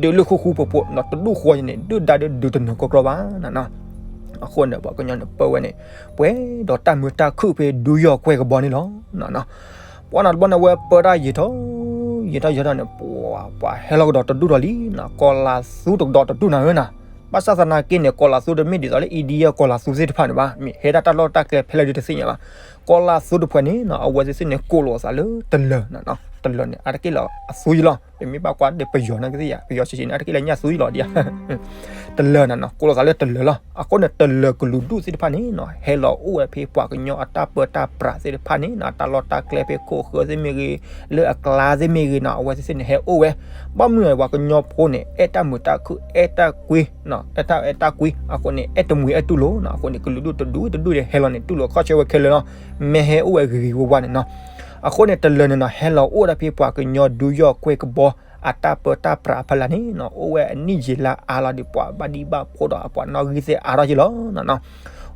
ဒုးလၢဃူဃူဖိးဖိးနီၤ တဒူၣ်ဃီန့ၣ် ဒုၣ်ဒါဒ်ဒုးတနၢၤကီကီဘၣ်နီၤနီၤ. အဃိန့ၣ် ပှၤကညီန့ၣ် ပၢဝဲန့ၣ် ပှဲၤဒီးတၢ်မုာ်တၢ်ခုၣ်ဖဲဒူယီၢ်ကွဲၢ်ကဘီန့ၣ်လီၤနီၤနီၤ. ပှၤနီၤတဘျီန့ၣ် အဝဲပၢတၢ်ယံာ်ထီၣ် ယံာ်ထီၣ်ယံာ်ထီၣ်န့ၣ် ပှၤ ပှၤဟဲလီၤကဒီးတဒူၣ်ဒီးလံနီၤ ကီၤလၤသူတကဒီးတဒူၣ်နၤဧၢနီၤ. ဘၣ်ဆၣ်သနာ်က့န့ၣ် ကီၤလၤသူတမ့ၢ်ဒ်သိးလၢ India ကီၤလၤသူသ့ၣ်တဖၣ်န့ၣ်ဘၣ် မ့ၢ်ဟဲဒၣ်တၢ်လီၢ်တၢ်ကျဲဖဲလဲၣ်ဒ်တသ့ၣ်ညါဘၣ်. ကီၤလၤသူတဖုန့ၣ်နီၤ အဝဲသ့ၣ်သ့ၣ်န့ၣ် ကိးလိာ်သးလၢတလၢၤနီၤနီၤ. တလၢၤန့ၣ် အါတက့ၢ်လီၤအသူယလီၤ ပမ့ၢ်ဘၣ်ကွၢ်ဒီးပယီၤန့ၣ်ကသ့ၣ်ယါ ပယီၤဆံးဆံးန့ၣ် အါတက့ၢ်လၢညၣ်သူယလီၤဒ်ယါ တလၢၤနီၤနီၤ ကိးလိာ်သးလၢတလၢၤလီၤ. အဃိန့ၣ် တလၢၤကလုာ်ဒူၣ်သ့ၣ်တဖၣ်န့ၣ်နီၤ ဟဲလီၤအိၣ်ဝဲဖဲပှၤကညီအတၢ်ပၢတၢ်ပြးသ့ၣ်တဖၣ်န့ၣ်နီၤ တၢ်လီၢ်တၢ်ကျဲဖဲခိၣ်ဃၢၤသ့ၣ်မ့ၢ်ဂ့ၤ လၢအကျါသ့ၣ်မ့ၢ်ဂ့ၤနီၤ အဝဲသ့ၣ်သ့ၣ်န့ၣ် ဟဲအိၣ်ဝဲ ဘၣ်မနုၤပှၤကညီဖိန့ၣ် အဲၣ်တၢ်မုာ်တၢ်ခုၣ် အဲၣ်တၢ်ကွံ အဲၣ်တၢ်အဲၣ်တၢ်ကွံ အဃိန့ၣ် အဲၣ်တမှံၤအဲၣ်တူၢ်လိာ်နီၤ အဃိန့ၣ် ကလုာ်ဒူၣ်တဒူၣ်တဒူၣ်န့ၣ် ဟဲလီၤန့ၣ် တူၢ်လိာ်ခီၣ်ဆၢဝဲခဲလၢာ်လီၤ. မ့ၢ်ဟဲအိၣ်ဝဲဂ့ၤဂ့ၤဝါဝါန့ၣ်နီၤ. အဃိန့ၣ် တလၢၤန့ၣ်နီၤ ဟဲလီၤအိၣ်ဝဲဒၣ်ဖဲပှၤကညီဒူယီၢ်ကွဲၢ်ကဘီ အတၢ်ပၢတၢ်ပြးအဖီလာ်န့ၣ်နီၤ အိၣ်ဝဲအနံၣ်ယံာ်လါအါလီၤဒီး ပှၤဘၣ်ဒံးဘၣ်ဖိးဒီးအပှၤနီၣ်ဂံၢ်သ့ၣ်အါထီၣ်က့ၤလီၤနီၤနီၤ.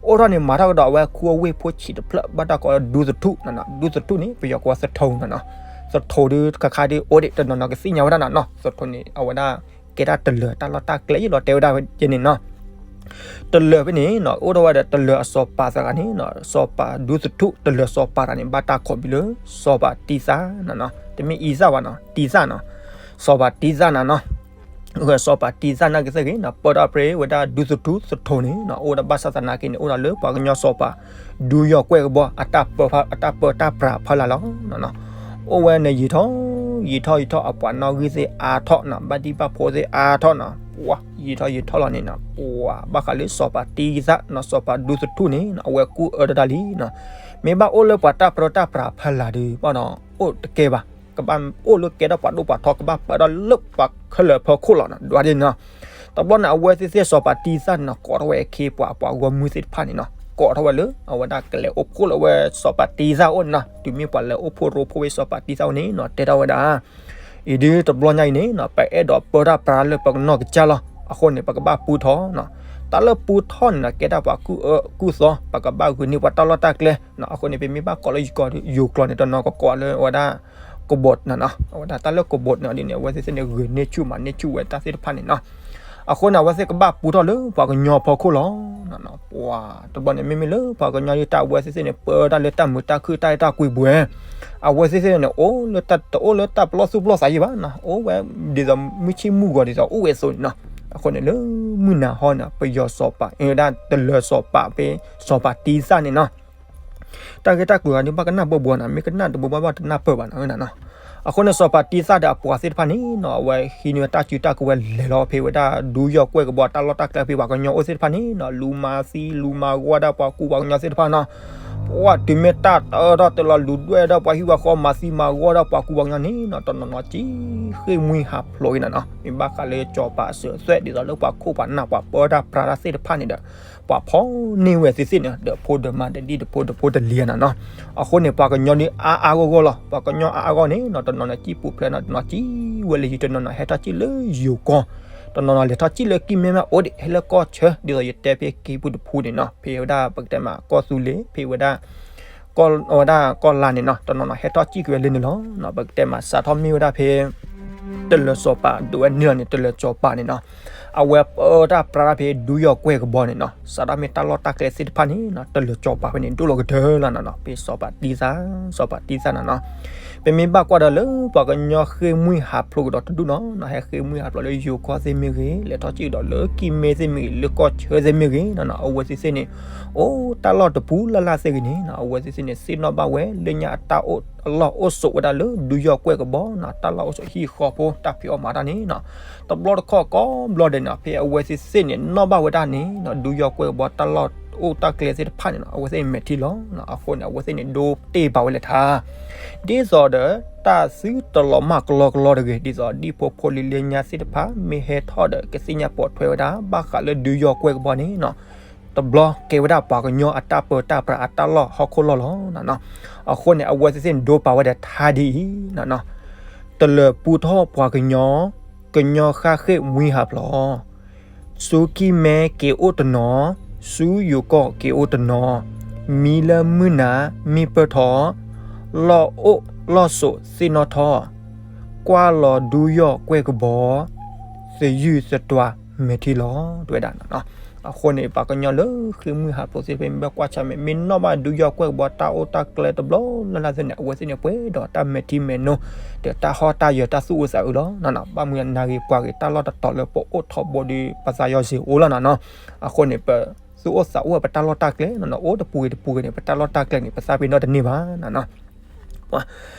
အိၣ်ထီၣ်န့ၣ်မၤထီၣ်ကဒီးအဝဲခူအဝ့ၢ်ဖိဆံးတဖျၢၣ် ဘၣ်တၢ်ကိးလၢဒူသထူၣ်နီၤနီၤ ဒူသထူၣ်န့ၣ် ပယီၤကိးဝဲသထိနီၤနီၤ. သထိဒ်ခါခါဒ်အိၣ်ဒံး တနီၤနီၤကသ့ၣ်ညါဝဲဒၣ်နီၤနီၤ သထိန့ၣ် အဝဲဒၣ် ကဲတၢ်တလၢၤတၢ်လီၢ်တၢ်ကျဲယံာ်လီၤတဲဝဲဒၣ်ကဲန့ၣ်နီၤ. တလၢာ်ဖဲန့ၣ်နီၤ အိၣ်ထီၣ်ဝဲဒီးတလၢာ်အစီၤပၤသးဂၤန့ၣ်နီၤ စီၤပၤဒူသထူၣ် တလၢာ်စီၤပၤတဂၤန့ၣ် ဘၣ်တၢ်ကိးဘျီလၢ စီၤပၤတံသၣ်နီၤနီၤ တမ့ၢ်အံသၣ်ဘၣ်နီၤ တံသၣ်နီၤ စီၤပၤတံသၣ်နီၤနီၤ စီၤပၤတံသၣ်နာ်က့သ့ၣ်ဂ့ၤနီၤ ပၢတၢ်ပြၢဝဲဒၣ်ဒူသထူၣ်သထူၣ်န့ၣ်နီၤ အိၣ်ဒီးဘၣ်ဆၣ်သနာ်က့န့ၣ် အိၣ်ဒီးလၢပှၤကညီစီၤပၤ ဒူယီၢ်ကွဲၢ်ကဘီ အတၢ်ပၢတၢ်ပြးဖီလာ်လီၤနီၤနီၤ အိၣ်ဝဲန့ၣ်ယံာ်ထီၣ် ယံာ်ထီၣ်ယံာ်ထီၣ် အပှၤနီၣ်ဂံၢ်သ့ၣ်အါထီၣ်နီၤ ဘၣ်ဒံၣ်ဘၣ်ဖိသ့ၣ်အါထီၣ်နီၤ ပှၤယံာ်ထီၣ်ယံာ်ထီၣ်လီၤန့ၣ်နီၤ ပှၤဘၣ်ဃးလၢစီၤပၤတံသၣ်နီၤ စီၤပၤဒူသထူၣ်န့ၣ်နီၤ အဝဲကူၣ်အၢတၢ်လံနီၤ မ့ၢ်ဘၣ်အိၣ်လၢပှၤတၢ်ပၢတၢ်ပြးဖီလာ်ဒီး ဘၣ်နီၤ အိၣ်တကဲဘၣ် ကဘၣ်အိၣ်လၢကဲထီၣ်ပှၤဒိၣ်ပှၤထီ ကဘၣ်ပၢထီၣ်လၢပှၤခဲလၢာ်ဖီခိၣ်လီၤနီၤ ဒွးဒ်န့ၣ်နီၤ တဘျီန့ၣ် အဝဲသ့ၣ်သ့ၣ်စီၤပၤတံသၣ်န့ၣ်နီၤ ကိးထီၣ်ဝဲအခ့အပှၤ ပှၤဂီၢ်မုၢ်သ့ၣ်တဖၣ်န့ၣ်နီၤ ကိးထီၣ်ဝဲလၢအဝဲဒၣ်ကလဲၤအိၣ်ဖှိၣ်လၢအဝဲစီၤပၤတံသၣ်အအိၣ်န့ၣ်နီၤ တုၤမ့ၢ်ပှၤလဲၤအိၣ်ဖှိၣ်ရိဖှိၣ်ဝဲစီၤပၤတံသၣ်အအိၣ်န့ၣ်နီၤ တဲထီၣ်ဝဲဒၣ် အံၤဒုးတဘျီညါအံၤန့ၣ်နီၤ ပအဲၣ်ဒိးပၢတၢ်ပြးလၢပကနီၢ်ကစၢ်လီၤ. အဃိန့ၣ် ပကဘၣ်ပူထီၣ်နီၤ တၢ်လၢပူထီၣ်န့ၣ်နီၤ ကဲဒၣ်ပှၤကူၣ်အၢကူၣ်သီ ပကဘၣ်ဂုာ်န့ၢ်ပှၤတၢ်လီၢ်တၢ်ကျဲနီၤ အဃိန့ၣ် ပမ့ၢ်ဘၣ်ကိးလၢယိၤကီၢ် ယိၤကျိာ်န့ၣ် တနီၤကကိးလၢအဝဲဒၣ် ကဘိးနီၤနီၤ အဝဲဒၣ်တၢ်လၢကဘိးန့ၣ်ဒ်န့ၣ် အဝဲသ့ၣ်သ့ၣ်န့ၣ် ဂုာ်န့ၢ်ဆူၣ်မၤန့ၢ်ဆူၣ်ဝဲတၢ်သ့ၣ်တဖၣ်န့ၣ်နီၤ အဃိန့ၣ် အဝဲသ့ၣ်ကဘၣ်ပူထီၣ်လၢပှၤကညီဖီခိၣ်လီၤ. ပှၤတဘျီန့ၣ် မ့မ့ၢ်လၢပှၤကညီဒ်တၢ်အဝဲသ့ၣ်သ့ၣ်န့ၣ် ပၢတၢ်လၢတၢ်မုာ်တၢ်ခုၣ်တၢ်အဲၣ်တၢ်ကွံပှဲၤ အဝဲသ့ၣ်သ့ၣ်န့ၣ် အိၣ်လၢတၢ် တအိၣ်လၢတၢ်ပလီၢ်သူၣ်ပလီၢ်သးယံၤဘၣ်နီၤ အိၣ်ဝဲဒ်သိးမုၢ်ဆ့ၣ်မုၢ်ဂီၤဒ်သိးအိၣ်ဝဲအသိးန့ၣ်နီၤ အဃိန့ၣ် လၢမုၢ်နၤဟီန့ၣ် ပယီၤစီၤပၤ အဝဲဒၣ်တလၢစီၤပၤဖဲ စီၤပၤတံသၣ်န့ၣ်နီၤ တၢ်ဂ့ၢ်တၢ်ကျိၤဂၤန့ၣ် ဘၣ်ကနၣ်ဘၣ်ဘၣ်နီၤ မ့ၢ်ကနၣ်တဘၣ်ဘၣ်ဘၣ်တနၢ်ပၢၢ်ဘၣ်နီၤ အဃိန့ၣ် စီၤပၤတံသၣ်ဒီးအပှၤသ့ၣ်တဖၣ်န့ၣ်နီၤ အဝဲဟံးန့ၢ်ဝဲတၢ်စုတၢ်ကဝဲၤလဲၤလီၤဖဲဝဲဒၣ် ဒူယီၢ်ကွဲၢ်ကဘီတၢ်လီၢ်တၢ်ကျဲဖဲပှၤကညီအိၣ်သ့ၣ်တဖၣ်န့ၣ်နီၤ လူၤမၤသံ လူၤမၤဂီၢ်ဒၣ်ပှၤကူပှၤကညီသ့ၣ်တဖၣ်နီၤ ပှၤတုၤမ့ၢ်တၢ်တၢထီၣ်တလီၤ လူၤဒွဲၣ်ဒီးပှၤဟံၣ်ပှၤဃီ မၤသံမၤဂီၢ်ဒီးပှၤကူပှၤကညီန့ၣ်နီၤ တနီၤနီၤကံဃ့ၢ်မှံဟးဖျိးက့ၤနီၤနီၤ မ့ၢ်ဘၣ်ဃးလၢစီၤပၤအစၢၤအသွဲၣ် ဒ်သိးလၢပှၤခိၣ်ပှၤနၢ် ပှၤပၢတၢ်ပြးတၢ်သ့ၣ်တဖၣ်န့ၣ်ဒီး ပှၤဖီၣ်န့ၢ်ဝဲသ့ၣ်သ့ၣ်န့ၣ် ဒီးဖိဒီးမါဒီးဒံၣ်ဒီးဖိဒီးဖိတလံၤနီၤနီၤ အဃိန့ၣ် ပှၤကညီဒ်အါအါဂီၢ်ဂီၢ်လီၤ ပှၤကညီအါအါဂီၢ်န့ၣ်နီၤ တနီၤနီၤကံပူၤဖျဲးနီၤ တနီၤကံဝဲလၢယံၤ တနီၤနီၤဟဲထီၣ်ကံၣ်လၢယိၤကီၢ် တနီၤနီၤလဲၤထီၣ်ကံၣ်လၢကံၢ်မဲမးအိၣ်ဒံး ဟဲလၢကီၢ်ဆၢ ဒ်သိးယတဲဖဲကံၢ်ပူၤတဖုန့ၣ်နီၤ ဖဲဝဲဒၣ်ပကတဲမးကီၢ်သူလ့ၤ ဖဲဝဲဒၣ် ကီၢ်ဝဲဒၣ်ကီၢ်လါန့ၣ်နီၤ တနီၤနီၤဟဲထီၣ်ကံၣ်က့ၤဝဲလၢန့ၣ်လီၤ. ပကတဲမးစးထီၣ်မ့ၢ်ဝဲဒၣ်ဖဲ တလၢစီၤပၤဒိးဝဲန့ၢ်လီၤန့ၣ် တလၢစီၤပၤန့ၣ်နီၤ အဝဲပၢတၢ်ပြးတၢ်ဖဲဒူယီၢ်ကွဲၢ်ကဘီန့ၣ်နီၤ စးထီၣ်မ့ၢ်တၢ်လီၢ်တၢ်ကျဲသ့ၣ်တဖၣ်န့ၣ်နီၤ တလၢစီၤပၤဖဲန့ၣ် ဒိၣ်လီၤကတၢၢ်လီၤနီၤနီၤ ဖဲစီၤပၤတံသၣ် စီၤပၤတံသၣ်နီၤနီၤ ပမ့ၢ်ဘၣ်ကွၢ်ဒီးလၢပှၤကညီဃ့ၢ်မှံဟးဖျိးကဒီးတဒူၣ်နီၤနီၤ ဟဲဃ့ၢ်မှံဟးဖျိးလၢယိၤကီၢ်သ့ၣ်မ့ၢ်ဂ့ၤ လဲၤထီၣ်ကံၣ်ကဒီးလၢကံၢ်မဲသ့ၣ်မ့ၢ်ဂ့ၤ လၢကီၢ်ဆၢသ့ၣ်မ့ၢ်ဂ့ၤနီၤနီၤ အဝဲသ့ၣ်သ့ၣ်န့ၣ် အိၣ်တၢ်လီၢ်တပူၤလၢ်လၢ်သ့ၣ်ဂ့ၤန့ၣ်နီၤ အဝဲသ့ၣ်သ့ၣ်န့ၣ် သ့ၣ်နီၣ်ဘၣ်ဝဲလၢညါအတၢ်အိၣ်အလီၢ်အိၣ်ဆိးဝဲဒၣ်လၢဒူယီၢ်ကွဲၢ်ကဘီနီၤ တၢ်လီၢ်အိၣ်ဆိးဟံၣ်ဃီဖိ တၢ်ဖံးအီၣ်မၤတၢ်န့ၣ်နီၤ တဘျီတခီၣ်ကိးဘျီဒဲးနီၤ ဖဲအဝဲသ့ၣ်သ့ၣ်န့ၣ် နီၣ်ဘၣ်ဝဲဒၣ်န့ၣ်နီၤ ဒူယီၢ်ကွဲၢ်ကဘီတၢ်လီၢ်အိၣ်တၢ်ကျဲသ့ၣ်တဖၣ်န့ၣ်နီၤ အဝဲသ့ၣ်န့ၣ်မဲာ်ထံလီၤနီၤ အဃိန့ၣ် အဝဲသ့ၣ်န့ၣ် ဒိတ့ၢ်ဘၣ်ဝဲလဲၤထါ ဒ်သိးဒီး တၢ်သုတလီၤမၢ်ကလီကလီတဂ့ၤ ဒ်သိးဒ်ဖိဖိလံၤလၢညါသ့ၣ်တဖၣ် မ့ၢ်ဟဲထီၣ်ဒီး ကသ့ၣ်ညါပိာ်ထွဲဝဲဒၣ် ဘၣ်ဃးလၢဒူယီၢ်ကွဲၢ်ကဘီန့ၣ်နီၤ တဘျီကဲဝဲဒၣ်ပှၤကညီအတၢ်ပၢတၢ်ပြးအတၢ်လီၢ်ဟီၣ်ခိၣ်လီၢ်လီၤနီၤနီၤ အဃိန့ၣ် အဝဲသ့ၣ်သ့ၣ်န့ၣ်ဒိပာ်ဝဲဒီးထါဒ်အံၤနီၤနီၤ တလၢၤပူထီၣ်ပှၤကညီ ကညီဃၣ်ဃ့ၢ်မှံဟးဖျိး ဆူကံၢ်မဲက့ၤအိၣ်တနီၤ, ဆူယိၤကီၢ်က့ၤအိၣ်တနီၤ, မံလၢမုၢ်နၤမံပၢၢ်ထီၣ်, လီၢ်အိၣ်လီၢ်ဆိးသ့ၣ်နီၣ်ထီၣ်, ကွၢ်လီၤဒူယီၢ်ကွဲၢ်ကဘီ, သယုၢ်သတွၤမဲာ်ထံလီၤ တဲဝဲဒၣ်နီၤနီၤ. အဃိန့ၣ် ပှၤကညီလၢဃ့ၢ်မှံဟးဖျိးသ့ၣ်တဖၣ် မ့ၢ်ဘၣ်ကွၢ်ဆၢၣ်မဲာ် မ့ၢ်နီၣ်ဘၣ်ဒူယီၢ်ကွဲၢ်ကဘီတၢ်အိၣ်တၢ်ကျဲတဘျီလၢ်လၢ်သ့ၣ်န့ၣ် အဝဲသ့ၣ်န့ၣ် ပှဲၤဒီးတၢ်မဲာ်ထံမဲာ်နိ ဒီးတၢ်ဟီၣ်တၢ်ယၢၤတၢ်သူၣ်အိၣ်သးအိၣ်လီၤနီၤနီၤ. ဘၣ်မနုၤနၤဂ့ၤပှၤဂ့ၤ တၢ်လီၢ်တတီၤလၢပအိၣ်ထီဘိဒီး ပသးယီၤစ့ၤအိၣ်လီၤနီၤနီၤ. အဃိန့ၣ် ပသူၣ်အိၣ်သးအိၣ်ပတၢ်လီၢ်တၢ်ကျဲနီၤနီၤ အိၣ်တပူၤဂ့ၤတပူၤဂ့ၤန့ၣ် ပတၢ်လီၢ်တၢ်ကျဲန့ၣ် ပသးပ့ၤနီၣ်တန့ၢ်ဘၣ်နီၤနီၤ.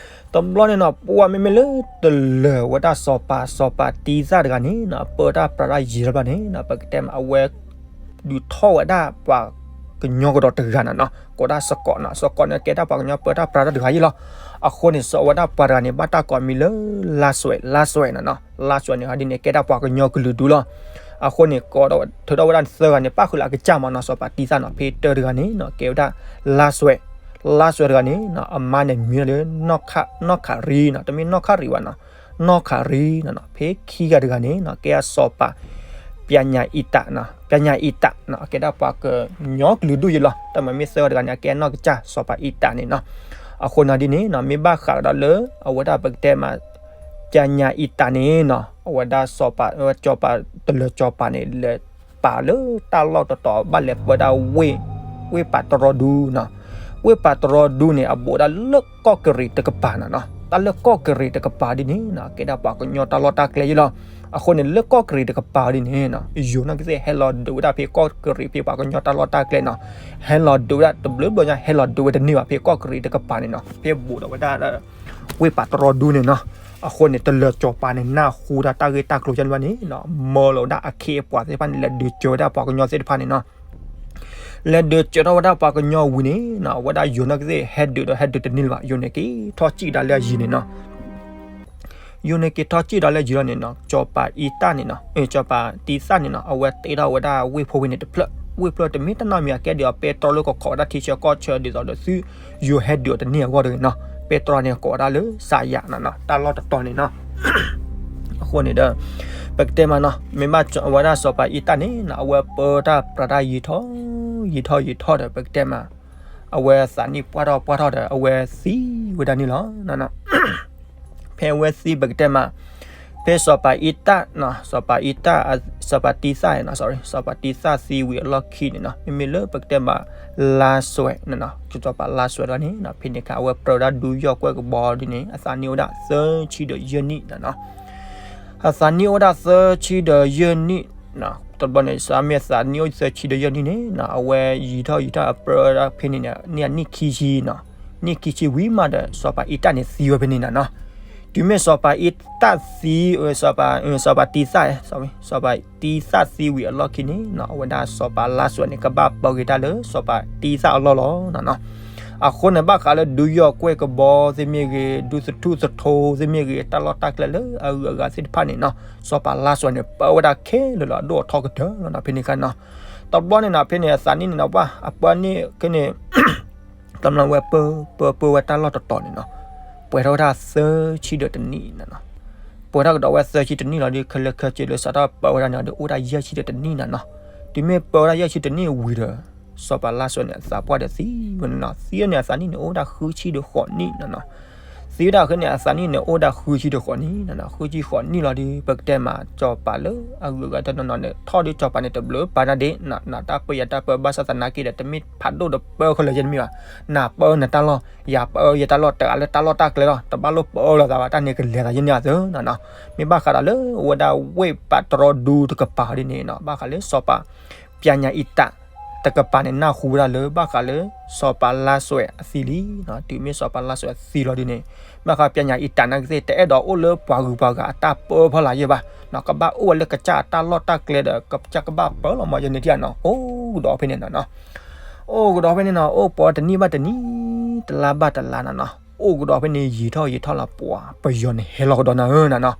တဘျီန့ၣ်နီၤ ပှၤမ့မ့ၢ်လၢတလၢၤဝဲဒၣ်စီၤပၤ စီၤပၤတံသၣ်တဂၤန့ၣ်နီၤ ပၢတၢ်ပြးတၢ်ယံၤလၢၤဘၣ်န့ၣ်နီၤ ပကတဲမး အဝဲ ဒုးထီၣ်ဝဲဒၣ်ပှၤကညီကဒီးတဂၤနီၤနီၤ ကိးဒၣ်စကိးနီၤ. စကိးန့ၣ်ကဲဒၣ်ပှၤကညီပၢတၢ်ပြးတၢ်တဂၤအံၤလီၤ. အဃိန့ၣ် စီၤဝဲဒၣ်ပှၤတဂၤန့ၣ် ဘၣ်တၢ်ကိးမံၤလၢ လါစွဲး လါစွဲးနီၤနီၤ. လါစွဲးန့ၣ် ဟီဒ်န့ၣ် ကဲဒၣ်ပှၤကညီကလုာ်ဒူၣ်လီၤ. အဃိန့ၣ် ကိးဒီးထုးထီၣ်ဝဲဒၣ်နသၢဂၤန့ၣ် ပၣ်ဃုာ်လၢအကစၢ်မးနီၤ စီၤပၤတံသၣ်နီၤ. ဖဲတၢတဂၤန့ၣ်နီၤ ကဲဝဲဒၣ် လါစွဲး လါစွဲးတဂၤန့ၣ်နီၤ အမါန့ၣ်မံၤလၢ နီၢ်ခးရံနီၤ တမ့ၢ်နီၢ်ခးရံဘၣ်နီၤ နီၢ်ခးရံနီၤနီၤ. ဖဲခံဂၤတဂၤန့ၣ်နီၤ ကဲအစီၤပၤ ပျၤညၤအံတးနီၤ ပျၤညၤအံတးနီၤ အကဲဒၣ်ပှၤကညီကလုာ်ဒူၣ်ယံၤလီၤ. တၢ်မၤမ့ၢ်သၢဂၤတဂၤန့ၣ် အကဲနီၢ်ကစၢ်စီၤပၤအံတးန့ၣ်နီၤ. အဃိနီၤဒ်န့ၣ်နီၤ မ့ၢ်ဘၣ်ဃးကဒီးလၢ အဝဲဒၣ်ပကတဲမး ပျၤညၤအံတးန့ၣ်နီၤ အဝဲဒၣ်စီၤပၤ စီၤပၤတလၢၤစီၤပၤန့ၣ် လဲၤ အဝဲဒၣ်ပာ်လၢတၢ်လီၢ်တတီၤ ဘၣ်လဲၤပၢဒၣ်ဝ့ၢ် ဝ့ၢ်ပာ်တရီဒူနီၤ. ဝ့ၢ်ပာ်တရီဒူန့ၣ် အဘူးဒၣ်လၢကီၢ်ကရံၤတကပၤနီၤနီၤ. တၢ်လၢကီၢ်ကရံၤတကပၤဒ်န့ၣ်နီၤ ကဲဒၣ်ပှၤကညီတၢ်လီၢ်တၢ်ကျဲယ့လီၤ. အဃိန့ၣ် လၢကီၢ်ကရံၤတကပၤဒ်န့ၣ်နီၤ ယိၤနီၢ်ကသ့ၣ်ဟဲလီၤဒုးဝဲဒၣ်ဖဲကီၢ်ကရံၤဖဲပှၤကညီတၢ်လီၢ်တၢ်ကျဲနီၤ. ဟဲလီၤဒုးဝဲဒၣ်တဘျုးဘျီညါ ဟဲလီၤဒုးဝဲတန့ၢ်ဘၣ် ဖဲကီၢ်ကရံၤတကပၤန့ၣ်နီၤ ဖဲဘူးဒီးဝဲဒၣ် ဝ့ၢ်ပာ်တရီဒူန့ၣ်နီၤ. အဃိန့ၣ် တလၢၤစီၤပၤန့ၣ် နၢ်ဟူတၢ်ဂ့ၢ်တၢ်ကျိၤယဲန့ၣ်ဘၣ်န့ၣ်နီၤ မၢလီၤဝဲဒၣ်အခ့အပှၤသ့ၣ်တဖၣ်န့ၣ် လဲၤဒုးစၢၤဝဲဒၣ်ပှၤကညီသ့ၣ်တဖၣ်န့ၣ်နီၤ. လဲၤဒုးစၢၤထီၣ်ဝဲဒၣ်ပှၤကညီဝံၤန့ၣ်နီၤ အဝဲဒၣ်ယိၤနီၢ်ကသ့ၣ်ဟဲဒုးဒီးဟဲဒုးတန့ၢ်လၢၤဘၣ်. ယိၤန့ၣ်က့ၤထီၣ်စံၣ်ကဒါလၢအယံၤန့ၣ်နီၤ ယိၤန့ၣ်က့ၤထီၣ်စံၣ်ကဒါလၢအယံၤလီၤန့ၣ်နီၤ စီၤပၤအံတၢ်န့ၣ်နီၤ စီၤပၤတံသၣ်န့ၣ်နီၤ အဝဲတ့ထီၣ်ဝဲဒၣ်ဝ့ၢ်ဖိဝ့ၢ်န့ၣ်တဖျၢၣ် ဝ့ၢ်ဖျၢၣ်တမ့ၢ်တၢ်နီတမံၤ အကဲဒ်အီၤ ပဲတြီလၢကခိးဝဲဒၣ်ထံဆၢကီၢ်ဆၢဒ်သိးဒီးသု ယိၤဟဲဒုးအီၤတန့ၢ်အဂီၢ်တဂ့ၤနီၤ. ပဲတြီန့ၣ်ကိးဝဲဒၣ်လၢစးယၤနီၤနီၤ တၢ်လီၢ်တတီၤန့ၣ်နီၤ. အဃိန့ၣ်ဒီး ပကတဲမးနီၤ မ့ၢ်ဘၣ်ဝဲဒၣ်စီၤပၤအံတၢ်န့ၣ်နီၤ အဝဲပၢတၢ်ပြးတၢ်ယံၤထီၣ် ယံၤထီၣ်ယံၤထီၣ်ဒီး ပကတဲမး အဝဲသးနံၣ်ပှၢ်ထီၣ်ပှၢ်ထီၣ်ဒီး အဝဲသံဝဲဒၣ်န့ၣ်လီၤ. ဖဲအဝဲသံပကတဲမး ဖဲစီၤပၤအံတၢ်နီၤ စီၤပၤအံတၢ် စီၤပၤတံသၣ်နီၤ sorry စီၤပၤတံသၣ်သံဝံၤအလီၢ်ခံန့ၣ်နီၤ မ့မ့ၢ်လၢပကတဲမး လါစွဲးနီၤနီၤ စီၤပၤလါစွဲးလီၤန့ၣ်နီၤ ဖဲန့ၣ်အခါ အဝဲပြၢဝဲဒၣ်ဒူယီၢ်ကွဲၢ်ကဘီဒ်န့ၣ် အသးနံၣ်အိၣ်ဝဲဒၣ်သၢဆံဒီးယဲၢ်နံၣ်နီၤနီၤ အသးနံၣ်အိၣ်ဝဲဒၣ်သၢဆံဒီးယဲၢ်နံၣ်နီၤ တဘျီန့ၣ် စးမ့ၢ်အသးနံၣ်အိၣ်သၢဆံဒီးယဲၢ်နံၣ်န့ၣ်နီၤ အဝဲယံၤထီၣ်ယံၤထီၣ်အပြၢဝဲဒၣ်ဖဲန့ၣ်န့ၣ် န့ၢ်အနံၣ်ခံဆံနီၤ နံၣ်ခံဆံဝံၤမးဒီး စီၤပၤအံတၢ်န့ၣ်သံဝဲဖဲန့ၣ်နီၤနီၤ. တုၤမ့ၢ်စီၤပၤအံတၢ်သံ စီၤပၤ စီၤပၤတံသၣ် sorry စီၤပၤတံသၣ်သံဝံၤအလီၢ်ခံန့ၣ်နီၤ အဝဲဒၣ်စီၤပၤလါစွဲးန့ၣ် ကဘၣ်ပၢက့ၤတၢ်လၢစီၤပၤတံသၣ်အလီၢ်လီၤနီၤနီၤ. အဃိန့ၣ် ဘၣ်ဃးလၢဒူယီၢ်ကွဲၢ်ကဘီသ့ၣ်မ့ၢ်ဂ့ၤ ဒူသထူၣ်သထိသ့ၣ်မ့ၢ်ဂ့ၤ တၢ်လီၢ်တၢ်ကျဲလၢအဂုၤအဂၤသ့ၣ်တဖၣ်န့ၣ်နီၤ စီၤပၤလါစွဲးန့ၣ် ပၢဝဲဒၣ်ခဲလၢာ်လီၤ အဒိၣ်အထီကတၢၢ်လီၤနီၤ ဖဲန့ၣ်အခါနီၤ. တဘျီန့ၣ်နီၤ ဖဲန့ၣ် အသးနံၣ်န့ၣ်နီၤ ပှၢ် အပၢန့ၣ်ခဲန့ၣ် တဘျီဝဲပၢ ပၢ ပၢဝဲတၢ်လီၢ်တတီၤန့ၣ်နီၤ ပှဲၤထီၣ်ဝဲဒၣ်သၢဆံဒီးတနံၣ်နီၤနီၤ. ပှဲၤထီၣ်ကဒီးဝဲသၢဆံတနံၣ်လီၤဒီး ခဲလၢာ်ခဲဆ့လၢစးထီၣ်ပၢဝဲဒၣ်န့ၣ်ဒီး အိၣ်ဒၣ်ယဲၢ်ဆံဒီးတနံၣ်နီၤနီၤ. တုၤမ့ၢ်ပၢဝဲဒၣ်ယဲၢ်ဆံတနံၣ်ဝံၤဒီး စီၤပၤလါစွဲးန့ၣ် အသးပှၢ်ဒီးသံဝဲန့ၣ်နီၤ. သံဝဲန့ၣ် အသးနံၣ်န့ၣ် အိၣ်ဝဲဒၣ်ဃုဆံဒီးဃိးနံၣ်နီၤနီၤ. သံဝဲဒၣ်ဃုန့ၣ် အသးနံၣ်န့ၣ် အိၣ်ဝဲဒၣ်ဃုဆံဒီးဃိးနံၣ်နီၤနီၤ. ဃုဆံဃိးနံၣ်လီၤဒီး ပကတဲမး စီၤပၤလၢအဂုၤအဂၤတနီၤနီၤန့ၣ် ထီၣ်ဒီးစီၤပၤန့ၣ် တဘျုးပာ်တၢ်ဒ့နီၤ နတၢ်ပၢယၤတၢ်ပၢ ဘၣ်ဆၣ်သနာ်က့ဒီး တမ့ၢ်ဖးဒိၣ်ဒီးပၢခဲလၢာ်ယဲၢ်တမ့ၢ်ဘၣ်. နပၢနတၢ်လီၢ် ယၤပၢယတၢ်လီၢ် တဂၤလၢတၢ်လီၢ်တၢ်ကျဲလီၤ. တဘၣ်လိၣ်ပၢလိာ်သးဘၣ် တၢ်န့ၣ်ကလဲၤသးယဲၢ်န့ၣ်အသိးနီၤနီၤ. မ့ၢ်ဘၣ်ဃးဒီးလၢအဝဲဒၣ်ဝ့ၢ်ပာ်တရီဒူတကပၤဒ်န့ၣ်နီၤ ဘၣ်ဃးလၢစီၤပၤ ပျၢညါအံတၢ် တကပၤန့ၣ် နၢ်ဟူဝဲဒၣ်လၢ ဘၣ်ဃးလၢ စီၤပၤလါစွဲးအသံလံနီၤ. တုၤမ့ၢ်စီၤပၤလါစွဲးအသံလီၤဒ်န့ၣ် ဘၣ်ဃးပျၢညါအံတၢ်နာ်ကသ့ၣ် တအဲၣ်ဒိးအိၣ်လၢပှၤဂုၤပှၤဂၤအတၢ်ပၢဖီလာ်ယဲၢ်ဘၣ်နီၤ. ကဘၣ်အိၣ်ဝဲလၢကစၢ်အတၢ်လီၢ်တၢ်ကျဲဒီး ကစၢ်ကဘၣ်ပၢလီၤမးယဲၢ်န့ၣ်ထံၣ်နီၤ. အိၣ်ကဒီးဖဲန့ၣ်နီၤနီၤ. အိၣ်ကဒီးဖဲန့ၣ်နီၤ အိၣ်ပှဲၤတနံၣ်ဘၣ်တနံၣ် တလါဘၣ်တလါနီၤနီၤ. အိၣ်ကဒီးဖဲန့ၣ် ယံာ်ထီၣ်ယံာ်ထီၣ်လီၤ ပှၤပယီၤန့ၣ်ဟဲလီၤကဒီးနၤဧၢနီၤနီၤ.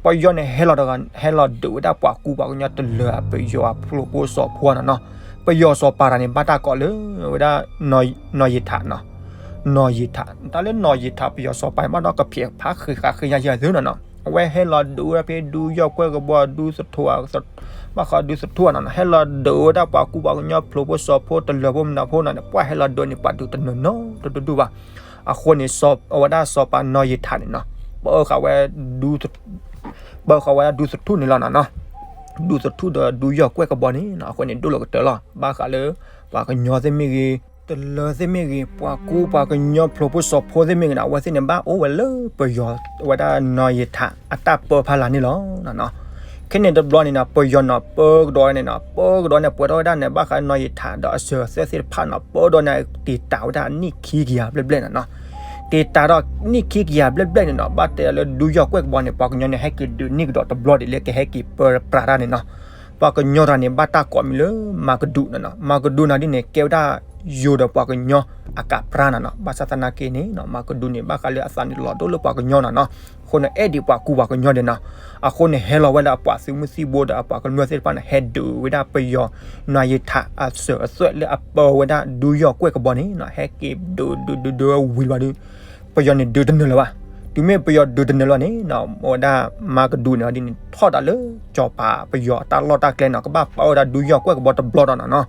ပယီၤန့ၣ်ဟဲလီၤဒီး ဟဲလီၤဒုးဝဲဒၣ်ပှၤကူပှၤကညီတလၢၤ ပယီၤအဖျိးဖိစီၤဖိနီၤနီၤ. ပယီၤစီၤပၤတဂၤန့ၣ် ဘၣ်တၢ်ကိးလၢ ဝဲဒၣ် နီၢ်ယံာ်ထးနီၤ နီၢ်ယံာ်ထး တၢ်လၢနီၢ်ယံာ်ထး ပယီၤစီၤပၤန့ၣ် ဘၣ်ဒီးကဖျဲးဖးဃ့ဃာ်ဃ့ညါယဲၢ်သုနီၤနီၤ. အဝဲဟဲလီၤဒုးဝဲဒၣ်ဖဲဒူယီၢ်ကွဲၢ်ကဘီ ဒူသထူၣ် ဘၣ်ဃးဒူသထူၣ်နီၤနီၤ ဟဲလီၤဒုးဝဲဒၣ်ပှၤကူပှၤကညီဖျိးဖိစီၤဖိတလၢၤဖိမနုၤဖိနီၤန့ၣ် ပှၢ်ဟဲလီၤဒုးန့ၣ် ပှၤဒုးတနၢၤနီတဒူၣ်ဘၣ်. အဃိန့ၣ် အဝဲဒၣ်စီၤပၤနီၢ်ယံာ်ထးန့ၣ်နီၤ ပၢဃာ်ဝဲ ပၢဃာ်ဝဲဒၣ်ဒူသထူၣ်န့ၣ်လီၤနီၤနီၤ. ဒူသထူၣ်ဒီးဒူယီၢ်ကွဲၢ်ကဘီန့ၣ်နီၤ အဃိန့ၣ် ဒိၣ်လီၤကတၢၢ်လီၤ. ဘၣ်ဃးလၢ ပှၤကညီသ့ၣ်မ့ၢ်ဂ့ၤ တလၢၤသ့ၣ်မ့ၢ်ဂ့ၤ ပှၤကူပှၤကညီဖျိးဖိစီၤဖိသ့ၣ်မ့ၢ်ဂ့ၤနီၤ အဝဲသ့ၣ်န့ၣ် ဘၣ်အိၣ်ဝဲလၢပယီၤ အဝဲဒၣ်နီၢ်ယံာ်ထးအတၢ်ပၢဖီလာ်န့ၣ်လီၤနီၤနီၤ. ခဲန့ၣ်တဘျီန့ၣ်နီၤ ပယီၤနီၤပၢကဒီးန့ၣ်နီၤ ပၢကဒီးန့ၣ် ပှဲၤထီၣ်ဝဲဒၣ်န့ၣ် ဘၣ်ဃးနီၢ်ယံာ်ထးဒီးအစၢၤအသွဲၣ်သ့ၣ်တဖၣ်နီၤ ပၢဒီးန့ၣ် တ့ၢ်တၢ်ဝဲဒၣ်နံၣ်ခံကယၤဘျဲၣ်ဘျဲၣ်နီၤနီၤ. တ့ၢ်တၢ်ဒီးနံၣ်ခံကယၤဘျဲၣ်ဘျဲၣ်န့ၣ်နီၤ ဘၣ်တဲလၢဒူယီၢ်ကွဲၢ်ကဘီန့ၣ် ပှၤကညီန့ၣ် ဟဲက့ၤဒုးန့ၢ်ကဒီးတဘျီဒ်လဲၣ် ကဟဲက့ၤပၢပြးတၢ်န့ၣ်နီၤ. ပှၤကညီတဂၤန့ၣ် ဘၣ်တၢ်ကိးမံၤလၢ မၤကဒူးနီၤနီၤ. မၤကဒူးန့ၣ်ဒ်န့ၣ် ကဲဝဲဒၣ်ယိၤဒီးပှၤကညီအကးပြါနီၤနီၤ. ဘၣ်ဆၣ်သနာ်က့န့ၣ်နီၤ မၤကဒူးန့ၣ် ဘၣ်ဃးလၢအသးန့ၣ်လီၤဒိၣ်လၢပှၤကညီနီၤနီၤ. အဃိန့ၣ် အဲၣ်ဒိးပှၤကူပှၤကညီဒဲးနီၤ. အဃိန့ၣ် ဟဲလီၤဝဲဒၣ်ပှၤသုးမုၢ်သံၣ်ဘိဒီးအပှၤကမျၢၢ်သ့ၣ်တဖၣ်န့ၣ် ဟဲဒုးဝဲဒၣ်ပယီၤနီၢ်ယံာ်ထးအစၢၤအသွဲၣ်လၢအပၢဝဲဒၣ်ဒူယီၢ်ကွဲၢ်ကဘီန့ၣ်နီၤ ဟဲက့ၤဒုးဒုးဒုးဒုးဝံၤလီၤဒီး ပယီၤန့ၣ်ဒုးတနၢၤလၢၤဘၣ်. တုၤမ့ၢ်ပယီၤဒုးတနၢၤလၢၤန့ၣ်နီၤ ဝဲဒၣ်မၤကဒူးန့ၣ်ဒ်န့ၣ် ထီၣ်ဒၣ်လၢစီၤပၤပယီၤအတၢ်လီၢ်တၢ်ကျဲနီၤ ကဘၣ်ပၢဝဲဒၣ်ဒူယီၢ်ကွဲၢ်ကဘီတဘျီဒီးနီၤနီၤ.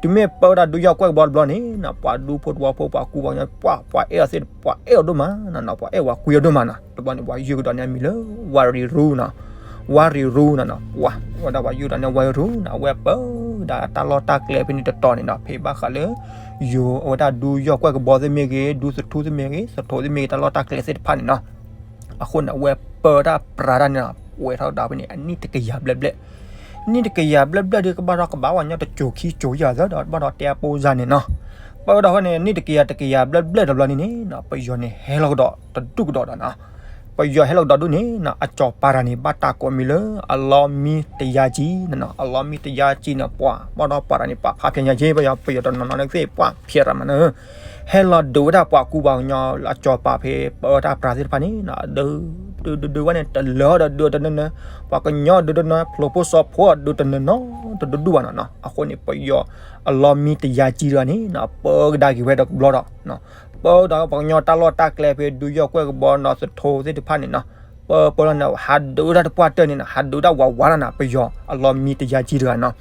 တုၤမ့ၢ်ပၢဝဲဒၣ်ဒူယီၢ်ကွဲၢ်ကဘီတဘျီန့ၣ်နီၤ ပှၤဒူဖိတဝီဖိ ပှၤကူပှၤကညီ ပှၤအဲၣ်အီၤသ့ၣ် ပှၤအဲၣ်အီၤဒိၣ်မးနီၤနီၤ ပှၤအဲၣ်ဝဲကွံအီၤဒိၣ်မးနီၤ. တဘျီန့ၣ် ပှၤယုၢ်ကဒီးန့ၢ်အမံၤလၢ ဝၤရံရူနီၤ. ဝါရံရူနီၤနီၤ, ပှၤဝဲဒၣ်ပှၤယူၢ်ဒီးန့ၣ် ဝါရံရူနီၤ, အဝဲပၢဒၣ်တၢ်လီၢ်တၢ်ကျဲဖဲန့ၣ်တတီၤန့ၣ်နီၤ, ဖဲဘၣ်ဃးလၢ ယိၤအဝဲဒၣ်ဒူယီၢ်ကွဲၢ်ကဘီသ့ၣ်မ့ၢ်ဂ့ၤ, ဒူသထူသ့ၣ်မ့ၢ်ဂ့ၤ, သထူသ့ၣ်မ့ၢ်ဂ့ၤ, တၢ်လီၢ်တၢ်ကျဲသ့ၣ်တဖၣ်န့ၣ်နီၤ, အဃိန့ၣ် အဝဲပၢတၢ်ပြးတၢ်န့ၣ်နီၤ, ပှဲၤထီၣ်ကဒီးဖဲန့ၣ် အနံၣ်တကယၤဘျဲၣ်ဘျဲၣ် နံၣ်တကယၤဘျဲၣ်ဘျဲၣ်ဒီး ကဘၣ်ဒီးကဘၣ်ပှၤကညီတစိၤခံစိၤယၤသၢဒီး ဘၣ်ဒီးတဲအပိၢ်စါန့ၣ်နီၤ, ပၢဒီးဖဲန့ၣ် နံၣ်တကယၤတကယၤဘျဲၣ်ဘျဲၣ်တဘျီန့ၣ်န့ၣ်နီၤ, ပယီၤန့ၣ်ဟဲလီၤကဒီးတဒူၣ်ကဒီးဒီးနီၤ, ပယီၤဟဲလီၤကဒီးဒူၣ်န့ၣ်နီၤ, အစီၤပၤတဂၤန့ၣ် ဘၣ်တၢ်ကိးမံၤလၢ အလီမံတယါကၠံနီၤနီၤ, အလီမံတယါကၠံန့ၣ် ပှၤဘၣ်ဒီးပှၤတဂၤန့ၣ် ပှၤဖးဖျဲးညါက့, ပယီၤ ပယီၤတနီၤနီၤန့ၣ်သ့ၣ် ပှၤဖျဲးရၤမးန့ၣ် ဟဲလီၤဒုးဝဲဒၣ်ပှၤကူပှၤကညီအစီၤပၤဖဲပၢတၢ်ပြးသ့ၣ်တဖၣ်န့ၣ်နီၤ, ဒုး ဒုး ဒုး ဒုးဝဲန့ၣ် တလၢာ်ဒီးဒုးတနၢၤနၢၤ, ပှၤကညီဒုးတနၢၤ, ဖျိးဖိစီၤဖိဒုးတနၢၤနီတဒူၣ်ဒူၣ်ဘၣ်နီၤနီၤ, အဃိန့ၣ် ပယီၤအလီမံတယါကၠံတဂၤန့ၣ်နီၤ ပၢကဒါက့ၤဝဲဒီးကဘျီဒီး ပၢဒီးပှၤကညီတၢ်လီၢ်တၢ်ကျဲဖဲဒူယီၢ်ကွဲၢ်ကဘီနီၤ သထူသ့ၣ်တဖၣ်န့ၣ်နီၤ, ပၢပၢလီၤန့ၣ် ဟးဒုးဝဲဒၣ်တပှၢ်တၢၢ်န့ၣ်နီၤ, ဟးဒုးဝဲဒၣ်ဝးဝးလီၤနီၤ, ပယီၤအလီမံတယါကၠံတဂၤနီၤ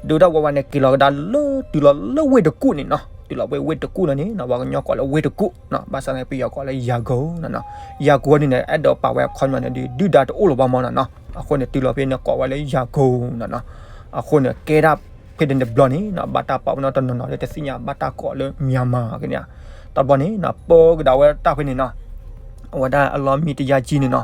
ဒုးတၢ်ဝးဝးန့ၣ် က့ၤလီၤကဒါလၢ တုၤလီၤလၢဝ့ၢ်တကူၣ်န့ၣ်နီၤ, တုၤလီၤဝ့ၢ် ဝ့ၢ်တကူၣ်လီၤန့ၣ်နီၤ, ပှၤကညီကိးလၢဝ့ၢ်တကူၣ်နီၤ, ဘၣ်ဆၣ်န့ၣ် ပယီၤကိးလၢယၤကိၤနီၤနီၤ, ယၤကိၤန့ၣ်န့ၣ် အဲၣ်ဒိးပာ်ဝဲအခီပညီန့ၣ်ဒီး ဒုၣ်ဒါတအိၣ်လၢၤဘၣ်မးနီၤနီၤ, အဃိန့ၣ် တုၤလီၤဖဲန့ၣ်ကိးဝဲလၢယၤကိၤနီၤနီၤ, အဃိန့ၣ် ကဲဒၣ်ဖဲန့ၣ်တဘျီန့ၣ်နီၤ, ဘၣ်တၢ်ပာ်ပနီၣ်တနီၤနီၤလၢတသ့ၣ်ညါဘၣ်တၢ်ကိးလၢ Myanmar ကန့ၣ်ဧါ, တဘျီန့ၣ်နီၤ ပၢကဒါဝဲတၢ်ဖဲန့ၣ်နီၤ အဝဲဒၣ်အလီမံတယါကၠံန့ၣ်နီၤ,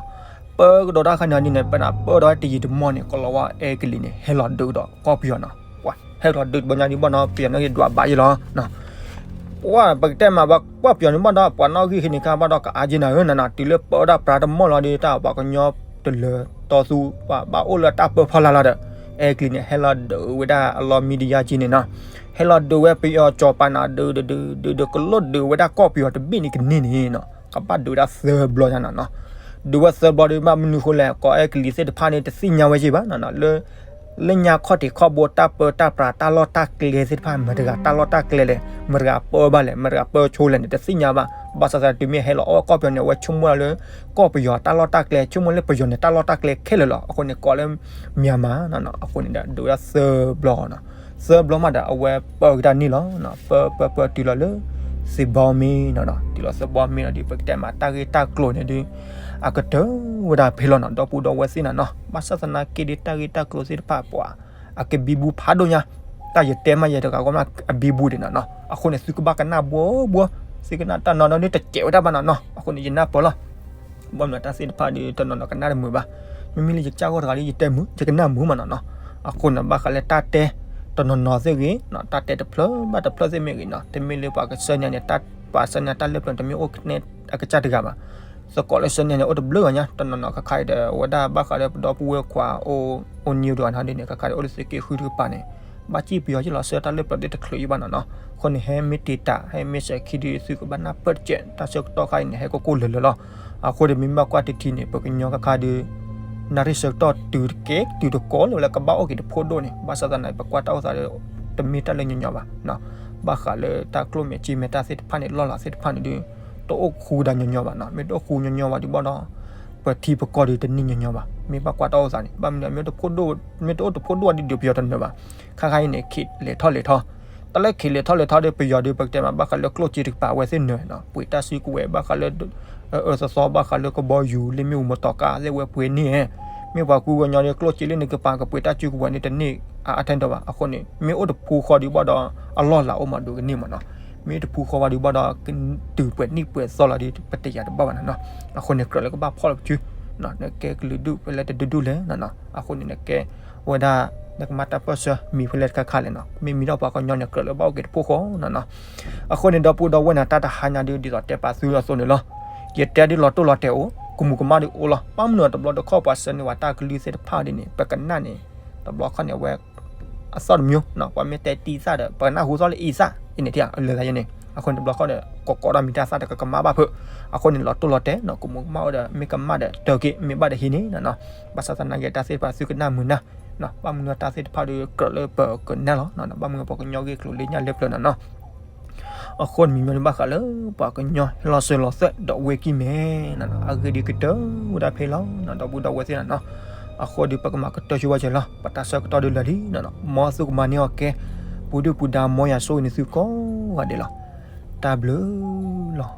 ပၢကဒီးတၢ်ခါန့ၣ်ဒ်န့ၣ် ပနၢ်ပၢၢ်ဒီးတယံာ်တမီၢ်န့ၣ် ကလီၤဝါအဲကလံးန့ၣ် ဟဲလီၤဒုးဒီးကီၢ်ပယီၤနီၤ, ပှၤဟဲလီၤဒုးတဘျီညါဒ်ဘၣ်နီၤ ပယီၤန့ၣ်က့ၤဒွးဘးယဲလီၤနီၤ, ပှၤပကတဲမး ပှၤကီၢ်ပယီၤန့ၣ်ဘၣ်ဒီး ပှၤနီၣ်ဂံၢ်ဟံးန့ၢ်ခါဘၣ်ဒီးကအါက့နၤဧၢနီၤနီၤ, တုၤလၢပၢတၢ်ပြးတမီၢ်လီၤဒီး တၢ်ပှၤကညီတလၢၤတီသူ ပှၤဘၣ်အိၣ်လၢတၢ်ပၢဖီလာ်လီၤဒီး အဲကလံးန့ၣ် ဟဲလီၤဒုးဝဲဒၣ်အလီမံတယါကၠံန့ၣ်နီၤ, ဟဲလီၤဒုးဝဲပယီၤစီၤပၤနီၤ ဒုးဒုးဒုးဒုးဒုး ကလိၣ်ဒုးဝဲဒၣ်ကီၢ်ပယီၤတဘ့ၣ်န့ၣ်ကန့ၢ်န့ၣ်နီၤ, ကဘၣ်ဒုးဝဲဒၣ်သၢဘျီညါနီၤနီၤ, ဒုးဝဲသၢဘျီဒီး ဘၣ်မနုၤဃိလဲၣ် ကီၢ်အဲကလံးသ့ၣ်တဖၣ်န့ၣ် တသ့ၣ်ညါဝဲက့ၤဘၣ်နီၤနီၤ လၢ လၢညါခီၣ်ထံးခီၣ်ဘိတၢ်ပၢတၢ်ပြးတၢ်လီၢ်တၢ်ကျဲသ့ၣ်တဖၣ် မတၤတဂၤတၢ်လီၢ်တၢ်ကျဲလဲၣ် မတၤတဂၤပၢဘၣ်လဲၣ် မတၤတဂၤပၢဆိလဲၣ်န့ၣ် တသ့ၣ်ညါဘၣ်, ဘၣ်ဆၣ်သနာ်က့ တုၤမ့ၢ်ဟဲလီၤအီၣ်ကီၢ်ပယီၤန့ၣ် အဝဲဆိကမိၣ်လၢ ကီၢ်ပယီၤတၢ်လီၢ်တၢ်ကျဲ ဆိကမိၣ်လၢပယီၤန့ၣ် တၢ်လီၢ်တၢ်ကျဲခဲလၢာ်လီၤ, အဃိန့ၣ် ကိးလၢ Myanmar နီၤနီၤ, အဃိန့ၣ်ဒီး ဒုးဝဲဒၣ်သၢဘျီနီၤ, သၢဘျီမးဒီး အဝဲပၢကဒါန့ၣ်လီၤ, ပၢပၢပၢတုၤလီၤလၢ သ့ဘီမ့ၢ်နီၤနီၤ, တုၤလီၤသ့ဘီမ့ၢ်လီၤဒီး ပကတဲမးတၢ်ဂ့ၢ်တၢ်ကျိၤန့ၣ်ဒီး အကတၢၢ်ဝဲဒၣ်ဖဲလီၤနီၤ, ဒီပုၢ်ဒီဝဲၢ်သ့ၣ်နီၤနီၤ, ဘၣ်ဆၣ်သနာ်က့ဒီး တၢ်ဂ့ၢ်တၢ်ကျိၤသ့ၣ်တဖၣ်ပှၤ အကဘံဘူဖးဒိၣ်ညါ, တၢ်ယတဲမးယဲတဂၤဂီၢ်မး အဘံဘူဒံးနီၤနီၤ, အဃိန့ၣ် သုကဘၣ်ကနၣ်ဘှီဘှီ, သုကနၣ်တၢ်နီၤနီၤဒီး တစဲးဝဲဒၣ်ဘၣ်နီၤနီၤ, အဃိန့ၣ် ယနၢ်ပၢၢ်လီၤ ဘၣ်မနုၤတၢ်သ့ၣ်တဖၣ်ဒီး တနီၤနီၤကနၣ်တမုာ်ဘၣ်, မ့မ့ၢ်လၢယကစၢ်ဂီၢ်တဂၤဒီး ယတဲမုာ် ယကနၣ်မုာ်မးနီၤနီၤ, အဃိန့ၣ် ဘၣ်ဃးလၢတၢ်တဲတနီၤနီၤသ့ၣ်ဂ့ၤနီၤ, တၢ်တဲတဖျၢၣ်ဘၣ်တဖျၢၣ်သ့ၣ်မ့ၢ်ဂ့ၤနီၤ, တမ့ၢ်လၢပှၤကဆှၢန့ၢ်န့ၣ် ပှၤဆှၢန့ၢ်တၢ်လၢပျၢၤန့ၣ် တမ့ၢ်အိၣ်ကနဲအကစၢ်တဂၤဘၣ်, သကိးလၢဆှၢန့ၢ်န့ၣ် အိၣ်တဘျုးဂၤညါ, တနီၤနီၤခါခါအံၤဒီး အဝဲဒၣ်ဘၣ်ဃးလၢပဒီပုၢ်ဝဲၢ်ခွါအိၣ် အိၣ်နံၤတဂၤန့ၣ်ဒ်န့ၣ် ခါခါအံၤအိၣ်လၢသုးက့ဃုတကပၤန့ၣ် ဘၣ်စံၣ်ပယီၤယ့ၢ်လီၤဆှၢတၢ်လၢပျၢၤသ့ၣ်တချုးယံၤဘၣ်နီၤနီၤ, အဃိန့ၣ် ဟဲမ့ၢ်တ့ၢ်တၢ် ဟဲမ့ၢ်စဲးခံဒီး သုကဘၣ်နၢ်ပၢၢ်တကဲး တၢ်ဆၢကတီၢ်ခါအံၤန့ၣ် ဟဲကိၢ်ကိၢ်လၢၤလၢၤလီၤ, အဃိဒီး မ့ၢ်ဘၣ်ကွၢ်တထံၣ်န့ၣ် ပကညီခါခါဒီး နၣ်ရံၣ်ဆၢကတီၢ်တုၤတကဲ တုၤတကိးလၢဝဲလၢကဘၣ်အိၣ်က့ၤတဖိဒိၣ်န့ၣ် ဘၣ်ဆၣ်သနာ်က့ ပကွၢ်တၢ်အိၣ်သးဒီး တမ့ၢ်တၢ်လၢညီညီဘၣ်, ဘၣ်ဃးလၢတၢ်ကျိၣ်မဲာ်စ့မဲာ်တၢ်သ့ၣ်တဖၣ်န့ၣ် လီၢ်လၤသ့ၣ်တဖၣ်န့ၣ်ဒီး တအိၣ်ဃူဒၣ်ညီညီဘၣ်နီၤ, မ့ၢ်တအိၣ်ဃူညီညီဘၣ်ဒံးဘၣ်ဒီး ပထံပကီၢ်ဒီးတန့ၢ်ညီညီဘၣ်, မ့ၢ်ဘၣ်ကွၢ်တၢ်အိၣ်သးန့ၣ် ဘၣ်မနုၤ မ့ၢ်တအိၣ်တဖိဒိၣ်ဝဲဒံးဒီး ပယီၤတနၢၤဘၣ်, ခါခါအံၤန့ၣ် ခ့းလဲၤထီၣ်လဲၤထီ, တၢ်လၢခ့းလဲၤထီၣ်လဲၤထီဒီး ပယီၤဒီး ပကတဲမး ဘၣ်ဃးလၢကျိၣ်စ့တကပၤ အဝဲသ့ၣ်နၢၤနီၤ, ပှ့ၤတၢ်စုကဝဲၤ ဘၣ်ဃးလၢ အၢသီသီ ဘၣ်ဃးလၢကဘီယူၤ လၢမ့ၣ်အူမတီၤကါသ့ၣ် ဝဲပှ့ၤန့ၢ်ဧါ, မ့ၢ်ပှၤကူကညီဒီး ကျိၣ်စ့လၢနကပၤ ကပှ့ၤတၢ်စုကဝဲၤန့ၣ် တန့ၢ်အါထဲဒိးဘၣ်, အဃိန့ၣ် မ့ၢ်အိၣ်တဖုဃီဒံးဘၣ်ဒီး အလီၢ်လၤအိၣ်မးဒိးကန့ၢ်မးနီၤ, မ့ၢ်တဖုဃီဝဲဒံးဘၣ်ဒီး တုၤပှဲၤနံၣ်ပှဲၤသီလီၤဒီး ပတယာ်တဘၣ်ဘၣ်နီၤနီၤ, အဃိန့ၣ် ကြၢးလၢကဘၣ်ဖီၣ်လီၤပစု နကဲကလုာ်ဒူၣ်ဖဲလဲၣ်တဒူၣ်ဒူၣ်လဲၣ်နီၤနီၤ, အဃိန့ၣ် နကဲဝဲဒၣ် နကမၤတၢ်ပၢၢ်ဆၢမံၤဖဲလဲၣ်တခါခါလဲၣ်နီၤ, မ့ၢ်မံၤဒီးပှၤကညီန့ၣ် ကြၢးလၢဘၣ်အိၣ်က့ၤတဖုဃီနီၤနီၤ, အဃိန့ၣ် ဒီပုၢ်ဒီဝဲၢ်န့ၣ် တၢ်တဟါညါဒုး ဒ်သိးတဲပာ်သုအသိးန့ၣ်လီၤ, ယတဲဒုးလီၤတိၢ်လီၤတဲာ်အိၣ် ကမူၤကမၣ်ဒုးအိၣ်လီၤ, ဘၣ်မနုၤတဘျီတခီၣ်ပှၤဆှၢန့ၢ်ဝဲတၢ်ကလုၢ်သ့ၣ်တဖၣ်ဒ်န့ၣ် ပကနၣ်န့ၣ် တဘျီခီၣ်န့ၣ် အဝဲ အသီၣ်တမံၤနီၤ, ပှၤမ့ၢ်တဲတံၢ်သၣ်ဒီး ပကနၣ်ဟူသီၣ်လၢအံသၣ် အံၤန့ၣ် အလၢာ်သးယဲန့ၣ်, အဃိန့ၣ် တဘျီခီၣ်ဒီး ကိးကိးဒီးမံၤတၢ်သၣ်ဒီး ကကမၣ်ဘၣ်ဖုး, အဃိန့ၣ် လီၤတိၢ်လီၤတဲာ်နီၤ, ကမူၤကမၣ်အိၣ်ဒီး မ့ၢ်ကမၣ်ဒီးတၢ်က့ၤ မ့ၢ်ဘၣ်ဒီးဟံးန့ၣ်နီၤနီၤ, ဘၣ်ဆၣ်သနာ်က့ တၢ်သ့ၣ်တဖၣ်သုကနၣ်မုာ်နၢ်, ဘၣ်မနုၤတၢ်သ့ၣ်တဖၣ်ဒီး ကြၢးလၢပကနၣ်လီၤ, ဘၣ်မနုၤပှၤကညီဂ့ၢ်ကျိၤလၢညါလၢပျၢၤနီၤနီၤ အဃိန့ၣ်မံၤမံၤဒုးဘၣ်ဃးလၢ ပှၤကညီဟဲလီၤစၢၤလီၤသွဲၣ်ဒီးဝ့ၢ်ကံၢ်မဲနီၤနီၤ, အဂ့ၢ်ဒ်ကတၢၢ်ဝဲဒၣ်ဖဲလီၤနီၤ, ဒီပုၢ်ဒီဝဲၢ်သ့ၣ်နီၤနီၤ, အဃိဒီးပကမၤကတၢၢ်ဆိဝဲကဲလီၤ, ပတၢ်ဆၢကတီၢ်ဒုးလၢာ်လံနီၤနီၤ, မ်သုကမၤန့ၢ်အီၤကဲ ပူၤဒုၣ်ပူၤဒါ မ်ယွၤဆိၣ်ဂ့ၤန့ၢ်သုကိးဂၤဒဲးလီၤ, တၢ်ဘျုးလီၤ.